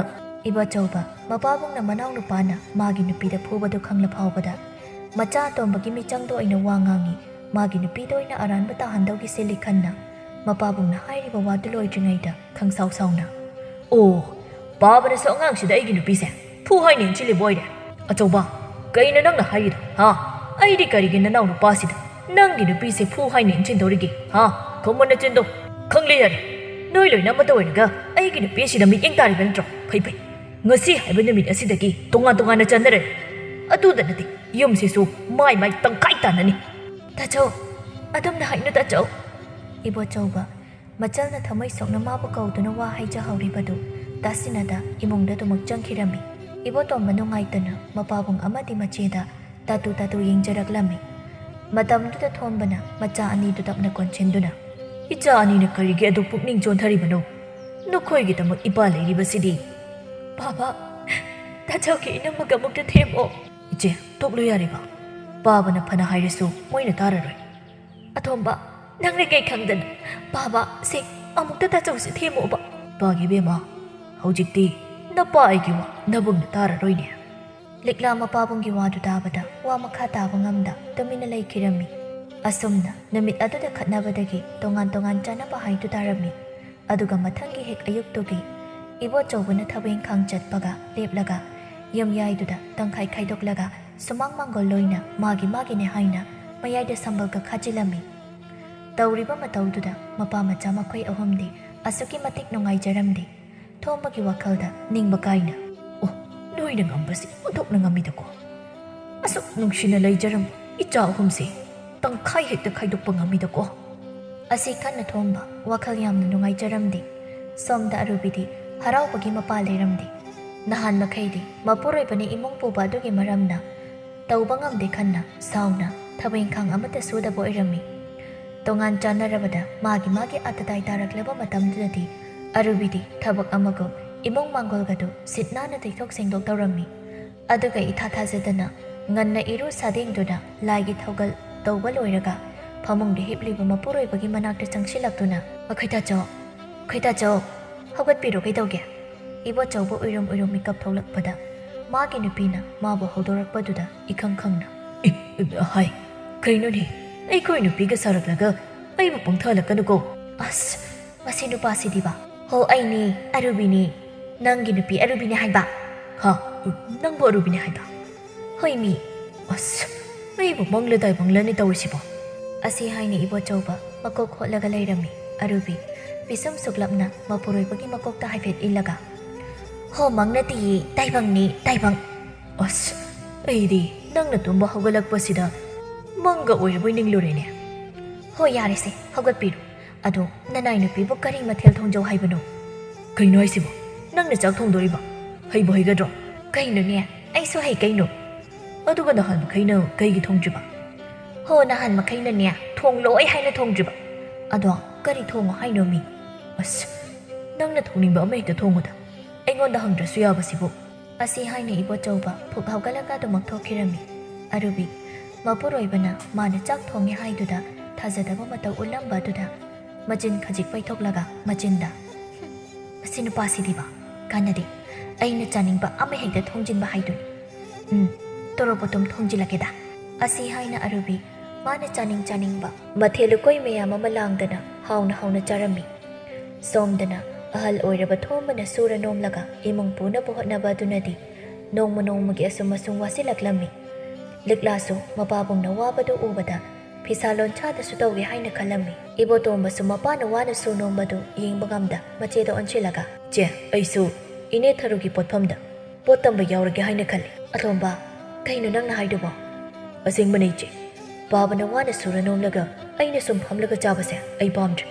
ꯏꯕꯣꯆꯧꯕ, ꯃꯄꯥꯕꯨꯡꯅ ꯃꯅꯥꯎꯅꯨꯄꯥꯅ ꯃꯥꯒꯤ ꯅꯨꯄꯤꯗ ꯐꯨꯕꯗꯨ ꯈꯪꯂ ꯐꯥꯎꯕꯗ ꯃꯆꯥ ꯑꯇꯣꯝꯕꯒꯤ ꯃꯤꯆꯪꯗ ꯑꯣꯏꯅ ꯋꯥ ꯉꯥꯡꯉꯤ꯫ ꯃꯥꯒꯤ ꯅꯨꯄꯤꯗ ꯑꯣꯏꯅ ꯑꯔꯥꯟꯕ ꯇꯥꯍꯟꯗꯧꯒꯤ ꯁꯤꯜꯂꯤ ꯈꯟꯅ ꯃꯄꯥꯕꯨꯡꯅ ꯍꯥꯏꯔꯤꯕ ꯋꯥꯗꯨ ꯂꯣꯏꯗ꯭ꯔꯤꯉꯩꯗ ꯈꯪꯁꯥꯎ ꯁꯥꯎꯅ, "ꯑꯣ, ꯄꯥꯕꯅꯁꯨ ꯑꯉꯥꯡꯁꯤꯗ ꯑꯩꯒꯤ ꯅꯨꯄꯤꯁꯦ ꯐꯨ ꯍꯥꯏꯅ ꯏꯟꯁꯤꯜꯂꯤꯕ ꯑꯣꯏꯔꯦ꯫ ꯑꯆꯧꯕ, ꯀꯩꯅꯣ ꯅꯪꯅ ꯍꯥꯏꯔꯤꯗꯣ, ꯍꯥ? ꯑꯩꯗꯤ ꯀꯔꯤꯒꯤ ꯅꯅꯥꯎ ꯅꯨꯄꯥꯁꯤꯗ ꯅꯪꯒꯤ ꯅꯨꯄꯤꯁꯦ ꯐꯨ ꯍꯥꯏꯅ ꯏꯟꯁꯤꯟꯗꯧꯔꯤꯒꯦ, ꯍꯥ? ꯈꯨꯝꯃꯨ ꯅꯆꯤꯟꯗꯣ꯫ ꯈꯪꯂꯦ ꯌꯥꯔꯦ, ꯅꯣꯏ ꯂꯣꯏꯅ ꯑꯃꯠꯇ ꯑꯣꯏꯔꯒ ꯑꯩꯒꯤ ꯅꯨꯄꯤ ꯑꯁꯤꯗ ꯃꯤꯠꯌꯦꯡ ꯇꯥꯔꯤꯕ ꯅꯠꯇ꯭ꯔꯣ? ꯐꯩ ꯐꯩ, ꯉꯁꯤ ꯍꯥꯏꯕ ꯅꯨꯃꯤꯠ ꯑꯁꯤꯗꯒꯤ ꯇꯣꯉꯥꯟ ꯇꯣꯉꯥꯟꯅ ꯆꯠꯅꯔꯅꯤ꯫ ꯑꯗꯨꯗ ꯅꯠꯇꯦ, ꯌꯨꯝꯁꯤꯁꯨ ꯃꯥꯏ ꯃꯥꯏ ꯇꯪꯈꯥꯏ ꯇꯥꯅꯅꯤ"꯫ "ꯇꯥꯆꯧ, ꯑꯗꯨꯝꯅ ꯍꯥꯏꯅꯨ ꯇꯥꯆꯧ"꯫ ꯏꯕꯣꯆꯧꯕ ꯃꯆꯜꯅ ꯊꯃꯣꯏ ꯁꯣꯛꯅ ꯃꯥꯕꯨ ꯀꯧꯗꯨꯅ ꯋꯥ ꯍꯥꯏꯖꯍꯧꯔꯤꯕꯗꯨ ꯇꯥꯁꯤꯟꯅꯗ ꯏꯃꯨꯡꯗ ꯑꯗꯨꯃꯛ ꯆꯪꯈꯤꯔꯝꯃꯤ꯫ ꯏꯕꯣꯇꯣꯝꯕ ꯅꯨꯡꯉꯥꯏꯇꯅ ꯃꯄꯥꯕꯨꯡ ꯑꯃꯗꯤ ꯃꯆꯦꯗ ꯇꯥꯇꯨ ꯇꯥꯇꯨ ꯌꯦꯡꯖꯔꯛꯂꯝꯃꯤ꯫ ꯃꯇꯝꯗꯨꯗ ꯊꯣꯝꯕꯅ ꯃꯆꯥ ꯑꯅꯤꯗꯨ ꯇꯞꯅ ꯀꯣꯟꯁꯤꯟꯗꯨꯅ, "ꯏꯆꯥ ꯑꯅꯤꯅ ꯀꯔꯤꯒꯤ ꯑꯗꯨ ꯄꯨꯛꯅꯤꯡ ꯆꯣꯟꯊꯔꯤꯕꯅꯣ? ꯅꯈꯣꯏꯒꯤꯗꯃꯛ ꯏꯄꯥ ꯂꯩꯔꯤꯕꯁꯤꯗꯤ"꯫ "ꯕꯥꯕꯥ, ꯇꯥꯆꯧꯒꯤ ꯏꯅꯝꯃꯒ ꯑꯃꯨꯛꯇ ꯊꯦꯝꯃꯣ"꯫ "ꯏꯆꯦ, ꯇꯣꯛꯂꯨ ꯌꯥꯔꯦꯕ꯫ ꯄꯥꯕꯅ ꯐꯅ ꯍꯥꯏꯔꯁꯨ ꯃꯣꯏꯅ ꯇꯥꯔꯔꯣꯏ"꯫ "ꯑꯇꯣꯝꯕ, ꯅꯪꯅ ꯀꯩ ꯈꯪꯗꯅ? ꯕꯥꯕꯥ, ꯁꯦ, ꯑꯃꯨꯛꯇ ꯇꯥꯆꯧꯁꯦ ꯊꯦꯝꯃꯣꯕ"꯫ "ꯄꯥꯒꯦ ꯏꯕꯦꯝꯃ, ꯍꯧꯖꯤꯛꯇꯤ ꯅꯄꯥ ꯑꯩꯒꯤ ꯋꯥ ꯅꯕꯨꯡꯅ ꯇꯥꯔꯔꯣꯏꯅꯦ"꯫ ꯂꯤꯛꯂꯥ ꯃꯄꯥꯕꯨꯡꯒꯤ ꯋꯥꯗꯨ ꯇꯥꯕꯗ ꯋꯥ ꯃꯈꯥ ꯇꯥꯕ ꯉꯝꯗ ꯇꯨꯃꯤꯟꯅ ꯂꯩꯈꯤꯔꯝꯃꯤ꯫ ꯑꯁꯨꯝꯅ ꯅꯨꯃꯤꯠ ꯑꯗꯨꯗ ꯈꯠꯅꯕꯗꯒꯤ ꯇꯣꯉꯥꯟ ꯇꯣꯉꯥꯟ ꯆꯥꯅꯕ ꯍꯥꯏꯗꯨ ꯇꯥꯔꯝꯃꯤ꯫ ꯑꯗꯨꯒ ꯃꯊꯪꯒꯤ ꯍꯦꯛ ꯑꯌꯨꯛꯇꯨꯒꯤ ꯏꯕꯣꯆꯧꯕꯅ ꯊꯕꯛ ꯏꯪꯈꯥꯡ ꯆꯠꯄꯒ ꯂꯦꯞꯂꯒ ꯌꯨꯝꯌꯥꯏꯗꯨꯗ ꯇꯪꯈꯥꯏ ꯈꯥꯏꯗꯣꯛꯂꯒ ꯁꯨꯃꯥꯡ ꯃꯥꯡꯒꯣꯜ ꯂꯣꯏꯅ ꯃꯥꯒꯤ ꯃꯥꯒꯤꯅꯦ ꯍꯥꯏꯅ ꯃꯌꯥꯏꯗ ꯁꯝꯕꯜꯒ ꯈꯥꯖꯤꯜꯂꯝꯃꯤ꯫ ꯇꯧꯔꯤꯕ ꯃꯇꯧꯗꯨꯗ ꯃꯄꯥ ꯃꯆꯥ ꯃꯈꯣꯏ ꯑꯍꯨꯝꯗꯤ ꯑꯁꯨꯛꯀꯤ ꯃꯇꯤꯛ ꯅꯨꯡꯉꯥꯏꯖꯔꯝꯗꯦ꯫ ꯊꯣꯝꯕꯒꯤ ꯋꯥꯈꯜꯗ ꯅꯤꯡꯕ ꯀꯥꯏꯅ, "ꯑꯣ, ꯅꯣꯏꯅ ꯉꯝꯕꯁꯤ ꯑꯣꯟꯊꯣꯛꯅ ꯉꯝꯃꯤꯗꯀꯣ꯫ ꯑꯁꯨꯛ ꯅꯨꯡꯁꯤꯅ ꯂꯩꯖꯔꯝꯕ ꯏꯆꯥ ꯑꯍꯨꯝꯁꯦ ꯇꯪꯈꯥꯏ ꯍꯦꯛꯇ ꯈꯥꯏꯗꯣꯛꯄ ꯉꯝꯃꯤꯗꯀꯣ" ꯑꯁꯤ ꯈꯟꯅ ꯊꯣꯝꯕ ꯋꯥꯈꯜ ꯌꯥꯝꯅ ꯅꯨꯡꯉꯥꯏꯖꯔꯝꯗꯦ꯫ ꯁꯣꯝꯗ ꯑꯔꯨꯕꯤꯗꯤ ꯍꯔꯥꯎꯕꯒꯤ ꯃꯄꯥ ꯂꯩꯔꯝꯗꯦ꯫ ꯅꯍꯥꯟ ꯃꯈꯩꯗꯤ ꯃꯄꯨꯔꯣꯏꯕꯅ ꯏꯃꯨꯡ ꯄꯨꯕ ꯑꯗꯨꯒꯤ ꯃꯔꯝꯅ ꯇꯧꯕ ꯉꯝꯗꯦ ꯈꯟꯅ ꯁꯥꯎꯅ ꯊꯕꯛ ꯏꯪꯈꯥꯡ ꯑꯃꯠꯇ ꯁꯨꯗꯕ ꯑꯣꯏꯔꯝꯃꯤ꯫ ꯇꯣꯉꯥꯟ ꯆꯥꯟꯅꯔꯕꯗ ꯃꯥꯒꯤ ꯃꯥꯒꯤ ꯑꯇꯇꯥꯏ ꯇꯥꯔꯛꯂꯕ ꯃꯇꯝꯗꯨꯗꯗꯤ ꯑꯔꯨꯕꯤꯗꯤ ꯊꯕꯛ ꯑꯃꯒꯨꯝ ꯏꯃꯨꯡ ꯃꯥꯡꯒꯣꯜꯒꯗꯨ ꯁꯤꯠ ꯅꯥꯟꯅ ꯇꯩꯊꯣꯛ ꯁꯦꯡꯗꯣꯛ ꯇꯧꯔꯝꯃꯤ꯫ ꯑꯗꯨꯒ ꯏꯊꯥ ꯊꯥꯖꯗꯅ ꯉꯟꯅ ꯏꯔꯨ ꯁꯥꯗꯦꯡꯗꯨꯅ ꯂꯥꯏꯒꯤ ꯊꯧꯒꯜ ꯇꯧꯕ ꯂꯣꯏꯔꯒ ꯐꯃꯨꯡꯗ ꯍꯤꯞꯂꯤꯕ ꯃꯄꯨꯔꯣꯏꯕꯒꯤ ꯃꯅꯥꯛꯇ ꯆꯪꯁꯤꯜꯂꯛꯇꯨꯅ, "ꯈꯣꯏꯇꯥꯆꯧ, ꯈꯣꯏꯇꯥꯆꯧ, ꯍꯧꯒꯠꯄꯤꯔꯣ, ꯀꯩꯗꯧꯒꯦ?" ꯏꯕꯣꯆꯧꯕ ꯎꯏꯔꯨꯝ ꯎꯏꯔꯨꯝ ꯃꯤꯀꯞ ꯊꯣꯛꯂꯛꯄꯗ ꯃꯥꯒꯤ ꯅꯨꯄꯤꯅ ꯃꯥꯕꯨ ꯍꯧꯗꯣꯔꯛꯄꯗꯨꯗ ꯏꯈꯪ ꯈꯪꯅ, "ꯑꯦ, ꯍꯥꯏ, ꯀꯩꯅꯣꯅꯦ? ꯑꯩꯈꯣꯏ ꯅꯨꯄꯤꯒ ꯁꯥꯔꯛꯂꯒ ꯑꯩꯕꯨ ꯄꯪꯊꯍꯜꯂꯛꯀꯅꯨꯀꯣ꯫" "ꯑꯁ, ꯃꯁꯤ ꯅꯨꯄꯥꯁꯤꯗꯤꯕ꯫ ꯍꯣ, ꯑꯩꯅꯦ, ꯑꯔꯨꯕꯤꯅꯦ꯫ ꯅꯪꯒꯤ ꯅꯨꯄꯤ ꯑꯔꯨꯕꯤꯅꯦ ꯍꯥꯏꯕ?" "ꯍꯥ? ꯅꯪꯕꯨ ꯑꯔꯨꯕꯤꯅꯦ ꯍꯥꯏꯕ?" "ꯍꯣꯏ ꯃꯤ꯫" "ꯑꯁ, ꯑꯩꯕꯨ ꯃꯪꯂ ꯇꯥꯏꯕꯪꯂꯅꯤ ꯇꯧꯔꯤꯁꯤꯕꯣ?" ꯑꯁꯤ ꯍꯥꯏꯅ ꯏꯕꯣꯆꯧꯕ ꯃꯀꯣꯛ ꯍꯣꯠꯂꯒ ꯂꯩꯔꯝꯃꯤ꯫ ꯑꯔꯨꯕꯤ ꯄꯤꯁꯨꯝ ꯁꯨꯛꯂꯞꯅ ꯃꯄꯨꯔꯣꯏꯕꯒꯤ ꯃꯀꯣꯛꯇ ꯍꯥꯏꯐꯦꯠ ꯏꯜꯂꯒ, "ꯍꯣ, ꯃꯪ ꯅꯠꯇꯤꯌꯦ, ꯇꯥꯏꯕꯪꯅꯦ, ꯇꯥꯏꯕꯪ꯫" "ꯑꯁ, ꯑꯩꯗꯤ ꯅꯪꯅ ꯇꯨꯝꯕ ꯍꯧꯒꯠꯂꯛꯄꯁꯤꯗ ꯃꯪꯒ ꯑꯣꯏꯔꯕꯣꯏ ꯅꯤꯡꯂꯨꯔꯦꯅꯦ꯫" "ꯍꯣ, ꯌꯥꯔꯦꯁꯦ, ꯍꯧꯒꯠꯄꯤꯔꯣ꯫ ꯑꯗꯣ ꯅꯅꯥꯏ ꯅꯨꯄꯤꯕꯨ ꯀꯔꯤ ꯃꯊꯦꯜ ꯊꯣꯡꯖꯧ ꯍꯥꯏꯕꯅꯣ?" "ꯀꯩꯅꯣ ꯍꯥꯏꯁꯤꯕꯣ? ꯅꯪꯅ ꯆꯥꯛ ꯊꯣꯡꯗꯣꯔꯤꯕ? ꯍꯩꯕꯨ ꯍꯩꯒꯗ꯭ꯔꯣ?" "ꯀꯩꯅꯣꯅꯦ, ꯑꯩꯁꯨ ꯍꯩ ꯀꯩꯅꯣ꯫" "ꯑꯗꯨꯒ ꯅꯍꯥꯟ ꯃꯈꯩꯅ ꯀꯩꯒꯤ ꯊꯣꯡꯗ꯭ꯔꯤꯕ?" "ꯍꯣ, ꯅꯍꯥꯟ ꯃꯈꯩꯅꯅꯦ ꯊꯣꯡꯂꯣꯏ ꯍꯥꯏꯅ ꯊꯣꯡꯗ꯭ꯔꯤꯕ꯫ ꯑꯗꯣ ꯀꯔꯤ ꯊꯣꯡꯉꯣ ꯍꯥꯏꯅꯣ ꯃꯤ?" "ꯑꯁ, ꯅꯪꯅ ꯊꯣꯡꯅꯤꯡꯕ ꯑꯃ ꯍꯦꯛꯇ ꯊꯣꯡꯉꯨꯗ꯫ ꯑꯩꯉꯣꯟꯗ ꯍꯪꯗ꯭ꯔꯁꯨ ꯌꯥꯕꯁꯤꯕꯨ꯫" ꯑꯁꯤ ꯍꯥꯏꯅ ꯏꯕꯣꯆꯧꯕ ꯐꯨꯛ ꯍꯧꯒꯠꯂꯒ ꯑꯗꯨꯃꯛ ꯊꯣꯛꯈꯤꯔꯝꯃꯤ꯫ ꯑꯔꯨꯕꯤ ꯃꯄꯨꯔꯣꯏꯕꯅ ꯃꯥꯅ ꯆꯥꯛ ꯊꯣꯡꯉꯦ ꯍꯥꯏꯗꯨꯗ ꯊꯥꯖꯗꯕ ꯃꯇꯧ ꯎꯠꯂꯝꯕ ꯑꯗꯨꯗ ꯃꯆꯤꯟ ꯈꯖꯤꯛ ꯄꯩꯊꯣꯛꯂꯒ ꯃꯆꯤꯟꯗ, "ꯍꯨꯝ, ꯃꯁꯤ ꯅꯨꯄꯥꯁꯤꯗꯤꯕ, ꯀꯥꯟꯅꯗꯦ꯫ ꯑꯩꯅ ꯆꯥꯅꯤꯡꯕ ꯑꯃ ꯍꯦꯛꯇ ꯊꯣꯡꯖꯤꯟꯕ ꯍꯥꯏꯗꯨꯅꯤ꯫ ꯎꯝ, ꯇꯣꯔꯣꯕꯣꯠ ꯑꯗꯨꯝ ꯊꯣꯡꯖꯤꯜꯂꯒꯦꯗ꯫" ꯑꯁꯤ ꯍꯥꯏꯅ ꯑꯔꯨꯕꯤ ꯃꯥꯅ ꯆꯥꯅꯤꯡ ꯆꯥꯅꯤꯡꯕ ꯃꯊꯦꯜ ꯂꯨꯀꯣꯏ ꯃꯌꯥꯝ ꯑꯃ ꯂꯥꯡꯗꯅ ꯍꯥꯎꯅ ꯍꯥꯎꯅ ꯆꯥꯔꯝꯃꯤ꯫ ꯁꯣꯝꯗꯅ ꯑꯍꯜ ꯑꯣꯏꯔꯕ ꯊꯣꯝꯕꯅ ꯁꯨꯔ ꯅꯣꯝꯂꯒ ꯏꯃꯨꯡ ꯄꯨꯅꯕ ꯍꯣꯠꯅꯕ ꯑꯗꯨꯅꯗꯤ ꯅꯣꯡꯃ ꯅꯣꯡꯃꯒꯤ ꯑꯁꯨꯝ ꯑꯁꯨꯝ ꯋꯥꯁꯤꯜꯂꯛꯂꯝꯃꯤ꯫ ꯂꯤꯛꯂꯥꯁꯨ ꯃꯄꯥꯕꯨꯡꯅ ꯋꯥꯕꯗꯨ ꯎꯕꯗ ꯐꯤꯁꯥ ꯂꯣꯟꯁꯥꯗꯁꯨ ꯇꯧꯒꯦ ꯍꯥꯏꯅ ꯈꯜꯂꯝꯃꯤ꯫ ꯏꯕꯣꯇꯣꯝꯕꯁꯨ ꯃꯄꯥꯅ ꯋꯥꯅ ꯁꯨ ꯅꯣꯝꯕꯗꯨ ꯌꯦꯡꯕ ꯉꯝꯗ ꯃꯆꯦꯗ ꯑꯣꯟꯁꯤꯜꯂꯒ, "ꯆꯦ, ꯑꯩꯁꯨ ꯏꯅꯦ ꯊꯔꯨꯒꯤ ꯄꯣꯠꯐꯝꯗ ꯄꯣꯠ ꯇꯝꯕ ꯌꯥꯎꯔꯒꯦ ꯍꯥꯏꯅ ꯈꯜꯂꯤ꯫" "ꯑꯇꯣꯝꯕ, ꯀꯩꯅꯣ ꯅꯪꯅ ꯍꯥꯏꯗꯨꯕꯣ?" "ꯑꯁꯦꯡꯕꯅꯦ ꯏꯆꯦ, ꯄꯥꯕꯅ ꯋꯥꯅ ꯁꯨꯔ ꯅꯣꯝꯂꯒ ꯑꯩꯅ ꯁꯨꯝ ꯐꯝꯂꯒ ꯆꯥꯕꯁꯦ ꯑꯩ ꯄꯥꯝꯗ꯭ꯔꯦ꯫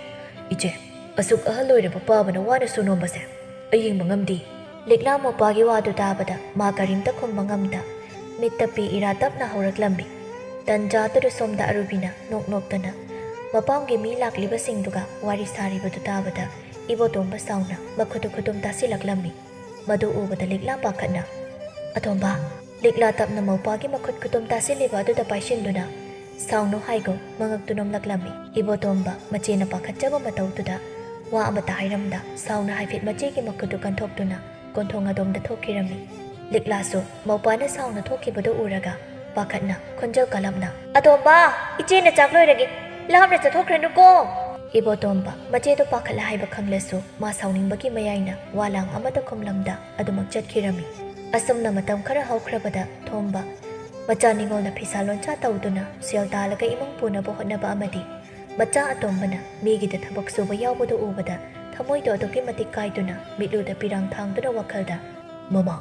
ꯏꯆꯦ, ꯑꯁꯨꯛ ꯑꯍꯜ ꯑꯣꯏꯔꯕ ꯄꯥꯕꯅ ꯋꯥꯅ ꯁꯨ ꯅꯣꯝꯕꯁꯦ ꯑꯩ ꯌꯦꯡꯕ ꯉꯝꯗꯦ꯫" ꯂꯤꯛꯂꯥ ꯃꯧꯄꯥꯒꯤ ꯋꯥꯗꯨ ꯇꯥꯕꯗ ꯃꯥ ꯀꯔꯤꯝꯇ ꯈꯨꯝꯕ ꯉꯝꯗ ꯃꯤꯠꯇ ꯄꯤ ꯏꯔꯥ ꯇꯞꯅ ꯍꯧꯔꯛꯂꯝꯃꯤ꯫ ꯇꯟꯖꯥꯗꯨꯗ ꯁꯣꯝꯗ ꯑꯔꯨꯕꯤꯅ ꯅꯣꯛ ꯅꯣꯛꯇꯅ ꯃꯄꯥꯝꯒꯤ ꯃꯤ ꯂꯥꯛꯂꯤꯕꯁꯤꯡꯗꯨꯒ ꯋꯥꯔꯤ ꯁꯥꯔꯤꯕꯗꯨ ꯇꯥꯕꯗ ꯏꯕꯣꯇꯣꯝꯕ ꯁꯥꯎꯅ ꯃꯈꯨꯠꯇꯨ ꯈꯨꯇꯨꯝ ꯇꯥꯁꯤꯜꯂꯛꯂꯝꯃꯤ꯫ ꯃꯗꯨ ꯎꯕꯗ ꯂꯤꯛꯂꯥ ꯄꯥꯈꯠꯅ, "ꯑꯇꯣꯝꯕ!" ꯂꯤꯛꯂꯥ ꯇꯞꯅ ꯃꯧꯄꯥꯒꯤ ꯃꯈꯨꯠ ꯈꯨꯇꯨꯝ ꯇꯥꯁꯤꯜꯂꯤꯕ ꯑꯗꯨꯗ ꯄꯥꯏꯁꯤꯟꯗꯨꯅ, "ꯁꯥꯎꯅꯨ" ꯍꯥꯏꯒꯨꯝ ꯃꯉꯛꯇꯨ ꯅꯣꯝꯂꯛꯂꯝꯃꯤ꯫ ꯏꯕꯣꯇꯣꯝꯕ ꯃꯆꯦꯅ ꯄꯥꯈꯠꯆꯕ ꯃꯇꯧꯗꯨꯗ ꯋꯥ ꯑꯃꯠꯇ ꯍꯥꯏꯔꯝꯗ ꯁꯥꯎꯅ ꯍꯥꯏꯐꯦꯠ ꯃꯆꯦꯒꯤ ꯃꯈꯨꯠꯇꯨ ꯀꯟꯊꯣꯛꯇꯨꯅ ꯀꯣꯟꯊꯣꯡ ꯑꯗꯣꯝꯗ ꯊꯣꯛꯈꯤꯔꯝꯃꯤ꯫ ꯂꯤꯛꯂꯥꯁꯨ ꯃꯧꯄꯥꯅ ꯁꯥꯎꯅ ꯊꯣꯛꯈꯤꯕꯗꯨ ꯎꯔꯒ ꯄꯥꯈꯠꯅ ꯈꯣꯟꯖꯦꯜ ꯀꯜꯂꯞꯅ, "ꯑꯇꯣꯝꯕ, ꯏꯆꯦꯅ ꯆꯥꯛ ꯂꯣꯏꯔꯒꯦ, ꯂꯥꯞꯅ ꯆꯠꯊꯣꯛꯈ꯭ꯔꯅꯨꯀꯣ!" ꯏꯕꯣꯇꯣꯝꯕ ꯃꯆꯦꯗꯨ ꯄꯥꯈꯠꯂꯦ ꯍꯥꯏꯕ ꯈꯪꯂꯁꯨ ꯃꯥ ꯁꯥꯎꯅꯤꯡꯕꯒꯤ ꯃꯌꯥꯏꯅ ꯋꯥ ꯂꯥꯡ ꯑꯃꯠꯇ ꯈꯨꯝꯂꯝꯗ ꯑꯗꯨꯃꯛ ꯆꯠꯈꯤꯔꯝꯃꯤ꯫ ꯑꯁꯨꯝꯅ ꯃꯇꯝ ꯈꯔ ꯍꯧꯈ꯭ꯔꯕꯗ ꯊꯣꯝꯕ ꯃꯆꯥ ꯅꯤꯉꯣꯜꯅ ꯐꯤꯁꯥ ꯂꯣꯟꯁꯥ ꯇꯧꯗꯨꯅ ꯁꯦꯜ ꯇꯥꯜꯂꯒ ꯏꯃꯨꯡ ꯄꯨꯅꯕ ꯍꯣꯠꯅꯕ ꯑꯃꯗꯤ ꯃꯆꯥ ꯑꯇꯣꯝꯕꯅ ꯃꯤꯒꯤꯗ ꯊꯕꯛ ꯁꯨꯕ ꯌꯥꯎꯕꯗꯨ ꯎꯕꯗ ꯊꯃꯣꯏꯗꯣ ꯑꯗꯨꯛꯀꯤ ꯃꯇꯤꯛ ꯀꯥꯏꯗꯨꯅ ꯃꯤꯠꯂꯨꯗ ꯄꯤꯔꯥꯡ ꯊꯥꯡꯗꯨꯅ ꯋꯥꯈꯜꯗ, "ꯃꯃꯥ,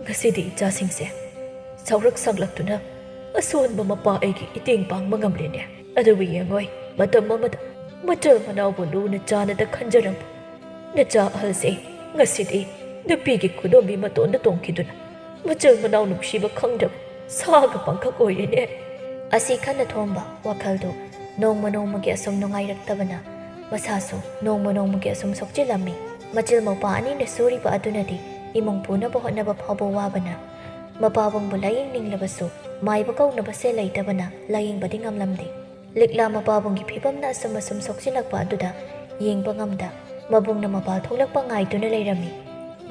ꯉꯁꯤꯗꯤ ꯏꯆꯥꯁꯤꯡꯁꯦ ꯁꯥꯎꯔꯛ ꯁꯥꯡꯂꯛꯇꯨꯅ ꯑꯁꯣꯟꯕ ꯃꯄꯥ ꯑꯩꯒꯤ ꯏꯇꯦꯡ ꯄꯥꯡꯕ ꯉꯝꯂꯦꯅꯦ꯫ ꯑꯗꯨꯕꯨ ꯌꯦꯡꯉꯣꯏ, ꯃꯇꯝ ꯑꯃꯗ ꯃꯆꯜ ꯃꯅꯥꯎꯕꯨ ꯂꯨꯅ ꯆꯥꯟꯅꯗ ꯈꯟꯖꯔꯝꯕ ꯅꯆꯥ ꯑꯍꯜꯁꯦ ꯉꯁꯤꯗꯤ ꯅꯨꯄꯤꯒꯤ ꯈꯨꯗꯣꯝꯕꯤ ꯃꯇꯣꯟꯗ ꯇꯣꯡꯈꯤꯗꯨꯅ ꯃꯆꯜ ꯃꯅꯥꯎ ꯅꯨꯡꯁꯤꯕ ꯈꯪꯗ꯭ꯔꯕ ꯁꯥꯒ ꯄꯪꯈꯛ ꯑꯣꯏꯔꯦꯅꯦ꯫" ꯑꯁꯤ ꯈꯟꯅ ꯊꯣꯝꯕ ꯋꯥꯈꯜꯗꯨ ꯅꯣꯡꯃ ꯅꯣꯡꯃꯒꯤ ꯑꯁꯨꯝ ꯅꯨꯡꯉꯥꯏꯔꯛꯇꯕꯅ ꯃꯁꯥꯁꯨ ꯅꯣꯡꯃ ꯅꯣꯡꯃꯒꯤ ꯑꯁꯨꯝ ꯁꯣꯛꯆꯤꯜꯂꯝꯃꯤ꯫ ꯃꯆꯤꯜ ꯃꯧꯄꯥ ꯑꯅꯤꯅ ꯁꯨꯔꯤꯕ ꯑꯗꯨꯅꯗꯤ ꯏꯃꯨꯡ ꯄꯨꯅꯕ ꯍꯣꯠꯅꯕ ꯐꯥꯎꯕ ꯋꯥꯕꯅ ꯃꯄꯥꯕꯨꯡꯕꯨ ꯂꯥꯌꯦꯡꯅꯤꯡꯂꯕꯁꯨ ꯃꯥꯏꯕ ꯀꯧꯅꯕ ꯁꯦꯜ ꯂꯩꯇꯕꯅ ꯂꯥꯌꯦꯡꯕꯗꯤ ꯉꯝꯂꯝꯗꯦ꯫ ꯂꯤꯛꯂꯥ ꯃꯄꯥꯕꯨꯡꯒꯤ ꯐꯤꯕꯝꯅ ꯑꯁꯨꯝ ꯑꯁꯨꯝ ꯁꯣꯛꯆꯤꯜꯂꯛꯄ ꯑꯗꯨꯗ ꯌꯦꯡꯕ ꯉꯝꯗ ꯃꯕꯨꯡꯅ ꯃꯄꯥꯜ ꯊꯣꯛꯂꯛꯄ ꯉꯥꯏꯗꯨꯅ ꯂꯩꯔꯝꯃꯤ꯫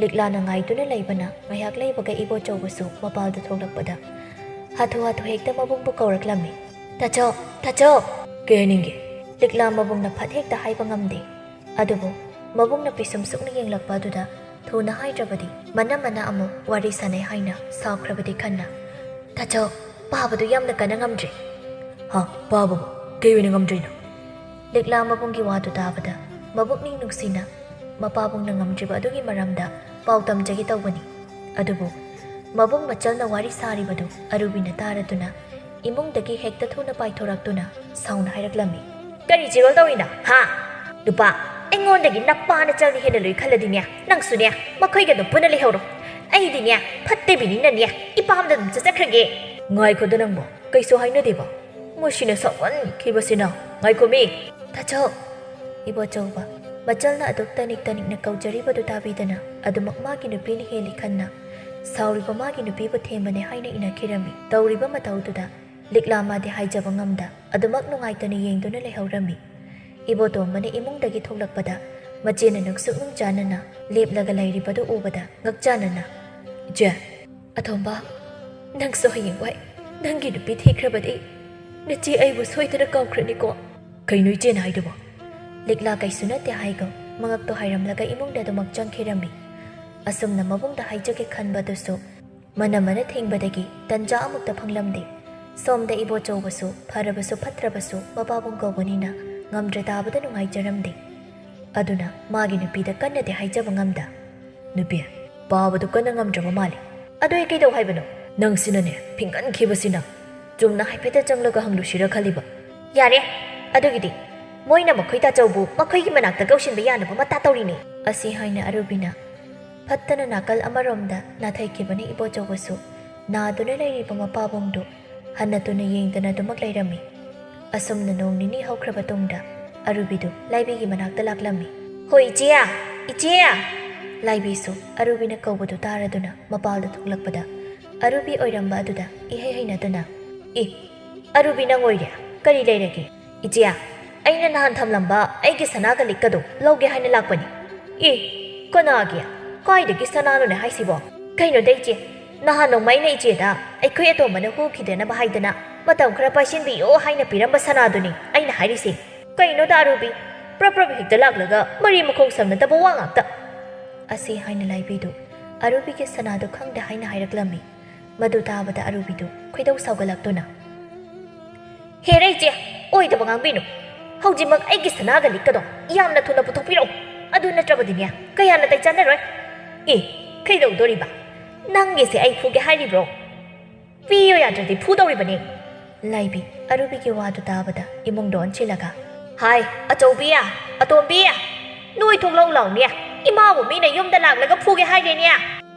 ꯂꯤꯛꯂꯥꯅ ꯉꯥꯏꯗꯨꯅ ꯂꯩꯕꯅ ꯉꯥꯏꯍꯥꯛ ꯂꯩꯕꯒ ꯏꯕꯣꯆꯧꯕꯁꯨ ꯃꯄꯥꯜꯗ ꯊꯣꯛꯂꯛꯄꯗ ꯍꯥꯊꯨ ꯍꯥꯊꯨ ꯍꯦꯛꯇ ꯃꯕꯨꯡꯕꯨ ꯀꯧꯔꯛꯂꯝꯃꯤ꯫ "ꯇꯥꯆꯧ! ꯇꯥꯆꯧ!" "ꯀꯩ ꯍꯥꯏꯅꯤꯡꯒꯦ?" ꯂꯤꯛꯂꯥ ꯃꯕꯨꯡꯅ ꯐꯠ ꯍꯦꯛꯇ ꯍꯥꯏꯕ ꯉꯝꯗꯦ꯫ ꯑꯗꯨꯕꯨ ꯃꯕꯨꯡꯅ ꯄꯤꯁꯨꯝ ꯁꯨꯛꯅ ꯌꯦꯡꯂꯛꯄ ꯑꯗꯨꯗ ꯊꯨꯅ ꯍꯥꯏꯗ꯭ꯔꯕꯗꯤ ꯃꯅꯝ ꯃꯅꯥ ꯑꯃꯨꯛ ꯋꯥꯔꯤ ꯁꯥꯟꯅꯩ ꯍꯥꯏꯅ ꯁꯥꯎꯈ꯭ꯔꯕꯗꯤ ꯈꯟꯅ, "ꯇꯥꯆꯧ, ꯄꯥꯕꯗꯨ ꯌꯥꯝꯅ ꯀꯟꯅ ꯉꯝꯗ꯭ꯔꯦ"꯫ "ꯍꯥ? ꯄꯥꯕꯕꯨ ꯀꯩ ꯑꯣꯏꯅ ꯉꯝꯗ꯭ꯔꯤꯅꯣ?" ꯂꯤꯛꯂꯥ ꯃꯕꯨꯡꯒꯤ ꯋꯥꯗꯨ ꯇꯥꯕꯗ ꯃꯕꯨꯛꯅꯤꯡ ꯅꯨꯡꯁꯤꯅ ꯃꯄꯥꯕꯨꯡꯅ ꯉꯝꯗ꯭ꯔꯤꯕ ꯑꯗꯨꯒꯤ ꯃꯔꯝꯗ ꯄꯥꯎ ꯇꯝꯖꯒꯦ ꯇꯧꯕꯅꯤ꯫ ꯑꯗꯨꯕꯨ ꯃꯕꯨꯡ ꯃꯆꯜꯅ ꯋꯥꯔꯤ ꯁꯥꯔꯤꯕꯗꯨ ꯑꯔꯨꯕꯤꯅ ꯇꯥꯔꯗꯨꯅ ꯏꯃꯨꯡꯗꯒꯤ ꯍꯦꯛꯇ ꯊꯨꯅ ꯄꯥꯏꯊꯣꯔꯛꯇꯨꯅ ꯁꯥꯎꯅ ꯍꯥꯏꯔꯛꯂꯝꯃꯤ꯫ "ꯀꯔꯤ ꯆꯤꯔꯣꯜ ꯇꯧꯔꯤꯅꯣ, ꯍꯥ? ꯅꯨꯄꯥ, ꯑꯩꯉꯣꯟꯗꯒꯤ ꯅꯄꯥ ꯅꯆꯜꯅ ꯍꯦꯟꯅ ꯂꯨꯏ ꯈꯜꯂꯗꯤꯅꯦ, ꯅꯪꯁꯨꯅꯦ, ꯃꯈꯣꯏꯒ ꯑꯗꯨꯝ ꯄꯨꯟꯅ ꯂꯩꯍꯧꯔꯣ꯫ ꯑꯩꯗꯤꯅꯦ, ꯐꯠꯇꯕꯤꯅꯤꯅꯅꯦ, ꯏꯄꯥꯝꯗ ꯑꯗꯨꯝ ꯆꯠꯆꯈ꯭ꯔꯒꯦ"꯫ "ꯉꯥꯏꯈꯣꯗ ꯅꯪꯕꯣ, ꯀꯩꯁꯨ ꯍꯥꯏꯅꯗꯦꯕ꯫ ꯃꯁꯤꯅ ꯁꯥꯎꯃꯟꯈꯤꯕꯁꯤꯅ꯫ ꯉꯥꯏꯈꯣꯃꯤ!" "ꯇꯥꯆꯧ!" ꯏꯕꯣꯆꯧꯕ ꯃꯆꯜꯅ ꯑꯗꯨꯛ ꯇꯅꯤꯛ ꯇꯅꯤꯛꯅ ꯀꯧꯖꯔꯤꯕꯗꯨ ꯇꯥꯕꯤꯗꯅ ꯑꯗꯨꯃꯛ ꯃꯥꯒꯤ ꯅꯨꯄꯤꯅ ꯍꯦꯜꯂꯤ ꯈꯟꯅ ꯁꯥꯎꯔꯤꯕ ꯃꯥꯒꯤ ꯅꯨꯄꯤꯕꯨ ꯊꯦꯝꯕꯅꯦ ꯍꯥꯏꯅ ꯏꯅꯈꯤꯔꯝꯃꯤ꯫ ꯇꯧꯔꯤꯕ ꯃꯇꯧꯗꯨꯗ ꯂꯤꯛꯂꯥ ꯃꯥꯗꯤ ꯍꯥꯏꯖꯕ ꯉꯝꯗ ꯑꯗꯨꯃꯛ ꯅꯨꯡꯉꯥꯏꯇꯅ ꯌꯦꯡꯗꯨꯅ ꯂꯩꯍꯧꯔꯝꯃꯤ꯫ ꯏꯕꯣꯇꯣꯝꯕꯅ ꯏꯃꯨꯡꯗꯒꯤ ꯊꯣꯛꯂꯛꯄꯗ ꯃꯆꯦꯅ ꯅꯨꯡꯁꯨꯛ ꯅꯨꯡꯖꯥꯅꯅ ꯂꯦꯞꯂꯒ ꯂꯩꯔꯤꯕꯗꯨ ꯎꯕꯗ ꯉꯛꯆꯥꯅꯅ, "ꯏꯆꯦ!" "ꯑꯇꯣꯝꯕ, ꯅꯪꯁꯨ ꯍꯌꯦꯡꯋꯥꯏ ꯅꯪꯒꯤ ꯅꯨꯄꯤ ꯊꯤꯈ꯭ꯔꯕꯗꯤ ꯅꯆꯦ ꯑꯩꯕꯨ ꯁꯣꯏꯗꯅ ꯀꯥꯎꯈ꯭ꯔꯅꯤꯀꯣ?" "ꯀꯩꯅꯣ ꯏꯆꯦꯅ ꯍꯥꯏꯗꯨꯕꯣ?" ꯂꯤꯛꯂꯥ ꯀꯩꯁꯨ ꯅꯠꯇꯦ ꯍꯥꯏꯒꯨꯝ ꯃꯉꯛꯇꯣ ꯍꯥꯏꯔꯝꯂꯒ ꯏꯃꯨꯡꯗ ꯑꯗꯨꯃꯛ ꯆꯪꯈꯤꯔꯝꯃꯤ꯫ ꯑꯁꯨꯝꯅ ꯃꯕꯨꯡꯗ ꯍꯥꯏꯖꯒꯦ ꯈꯟꯕꯗꯨꯁꯨ ꯃꯅꯝ ꯃꯅ ꯊꯤꯡꯕꯗꯒꯤ ꯇꯟꯖꯥ ꯑꯃꯨꯛꯇ ꯐꯪꯂꯝꯗꯦ꯫ ꯁꯣꯝꯗ ꯏꯕꯣꯆꯧꯕꯁꯨ ꯐꯔꯕꯁꯨ ꯐꯠꯇ꯭ꯔꯕꯁꯨ ꯃꯄꯥꯕꯨꯡ ꯀꯧꯕꯅꯤꯅ ꯉꯝꯗ꯭ꯔ ꯇꯥꯕꯗ ꯅꯨꯡꯉꯥꯏꯖꯔꯝꯗꯦ꯫ ꯑꯗꯨꯅ ꯃꯥꯒꯤ ꯅꯨꯄꯤꯗ ꯀꯟꯅꯗꯤ ꯍꯥꯏꯖꯕ ꯉꯝꯗ, "ꯅꯨꯄꯤ, ꯄꯥꯕꯗꯨ ꯀꯟꯅ ꯉꯝꯗ꯭ꯔꯕ ꯃꯥꯜꯂꯤ꯫ ꯑꯗꯨ ꯑꯩ ꯀꯩꯗꯧ ꯍꯥꯏꯕꯅꯣ? ꯅꯪꯁꯤꯅꯅꯦ, ꯐꯤꯡꯒꯟꯈꯤꯕꯁꯤꯅ꯫ ꯆꯨꯝꯅ ꯍꯥꯏꯐꯦꯠꯇ ꯆꯪꯂꯒ ꯍꯪꯂꯨꯁꯤꯔ ꯈꯜꯂꯤꯕ꯫" "ꯌꯥꯔꯦ, ꯑꯗꯨꯒꯤꯗꯤ ꯃꯣꯏꯅ ꯃꯈꯣꯏ ꯇꯥꯆꯧꯕꯨ ꯃꯈꯣꯏꯒꯤ ꯃꯅꯥꯛꯇ ꯀꯧꯁꯤꯟꯕ ꯌꯥꯅꯕ ꯃꯇꯥ ꯇꯧꯔꯤꯅꯦ"꯫ ꯑꯁꯤ ꯍꯥꯏꯅ ꯑꯔꯨꯕꯤꯅ ꯐꯠꯇꯅ ꯅꯥꯀꯜ ꯑꯃꯔꯣꯝꯗ ꯅꯥꯊꯩꯈꯤꯕꯅꯤ꯫ ꯏꯕꯣꯆꯧꯕꯁꯨ ꯅꯥꯗꯨꯅ ꯂꯩꯔꯤꯕ ꯃꯄꯥꯕꯨꯡꯗꯨ ꯍꯟꯅ ꯇꯨꯅ ꯌꯦꯡꯗꯅ ꯑꯗꯨꯃꯛ ꯂꯩꯔꯝꯃꯤ꯫ ꯑꯁꯨꯝꯅ ꯅꯣꯡ ꯅꯤꯅꯤ ꯍꯧꯈ꯭ꯔꯕ ꯇꯨꯡꯗ ꯑꯔꯨꯕꯤꯗꯨ ꯂꯥꯏꯕꯤꯒꯤ ꯃꯅꯥꯛꯇ ꯂꯥꯛꯂꯝꯃꯤ꯫ "ꯍꯣ ꯏꯆꯦ! ꯏꯆꯦ!" ꯂꯥꯏꯕꯤꯁꯨ ꯑꯔꯨꯕꯤꯅ ꯀꯧꯕꯗꯨ ꯇꯥꯔꯗꯨꯅ ꯃꯄꯥꯜꯗ ꯊꯣꯛꯂꯛꯄꯗ ꯑꯔꯨꯕꯤ ꯑꯣꯏꯔꯝꯕ ꯑꯗꯨꯗ ꯏꯍꯩ ꯍꯩꯅꯗꯅ, "ꯏ, ꯑꯔꯨꯕꯤ ꯅꯪ ꯑꯣꯏꯔꯦ? ꯀꯔꯤ ꯂꯩꯔꯒꯦ?" "ꯏꯆꯦ, ꯑꯩꯅ ꯅꯍꯥꯟ ꯊꯝꯂꯝꯕ ꯑꯩꯒꯤ ꯁꯅꯥꯒ ꯂꯤꯛꯀꯗꯣ ꯂꯧꯒꯦ ꯍꯥꯏꯅ ꯂꯥꯛꯄꯅꯤ꯫" "ꯏ, ꯀꯅꯥꯒꯤ? ꯀꯥꯏꯗꯒꯤ ꯁꯅꯥꯅꯣꯅꯦ ꯍꯥꯏꯁꯤꯕꯣ?" "ꯀꯩꯅꯣꯗ ꯏꯆꯦ, ꯅꯍꯥꯟ ꯅꯣꯡꯃ ꯑꯩꯅ ꯏꯆꯦꯗ ꯑꯩꯈꯣꯏ ꯑꯇꯣꯝꯕꯅ ꯍꯨꯈꯤꯗꯅꯕ ꯍꯥꯏꯗꯅ ꯃꯇꯝ ꯈꯔ ꯄꯥꯏꯁꯤꯟꯕꯤꯌꯣ ꯍꯥꯏꯅ ꯄꯤꯔꯝꯕ ꯁꯅꯥꯗꯨꯅꯤ ꯑꯩꯅ ꯍꯥꯏꯔꯤꯁꯦ꯫" "ꯀꯩꯅꯣꯗ ꯑꯔꯨꯕꯤ, ꯄ꯭ꯔꯞ ꯄ꯭ꯔꯞ ꯍꯦꯛꯇ ꯂꯥꯛꯂꯒ ꯃꯔꯤ ꯃꯈꯣꯡ ꯁꯝꯅꯗꯕ ꯋꯥ ꯉꯥꯛꯇ!" ꯑꯁꯤ ꯍꯥꯏꯅ ꯂꯥꯏꯕꯤꯗꯨ ꯑꯔꯨꯕꯤꯒꯤ ꯁꯅꯥꯗꯨ ꯈꯪꯗꯦ ꯍꯥꯏꯅ ꯍꯥꯏꯔꯛꯂꯝꯃꯤ꯫ ꯃꯗꯨ ꯇꯥꯕꯗ ꯑꯔꯨꯕꯤꯗꯨ ꯈꯣꯏꯗꯧ ꯁꯥꯎꯒꯠꯂꯛꯇꯨꯅ, "ꯍꯦꯔꯦ ꯏꯆꯦ, ꯑꯣꯏꯗꯕ ꯉꯥꯡꯕꯤꯅꯨ꯫ ꯍꯧꯖꯤꯛꯃꯛ ꯑꯩꯒꯤ ꯁꯅꯥꯒ ꯂꯤꯛꯀꯗꯣ ꯌꯥꯝꯅ ꯊꯨꯅ ꯄꯨꯊꯣꯛꯄꯤꯔꯛꯎ꯫ ꯑꯗꯨ ꯅꯠꯇ꯭ꯔꯕꯗꯤꯅꯦ, ꯀꯌꯥ ꯅꯥꯇꯩ ꯆꯥꯟꯅꯔꯣꯏ꯫ ꯑꯦ, ꯀꯩꯗꯧꯗꯣꯔꯤꯕ? ꯅꯪꯒꯤꯁꯦ ꯑꯩ ꯐꯨꯒꯦ ꯍꯥꯏꯔꯤꯕ꯭ꯔꯣ? ꯄꯤꯌꯣ ꯌꯥꯗ꯭ꯔꯗꯤ ꯐꯨꯗꯧꯔꯤꯕꯅꯤ꯫" ꯂꯥꯏꯕꯤ ꯑꯔꯨꯕꯤꯒꯤ ꯋꯥꯗꯨ ꯇꯥꯕꯗ ꯏꯃꯨꯡꯗ ꯑꯣꯟꯁꯤꯜꯂꯒ, "ꯍꯥꯏ, ꯑꯆꯧꯕꯤ, ꯑꯇꯣꯝꯕꯤ, ꯅꯣꯏ ꯊꯣꯛꯂꯛꯎ ꯂꯥꯎꯅꯦ꯫ ꯏꯃꯥꯕꯨ ꯃꯤꯅ ꯌꯨꯝꯗ ꯂꯥꯛꯂꯒ ꯐꯨꯒꯦ ꯍꯥꯏꯔꯦꯅꯦ꯫"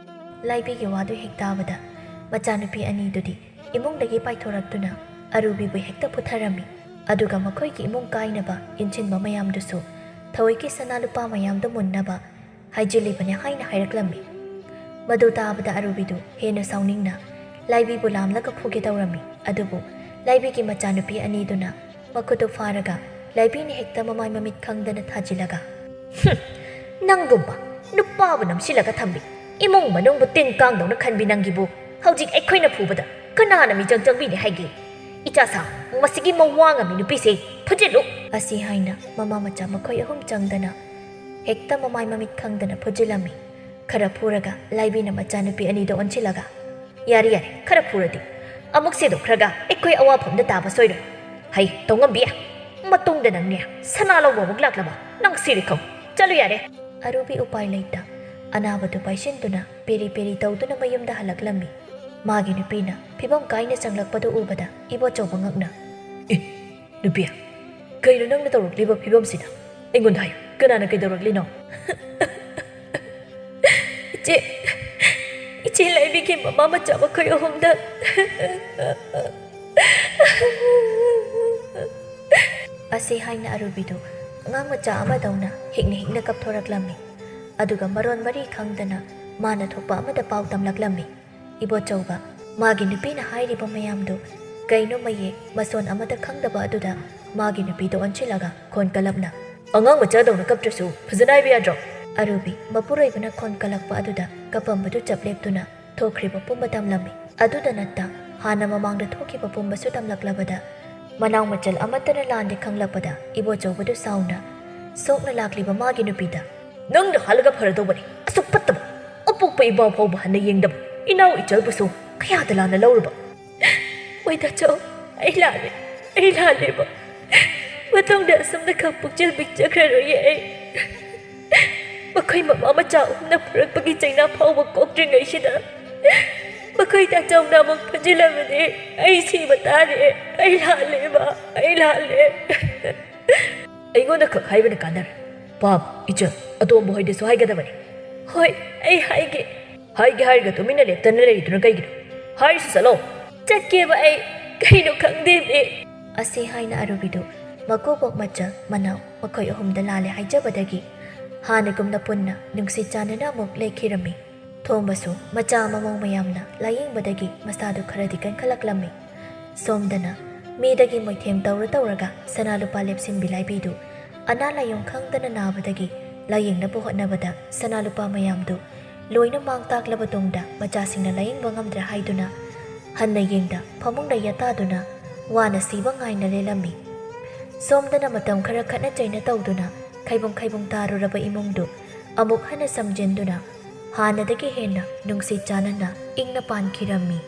ꯂꯥꯏꯕꯤꯒꯤ ꯋꯥꯗꯨ ꯍꯦꯛ ꯇꯥꯕꯗ ꯃꯆꯥꯅꯨꯄꯤ ꯑꯅꯤꯗꯨꯗꯤ ꯏꯃꯨꯡꯗꯒꯤ ꯄꯥꯏꯊꯣꯔꯛꯇꯨꯅ ꯑꯔꯨꯕꯤꯕꯨ ꯍꯦꯛꯇ ꯐꯨꯊꯔꯝꯃꯤ꯫ ꯑꯗꯨꯒ ꯃꯈꯣꯏꯒꯤ ꯏꯃꯨꯡ ꯀꯥꯏꯅꯕ ꯏꯟꯁꯤꯟꯕ ꯃꯌꯥꯝꯗꯨꯁꯨ ꯊꯑꯣꯏꯒꯤ ꯁꯅꯥ ꯂꯨꯄꯥ ꯃꯌꯥꯝꯗꯨ ꯃꯨꯟꯅꯕ ꯍꯥꯏꯖꯤꯜꯂꯤꯕꯅꯤ ꯍꯥꯏꯅ ꯍꯥꯏꯔꯛꯂꯝꯃꯤ꯫ ꯃꯗꯨ ꯇꯥꯕꯗ ꯑꯔꯨꯕꯤꯗꯨ ꯍꯦꯟꯅ ꯁꯥꯎꯅꯤꯡꯅ ꯂꯥꯏꯕꯤꯕꯨ ꯂꯥꯝꯂꯒ ꯐꯨꯒꯦ ꯇꯧꯔꯝꯃꯤ꯫ ꯑꯗꯨꯕꯨ ꯂꯥꯏꯕꯤꯒꯤ ꯃꯆꯥꯅꯨꯄꯤ ꯑꯅꯤꯗꯨꯅ ꯃꯈꯨꯠꯇꯨ ꯐꯥꯔꯒ ꯂꯥꯏꯕꯤꯅ ꯍꯦꯛꯇ ꯃꯃꯥꯏ ꯃꯃꯤꯠ ꯈꯪꯗꯅ ꯊꯥꯖꯤꯜꯂꯒ, "ꯍꯨꯝ! ꯅꯪꯒꯨꯝꯕ ꯅꯨꯄꯥꯕꯨ ꯅꯝꯁꯤꯜꯂꯒ ꯊꯝꯕꯤ, ꯏꯃꯨꯡ ꯃꯅꯨꯡꯕꯨ ꯇꯤꯟ ꯀꯥꯡꯗꯧꯅ ꯈꯟꯕꯤ ꯅꯪꯒꯤꯕꯨ ꯍꯧꯖꯤꯛ ꯑꯩꯈꯣꯏꯅ ꯐꯨꯕꯗ ꯀꯅꯥꯅ ꯃꯤꯆꯪ ꯆꯪꯕꯤꯅꯤ ꯍꯥꯏꯒꯦ? ꯏꯆꯥ ꯁꯥ, ꯃꯁꯤꯒꯤ ꯃꯋꯥ ꯉꯝꯃꯤ ꯅꯨꯄꯤꯁꯦ ꯐꯨꯖꯤꯜꯂꯨ!" ꯑꯁꯤ ꯍꯥꯏꯅ ꯃꯃꯥ ꯃꯆꯥ ꯃꯈꯣꯏ ꯑꯍꯨꯝ ꯆꯪꯗꯅ ꯍꯦꯛꯇ ꯃꯃꯥꯏ ꯃꯃꯤꯠ ꯈꯪꯗꯅ ꯐꯨꯖꯤꯜꯂꯝꯃꯤ꯫ ꯈꯔ ꯐꯨꯔꯒ ꯂꯥꯏꯕꯤꯅ ꯃꯆꯥꯅꯨꯄꯤ ꯑꯅꯤꯗꯣ ꯑꯣꯟꯁꯤꯜꯂꯒ, "ꯌꯥꯔꯦ, ꯌꯥꯔꯦ, ꯈꯔ ꯐꯨꯔꯗꯤ꯫ ꯑꯃꯨꯛ ꯁꯦꯗꯣꯛꯈ꯭ꯔꯒ ꯑꯩꯈꯣꯏ ꯑꯋꯥꯐꯝꯗ ꯇꯥꯕ ꯁꯣꯏꯔꯣꯏ꯫ ꯍꯩ, ꯇꯧꯉꯝꯕꯤ, ꯃꯇꯨꯡꯗ ꯅꯪꯅꯦ ꯁꯅꯥ ꯂꯧꯕ ꯑꯃꯨꯛ ꯂꯥꯛꯂꯕ? ꯅꯪ ꯁꯤꯔꯦ ꯈꯪ꯫ ꯆꯠꯂꯨ ꯌꯥꯔꯦ꯫" ꯑꯔꯨꯕꯤ ꯎꯄꯥꯏ ꯂꯩꯇ ꯑꯅꯥꯕꯗꯨ ꯄꯥꯏꯁꯤꯟꯗꯨꯅ ꯄꯦꯔꯤ ꯄꯦꯔꯤ ꯇꯧꯗꯨꯅ ꯃꯌꯨꯝꯗ ꯍꯜꯂꯛꯂꯝꯃꯤ꯫ ꯃꯥꯒꯤ ꯅꯨꯄꯤꯅ ꯐꯤꯕꯝ ꯀꯥꯏꯅ ꯆꯪꯂꯛꯄꯗꯨ ꯎꯕꯗ ꯏꯕꯣꯆꯧꯕ ꯉꯛꯅ, "ꯑꯦ, ꯅꯨꯄꯤ, ꯀꯩꯅꯣ ꯅꯪꯅ ꯇꯧꯔꯛꯂꯤꯕ ꯐꯤꯕꯝꯁꯤꯅ? ꯑꯩꯉꯣꯟꯗ ꯍꯥꯏꯌꯨ, ꯀꯅꯥꯅ ꯀꯩꯗꯧꯔꯛꯂꯤꯅꯣ?" "ꯏꯆꯦ, ꯏꯆꯦ ꯂꯥꯏꯕꯤꯒꯤ ꯃꯃꯥ ꯃꯆꯥ ꯃꯈꯣꯏ ꯑꯍꯨꯝꯗ" ꯑꯁꯤ ꯍꯥꯏꯅ ꯑꯔꯨꯕꯤꯗꯨ ꯑꯉꯥꯡ ꯃꯆꯥ ꯑꯃꯗꯧꯅ ꯍꯤꯛꯅ ꯍꯤꯛꯅ ꯀꯞꯊꯣꯔꯛꯂꯝꯃꯤ꯫ ꯑꯗꯨꯒ ꯃꯔꯣꯟ ꯃꯔꯤ ꯈꯪꯗꯅ ꯃꯥꯅ ꯊꯣꯛꯄ ꯑꯃꯗ ꯄꯥꯎ ꯇꯝꯂꯛꯂꯝꯃꯤ꯫ ꯏꯕꯣꯆꯧꯕ, ꯃꯥꯒꯤ ꯅꯨꯄꯤꯅ ꯍꯥꯏꯔꯤꯕ ꯃꯌꯥꯝꯗꯨ ꯀꯩꯅꯣ ꯃꯌꯦꯛ ꯃꯁꯣꯟ ꯑꯃꯗ ꯈꯪꯗꯕ ꯑꯗꯨꯗ ꯃꯥꯒꯤ ꯅꯨꯄꯤꯗ ꯑꯣꯟꯁꯤꯜꯂꯒ ꯈꯣꯟ ꯀꯜꯂꯞꯅ, "ꯑꯉꯥꯡ ꯃꯆꯥꯗꯧꯅ ꯀꯞꯇ꯭ꯔꯁꯨ ꯐꯖꯅ ꯍꯥꯏꯕ ꯌꯥꯗ꯭ꯔꯣ?" ꯑꯔꯨꯕꯤ ꯃꯄꯨꯔꯣꯏꯕꯅ ꯈꯣꯟ ꯀꯜꯂꯛꯄ ꯑꯗꯨꯗ ꯀꯞꯄꯝꯕꯗꯨ ꯆꯞ ꯂꯦꯞꯇꯨꯅ ꯊꯣꯛꯈ꯭ꯔꯤꯕ ꯄꯨꯝꯕ ꯇꯝꯂꯝꯃꯤ꯫ ꯑꯗꯨꯗ ꯅꯠꯇ ꯍꯥꯟꯅ ꯃꯃꯥꯡꯗ ꯊꯣꯛꯈꯤꯕ ꯄꯨꯝꯕꯁꯨ ꯇꯝꯂꯛꯂꯕꯗ ꯃꯅꯥꯎ ꯃꯆꯜ ꯑꯃꯠꯇꯅ ꯂꯥꯟꯗꯦ ꯈꯪꯂꯛꯄꯗ ꯏꯕꯣꯆꯧꯕꯗꯨ ꯁꯥꯎꯅ ꯁꯣꯛꯅ ꯂꯥꯛꯂꯤꯕ ꯃꯥꯒꯤ ꯅꯨꯄꯤꯗ, "ꯅꯪꯅ ꯍꯜꯂꯒ ꯐꯔꯗꯧꯕꯅꯤ꯫ ꯑꯁꯨꯛ ꯐꯠꯇꯕ, ꯑꯄꯣꯛꯄ ꯏꯃꯥ ꯐꯥꯎꯕ ꯍꯟꯅ ꯌꯦꯡꯗꯕ ꯏꯅꯥꯎ ꯏꯆꯜꯕꯨꯁꯨ ꯀꯌꯥꯗ ꯂꯥꯟꯅ ꯂꯧꯔꯕ? ꯍꯣꯏ ꯇꯥꯆꯧ, ꯑꯩ ꯂꯥꯜꯂꯦ, ꯑꯩ ꯂꯥꯜꯂꯦꯕ꯫ ꯃꯇꯨꯡꯗ ꯑꯁꯨꯝꯅ ꯈꯛ ꯄꯨꯛꯆꯦꯜ ꯄꯤꯛꯆꯈ꯭ꯔꯔꯣꯏꯌꯦ ꯑꯩ꯫ ꯃꯈꯣꯏ ꯃꯃꯥ ꯃꯆꯥ ꯑꯍꯨꯝꯅ ꯐꯨꯔꯛꯄꯒꯤ ꯆꯩꯅꯥ ꯐꯥꯎꯕ ꯀꯣꯛꯇ꯭ꯔꯤꯉꯩꯁꯤꯗ ꯃꯈꯣꯏ ꯇꯥꯆꯧꯅ ꯑꯃꯨꯛ ꯐꯨꯖꯤꯜꯂꯕꯗꯤ ꯑꯩ ꯁꯤꯕ ꯇꯥꯔꯦ꯫ ꯑꯩ ꯂꯥꯜꯂꯦꯕ, ꯑꯩ ꯂꯥꯜꯂꯦ꯫ ꯑꯩꯉꯣꯟꯗ ꯈꯛ ꯍꯥꯏꯕꯅ ꯀꯥꯟꯅꯔꯦ꯫ ꯄꯥꯕ, ꯏꯆꯜ, ꯑꯇꯣꯝꯕ ꯍꯣꯏꯗꯁꯨ ꯍꯥꯏꯒꯗꯕꯅꯤ꯫ ꯍꯣꯏ, ꯑꯩ ꯍꯥꯏꯒꯦ꯫ ꯍꯥꯏꯒꯦ ꯍꯥꯏꯔꯒ ꯇꯨꯃꯤꯟꯅ ꯂꯦꯞꯇꯅ ꯂꯩꯔꯤꯗꯨꯅ ꯀꯩꯒꯤꯅꯣ? ꯍꯥꯏꯔꯤꯁꯤ ꯆꯠꯂꯣ꯫ ꯆꯠꯀꯦꯕ ꯑꯩ, ꯀꯩꯅꯣ ꯈꯪꯗꯦꯃꯤ꯫ ꯑꯁꯤ ꯍꯥꯏꯅ ꯑꯔꯨꯕꯤꯗꯨ ꯃꯀꯨꯕꯣꯛ, ꯃꯆꯜ, ꯃꯅꯥꯎ ꯃꯈꯣꯏ ꯑꯍꯨꯝꯗ ꯂꯥꯜꯂꯦ ꯍꯥꯏꯖꯕꯗꯒꯤ ꯍꯥꯟꯅꯒꯨꯝꯅ ꯄꯨꯟꯅ ꯅꯨꯡꯁꯤ ꯆꯥꯟꯅꯅ ꯑꯃꯨꯛ ꯂꯩꯈꯤꯔꯝꯃꯤ꯫ ꯊꯣꯝꯕꯁꯨ ꯃꯆꯥ ꯃꯃꯧ ꯃꯌꯥꯝꯅ ꯂꯥꯌꯦꯡꯕꯗꯒꯤ ꯃꯁꯥꯗꯨ ꯈꯔꯗꯤ ꯀꯟꯈꯠꯂꯛꯂꯝꯃꯤ꯫ ꯁꯣꯝꯗꯅ ꯃꯤꯗꯒꯤ ꯃꯣꯏꯊꯦꯝ ꯇꯧꯔ ꯇꯧꯔꯒ ꯁꯅꯥ ꯂꯨꯄꯥ ꯂꯦꯞꯁꯤꯟꯕꯤ ꯂꯥꯏꯕꯤꯗꯨ ꯑꯅꯥ ꯂꯥꯏꯌꯣꯡ ꯈꯪꯗꯅ ꯅꯥꯕꯗꯒꯤ ꯂꯥꯌꯦꯡꯅꯕ ꯍꯣꯠꯅꯕꯗ ꯁꯅꯥ ꯂꯨꯄꯥ ꯃꯌꯥꯝꯗꯨ ꯂꯣꯏꯅ ꯃꯥꯡ ꯇꯥꯛꯂꯕ ꯇꯨꯡꯗ ꯃꯆꯥꯁꯤꯡꯅ ꯂꯥꯌꯦꯡꯕ ꯉꯝꯗ꯭ꯔꯦ ꯍꯥꯏꯗꯨꯅ ꯍꯟꯅ ꯌꯦꯡꯗ ꯐꯃꯨꯡꯗ ꯌꯥꯇꯥꯗꯨꯅ ꯋꯥꯅ ꯁꯤꯕ ꯉꯥꯏꯅ ꯂꯦꯜꯂꯝꯃꯤ꯫ ꯁꯣꯝꯗꯅ ꯃꯇꯝ ꯈꯔ ꯈꯠꯅ ꯆꯩꯅ ꯇꯧꯗꯨꯅ ꯈꯩꯕꯨꯡ ꯈꯩꯕꯨꯡ ꯇꯥꯔꯨꯔꯕ ꯏꯃꯨꯡꯗꯨ ꯑꯃꯨꯛ ꯍꯟꯅ ꯁꯝꯖꯤꯟꯗꯨꯅ ꯍꯥꯟꯅꯗꯒꯤ ꯍꯦꯟꯅ ꯅꯨꯡꯁꯤ ꯆꯥꯟꯅꯅ ꯏꯪꯅ ꯄꯥꯟꯈꯤꯔꯝꯃꯤ꯫